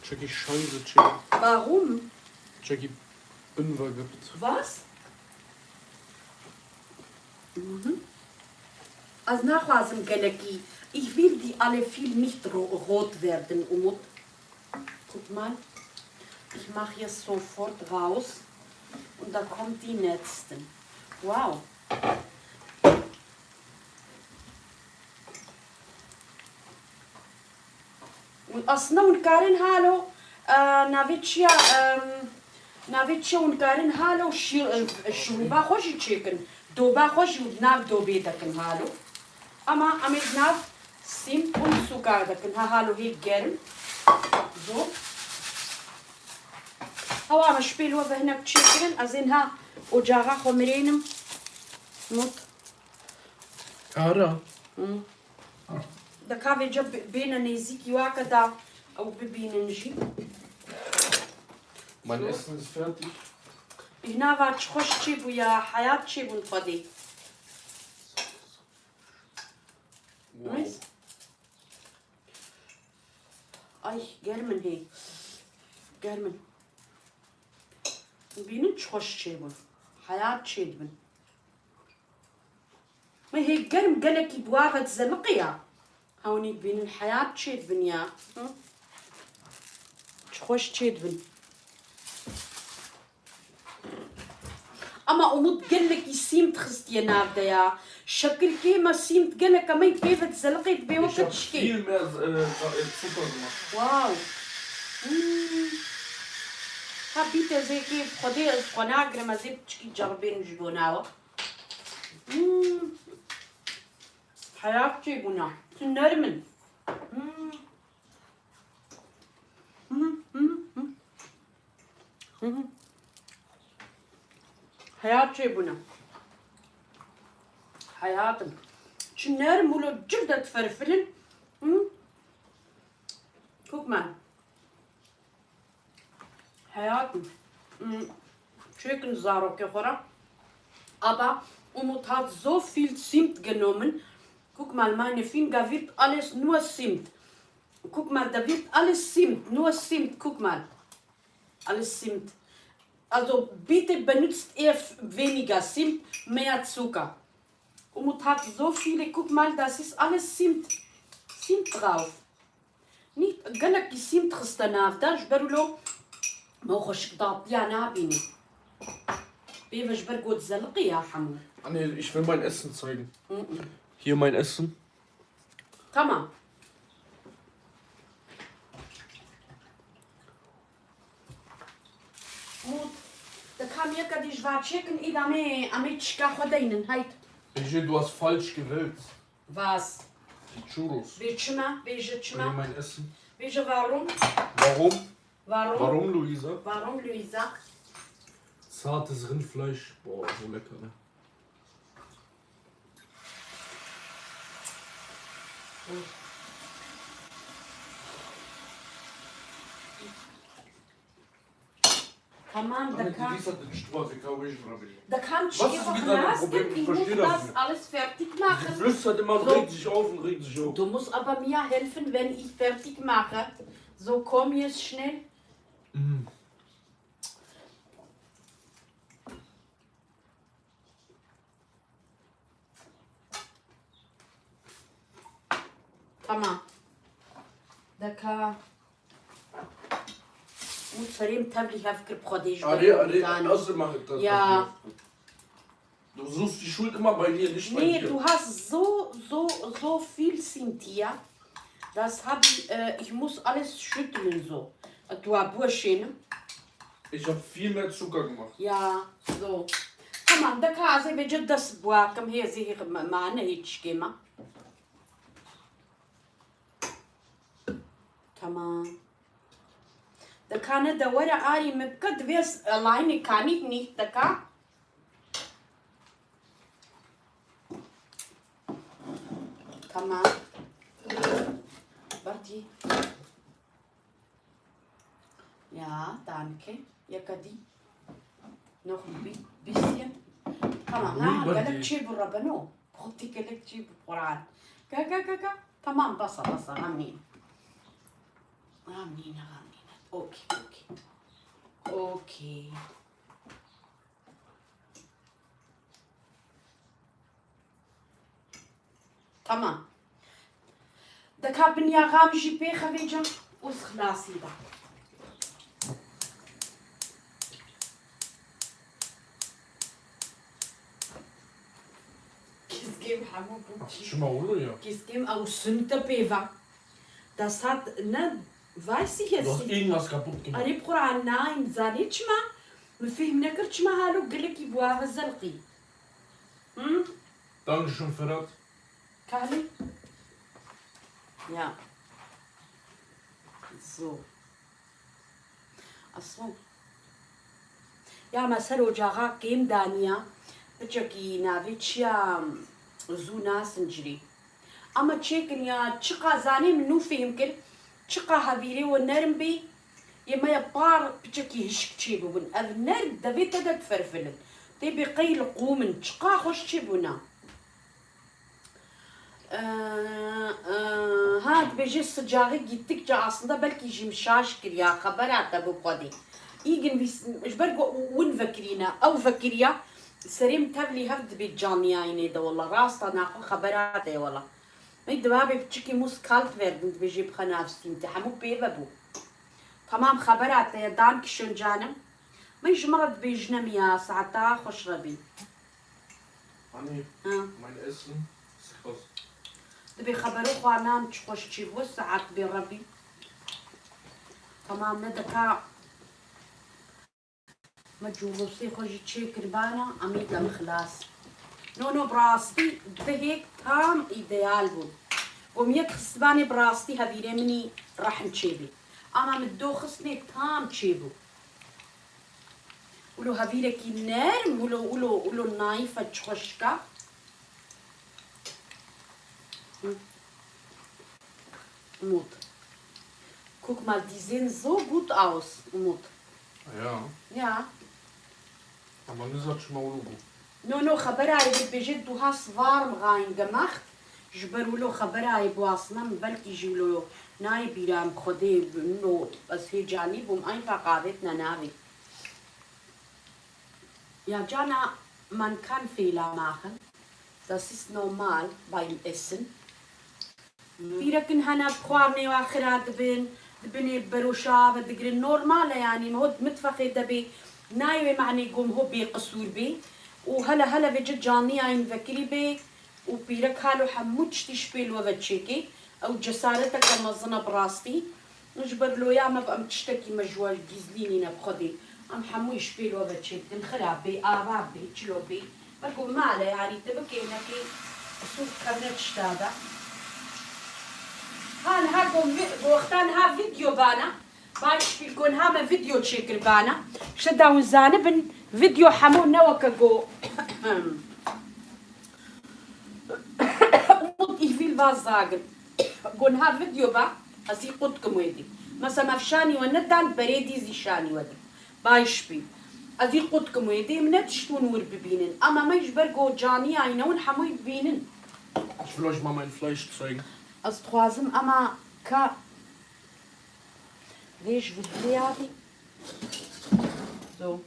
Jackie Scheiße, Jackie. Warum? Jackie Unvergibt. Was? Mhm. Ez naxwazim gelekî. Ich will die alle viel nicht ro- rot werden, Umut. Guck mal. Ich mache jetzt sofort raus. Und da kommt die nächsten. Wow. Û aslında hûn karin halo, e, navê çiya, em, navê çiya hûn karin halo şi-, e, şirûba xwe jî çêkin. Doba xwe jî hûn nav dobê dekin halo. Ama em ê di nav sîm û sûka dekin. Ha halo hê germ. Zo. Hewa me şpêl we ve hinek çêkirin. Ez ên ha ocaxa xwe mirênim. Mut. Ara. Hı. De ka vêca bê-, bêne nêzîkî wake da ew bibînin jî. Mein Essen ist fertig. Îna va çi xweş çêbû ya, heyat çêbûn Xwedê. Wow. Ay, germin hê. Germin. Bînin çi xweş çêbûn. Heyat çêdibin. Me hê germ gelekî bi wa ve dizeliqe ya. Hewnî dibînin heyat çêdibin ya. Hı? Çi xweş çêdibin. Ama Umut gelekî sîmt xistiye nav de ya. Şekilkê me sîmt gelek e, me pê ve dizeliqe dibê Ich weke hab tişkê. viel mehr äh, Zucker gemacht. Wow. Hmm. Ha bît ez ê kê Xwedê ez xwe nagirim, ez ê piçikî ceribênim ji bo nawe. Hmm. Heyat çêbûna. Tu nerm in. Hmm. Hmm, hmm, hmm. Hmm. Heyat çêbûna. Heyatim. Çi nerm û lo cir de diferfilin. Hmm. Guck mal. Heyatim. Hmm. Çêkin zarokê xwe re. Aber Umut hat so viel Zimt genommen. Guck mal, meine Finger wird alles nur Zimt. Guck mal, da wird alles Zimt, nur Zimt, guck mal. Alles Zimt. Also bitte benutzt ihr f- weniger Zimt, mehr Zucker. Umut hat so viele, guck mal, das ist alles Zimt. Zimt drauf. Nicht, gelekî Zimt xiste nav de, ji ber wilo me xweşik datiya nabînî. Pê ve ji ber got zeliqî ya hemû. Anne, ich will mein Essen zeigen. Mm-mm. Hier mein Essen. Tamam. Mut. De kam yeka dî ji va çêkin, îda me, em ê çika xwe deynin, hayt. Bêje, du hast falsch gewählt. Was? Die Churros. Bê çima, bêje Hier çima. Mein Essen. Bêje warum. Warum? Warum. Warum, Luisa? Warum, Luisa. Zartes Rindfleisch. Boah, so lecker, ne? Tamam, Anne, deka. Luisa, du bist was, ich glaube, ich habe Deka em Was ist mit deinem Problem? Ich verstehe das nicht. alles fertig Sie machen. Flüstert immer und So. Regt sich auf und regt sich auf. Du musst aber mir helfen, wenn ich fertig mache. So, komm jetzt schnell. Mhm. Tamam. Deka. Û serê min tevlî hev kir bi Xwedê ji ber Arrêt, wî zanî. Arrêt, lass mal das Ja. Papier. Du suchst die Schuld immer bei mir, nicht bei Nee, dir. Du hast so, so, so viel Zimt hier. Das hab ich, äh, ich muss alles schütteln so. Du hast Burschen. Ich habe viel mehr Zucker gemacht. Ja, so. Tamam, deka ez ê vêca dest biwakim, hê ez ê hê ma-, mane hê tişkê me. Tamam. Deka ne de were arî min bike, divê ez, e, layinê kanî nîh deka. Tamam. Bertî. Ja, danke. Yeka dî. Noch ein bi- bisschen. Tamam, ha, gelek çêbû Rebeno. Xwedî gelek çêbû Quran. Ka, ka, ka, ka. Tamam, basa, basa, ramnîne. Ramnîne, ramnîne. Okey, okey. Okey. Tamam. Deka binya xam jî pê xevêca û xilasî da. Kizgêm hemû bû. Çima wilo ya? Kizgêm ew sunte pê ve. Das hat ne, weiß ich jetzt nicht. Du hast irgendwas kaputt gemacht. Erê bi Quran, nein, zanî çima? Min fêhm nekir çima halo gelekî bû ava zelqî. Hm? Dankeschön, Ferhat. Kahve? Ya. So. Aslan. Ya me ser ocaxa kêm daniya. Piçekî navê çiya zû nasin cirê. Ama çêkin ya çiqa zanê min nû fêhm kir. Çiqa hevîrê we nerm bê. Yê me ya par piçekî hişk çêbibûn. Ev nerm devê te de diferfilin. Tê bê qey li qûmin. Çiqa xweş çêbûna. Ee, ee, ha, dibêje sıcağı gittikçe aslında belkî jî min şaş kiriya, xebera te bi xwedê. Îgin vîs-, ji ber ku win vekirîne, ew vekiriya, serê min tevlî hev dibê caniyayînê de wela. Rasta naxwe xebera te ye wela. Ney dibabê piçikî mûz kalt verdin, dibêje bixwe nav stîm te, hemû pê ve bû. Tamam, xebera te ye, dankeschön canim. Min ji min re dibêjine min ya, saeta xweş re bî. Anne, ha, mein Essen ist raus. Dibê xebero xwanan çi xweş çêbû, saet bê rebî. Tamam, ne deka me cûlosê xwe jî çêkiribana, em ê dem xilas. No, no, bi rastî dihêk tam îdeal bû. Gom yek xistibanê bi rastî hevîrê min î rehn çêbî. Ama min do xistnê tam çêbû. Wilo hevîrekî nerm, wilo, wilo, wilo naîf e, çi xweşik e. Hı. Umut. Guck mal, die sehen so gut aus, Umut. Ja. Ja. Aber Nizar çima wilo bû. No, no, xebera ye dibêje, du hast warm reingemacht. Ji ber wilo xebera ye, bi wasina min belkî jî wilo nayê bîra min, bi Xwedê, no, ez hêcanî bûm, einfach avêtine navê. Ja, Jana, man kann Fehler machen. Das ist normal beim Essen. Pîrekin hene bi xwarinê wa xira dibin, dibinê beroşa ve digirin. Normal e yani, ho di mitfexê de bê, nayê wê mehnê gom ho bê qisûr bê. Û hele hele vêce caniyayîn vekirî bê û pîrek halo hemû tiştî ji pêl we ve çêkê. Ew cesareteke mezin e bi rastî. Ji ber loya me bi em tiştekî me ji we gîzlî nîne bi Xwedê. Em hemû ji pêl we ve çêdikin. Xira bê, ava bê, çilo bê. Wek ku male, yanî tu bikê nekê, qisûr kevne tişta de. Ha niha ku vi-, ku wexta niha vîdeo bana, Beispiel ku niha me vîdeo çêkir bana. Şe da hûn zanibin, vîdeo hemû ne weke ku Umut, ich will was sagen. Ku niha vîdeo ba, ez î qut kim wê dî. Mesela me şanî we nedan, berê dî zî şanî we din. Beispiel. Ez î qut kim wê dê, min ne tişt hûn wir bibînin. Ama me ji ber ku caniyayî ne hûn hemûyî dibînin. Ich will euch mal mein Fleisch zeigen. Ez dixwazim ama ka vê ji vir vê yadî. So.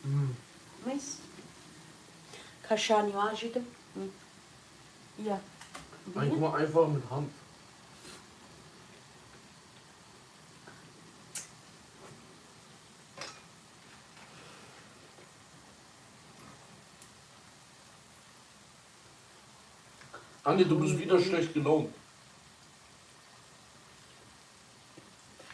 Hmm. Mis. Ka şanî wa jî de. Hmm. Ja. Eigentlich mal einfach mit Hand. Anne, du bist wieder schlecht gelaunt.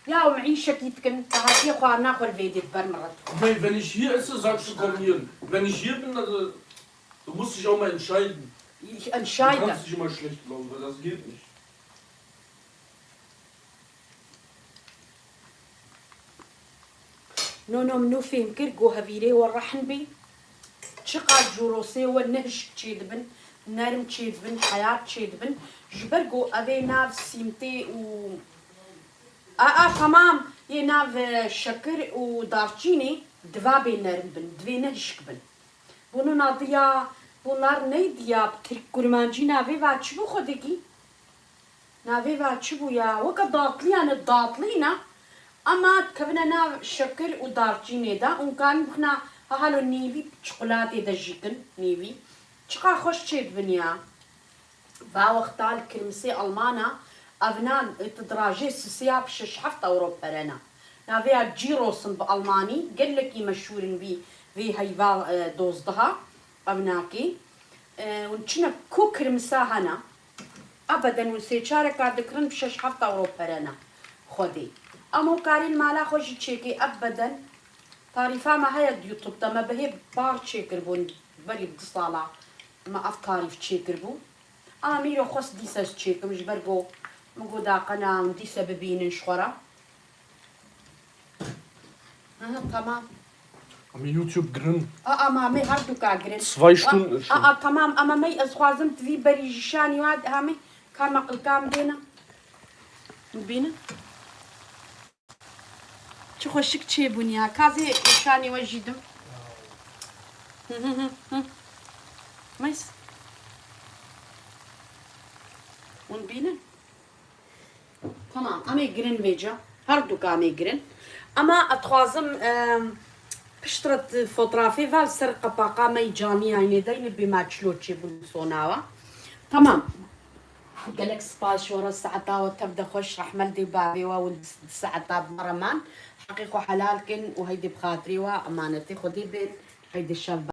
Ya, em îşekî dikin, te hatiye xwarina xwe li vê dê ber min re dixwe. Wenn, wenn ich hier esse, sagst du, komm hier. Wenn ich hier bin, dann, äh, du musst dich auch mal entscheiden. Ich entscheide. Du kannst dich immer schlecht gelaunt, weil das geht nicht. No, no, min nû fêhm kir, ku hevîrê we rehn bî. Çiqas cûrosê we ne hişk çêdibin, nerm çêdibin, heyat çêdibin. Ji ber ku ev ê nav sîmtê û, a, a, temam, yê nav, e, şekir û darçînê diva bê nerm bin, divê ne hişk bin. Bunun adı ya, bunlar neydi ya? Türk kurmancî navê va çi bû xwedikî? Navê va çi bû ya? Weke datlî ya, ne datlî ne. Ama dikevine nav şekir û darçînê de. Hûn karin bixina ha halo nîvî çikolatê de jî kin, nîvî. Çiqa xweş çêdibin ya. Va wexta li kirmisê Almana, evnan, e, ti dirajê sisiya bi şeş heft euro perena. Navê ya Gyrosin bi Almanî, gelekî meşhûr in vî, vê heyva, e, dozdeha, evnakê. E, hûn çine ku kirmisa hena, ebeden hûn sê çareka dikirin bi şeş heft euro perena. Xwedê. Em o karî li mala xwe jî çêkê, ebeden. Tarîfa me heye di YouTube de, me bi hê bar çêkiribûn, berî bi du sala me ev tarîf çêkiribû. Ama mîro xwest dîse ez çêkim, ji ber ku min got daqe na hûn dîse bibînin ji xwe re. Aha, tamam. Ama YouTube girin. A, ama me her duka girin. Zwei Stunden A, schon. A, tamam, ama me ez xwazim tu vî berî ji şanî wa, ha me ka me qilka min dêne. Bînin. Çi xweşik çêbûn ya. Ka vê şanê we jî dim. Hı hı hı hı. Nice. Hûn bînin. Tamam, em ê girin vêca. Her du ka em ê girin. Ama ez dixwazim, em, piştre tu fotografê ve li ser qepaqa me yî canî yayînê de yine bê me çilo çêbûn sonawa. Tamam. Gelek spas ji we re, saeta we tev de xweş, rehmet dê bavê we û di saeta bi me re man. Heqê xwe helal kin û heydê bi xatirê we emanetê Xwedê bin. Heydê şev